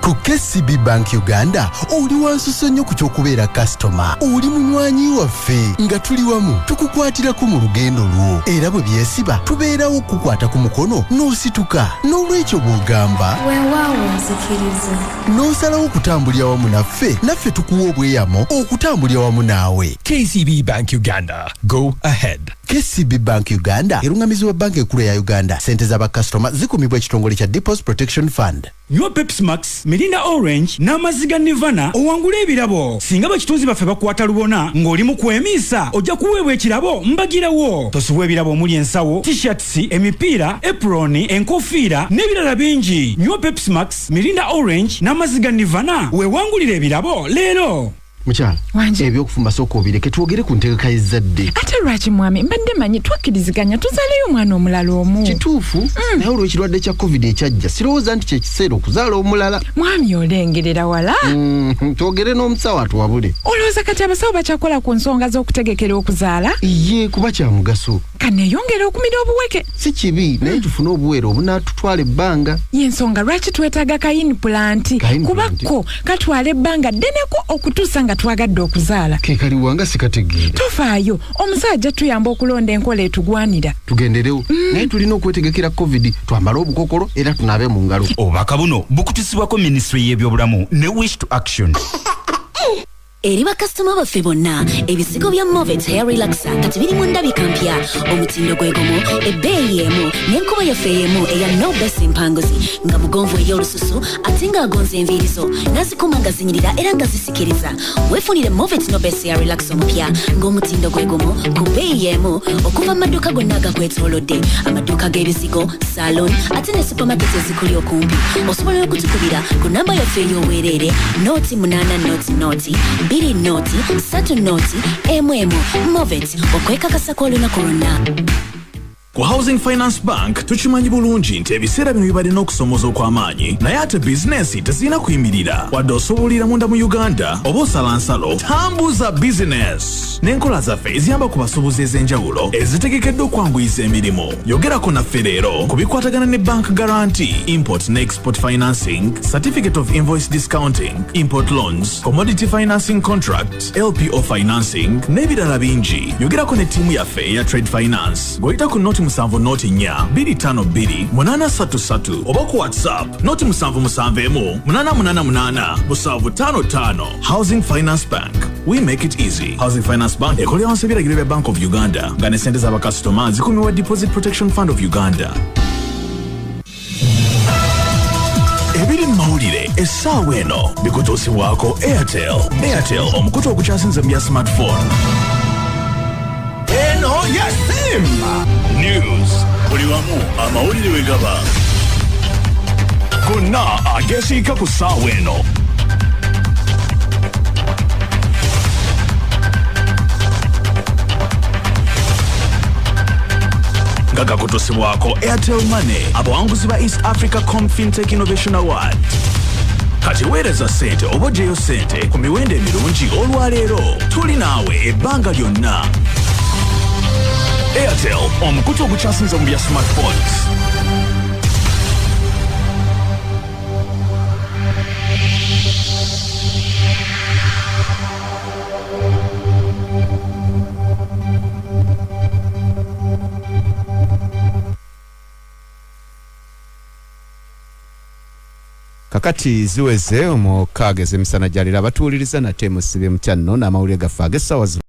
Ku KCB Bank Uganda oli wansuso nnyo ku ky'okubeera kasitoma. Oli munywanyi waffe nga tuli wamu tukukwatirako mu lugendo lwo, era bwe byesiba tubeerawo okukwata ku mukono n'osituka. N'olwekyo bw'ogamba "Weewaawo nzikiriza," n'osalawo okutambulira wamu naffe, naffe tukuwa obweyamo okutambulira wamu naawe. KCB Bank Uganda. Go ahead. KCB Bank Uganda erungamizibwa Banka Ekulu eya Uganda. Sente z'abakasitoma zikumibwa ekitongole kya Deposit Protection Fund. Nywa Pepsi Max, Mirinda Orange n'amazzi ga Nirvana owangule ebirabo. Singa bakitunzi baffe bakwata lubona ng'oli mu kwemiisa, ojja kuweebwa ekirabo mbagirawo. Tosubwa ebirabo omuli ensawo, T-shirts, emipiira, apron, enkofiira n'ebirala bingi. Nywa Pepsi Max, Mirinda Orange n'amazzi ga Nirvana weewangulire ebirabo leero. Mukyala, ebyokufumba sooka obireke, twogere ku ntegeka y'ezzadde. Ate lwaki mwami? Mbadde manyi twakkiriziganya tuzaaleyo omwana omulala omu. Kituufu, naye olw'ekirwadde kya COVID ekyajja sirowooza nti kyekiseera okuzaala omulala. Mwami, olengerera wala. Twogere n'omusawo atuwabule. Olowooza kati abasawo bakyakola ku nsonga z'okutegekera okuzaala? Ye, kuba kya mugaso. Kaneeyongera okumira obuweke. Si kibi, naye tufune obuweero obunaatutwala ebbanga. Yensonga lwaki twetaaga ka implant, kuba ko katwala ebbanga ddeneko okutuusa nga twagadde okuzaala. Ke kaliwanga sikategeera. Tofaayo, omusajja tuyamba okulonda enkola etugwanira. Tugenderewo, naye tulina okwetegekera COVID, twambale obukokolo era tunaabe mu ngalo. Obubaka buno bukutusibwako Minisitule y'Ebyobulamu ne Wish to Action. Eri bakasitoma baffe bonna, ebisigo bya Movit Hair Relaxer kati biri mu ndabika mpya. Omutindo gwe gumu, ebbeeyi emu, n'enkuba yaffe emu eya Nobes empanguzi, nga mugonvu ey'olususu ate ng'agonza enviiri zo n'azikuuma nga zinyirira era nga zisikiriza. Weefunire Movit Nobes Hair Relaxer omupya ng'omutindo gwe gumu ku bbeeyi emu okuva mu maduuka gonna agakwetoolodde, amaduuka g'ebizigo, salon ate ne supermarket ezikuli okumpi. Osobola okutukubira ku namba yaffe ey'obwereere 080 0 20 30 1 1. Movit, okwekakasa kw'olunaku lwonna. Ku Housing Finance Bank tukimanyi bulungi nti ebiseera bino bibadde n'okusomooza okw'amaanyi, naye ate bizinensi tezirina kuyimirira. Wadde osobolera munda mu Uganda oba osala nsalo, tambuza bizinesi n'enkola zaffe eziyamba ku basuubuzi ez'enjawulo ezitegekeddwa okwanguyiza emirimu. Yogerako naffe leero ku bikwatagana ne bank guarantee, import ne export financing, certificate of invoice discounting, import loans, commodity financing contract, LPO financing n'ebirala bingi. Yogerako ne ttiimu yaffe eya trade finance ng'oyita ku 070 452 833 oba ku WhatsApp 077 1888 755. Housing Finance Bank, we make it easy. Housing Finance Bank ekolera wansi ebiragiro bya Bank of Uganda, nga ne sente z'abakasitoma zikuumibwa Deposit Protection Fund of Uganda. Ebiri mu mawulire essaawa eno bikutuusibwako Airtel. Airtel, omukutu ogukyasinze mu bya smartphone. Eno ya Simba News, buli wamu amawulire we gaba gonna agesiika ku ssaawa eno. Nga gakutusibwako Airtel Money, abawanguzi ba East Africa Confintech Innovation Award. Kati weereza ssente oba oggyeyo ssente ku miwendo emirungi olwaleero. Tuli naawe ebbanga lyonna. Airtel omukutu ogukyasinze mu bya smartphones. Kakati ziweze omukaaga ez'emisana gyalira abatuwuliriza nate musibye mutya nno n'amawulire gaffe ag'essaawa zino.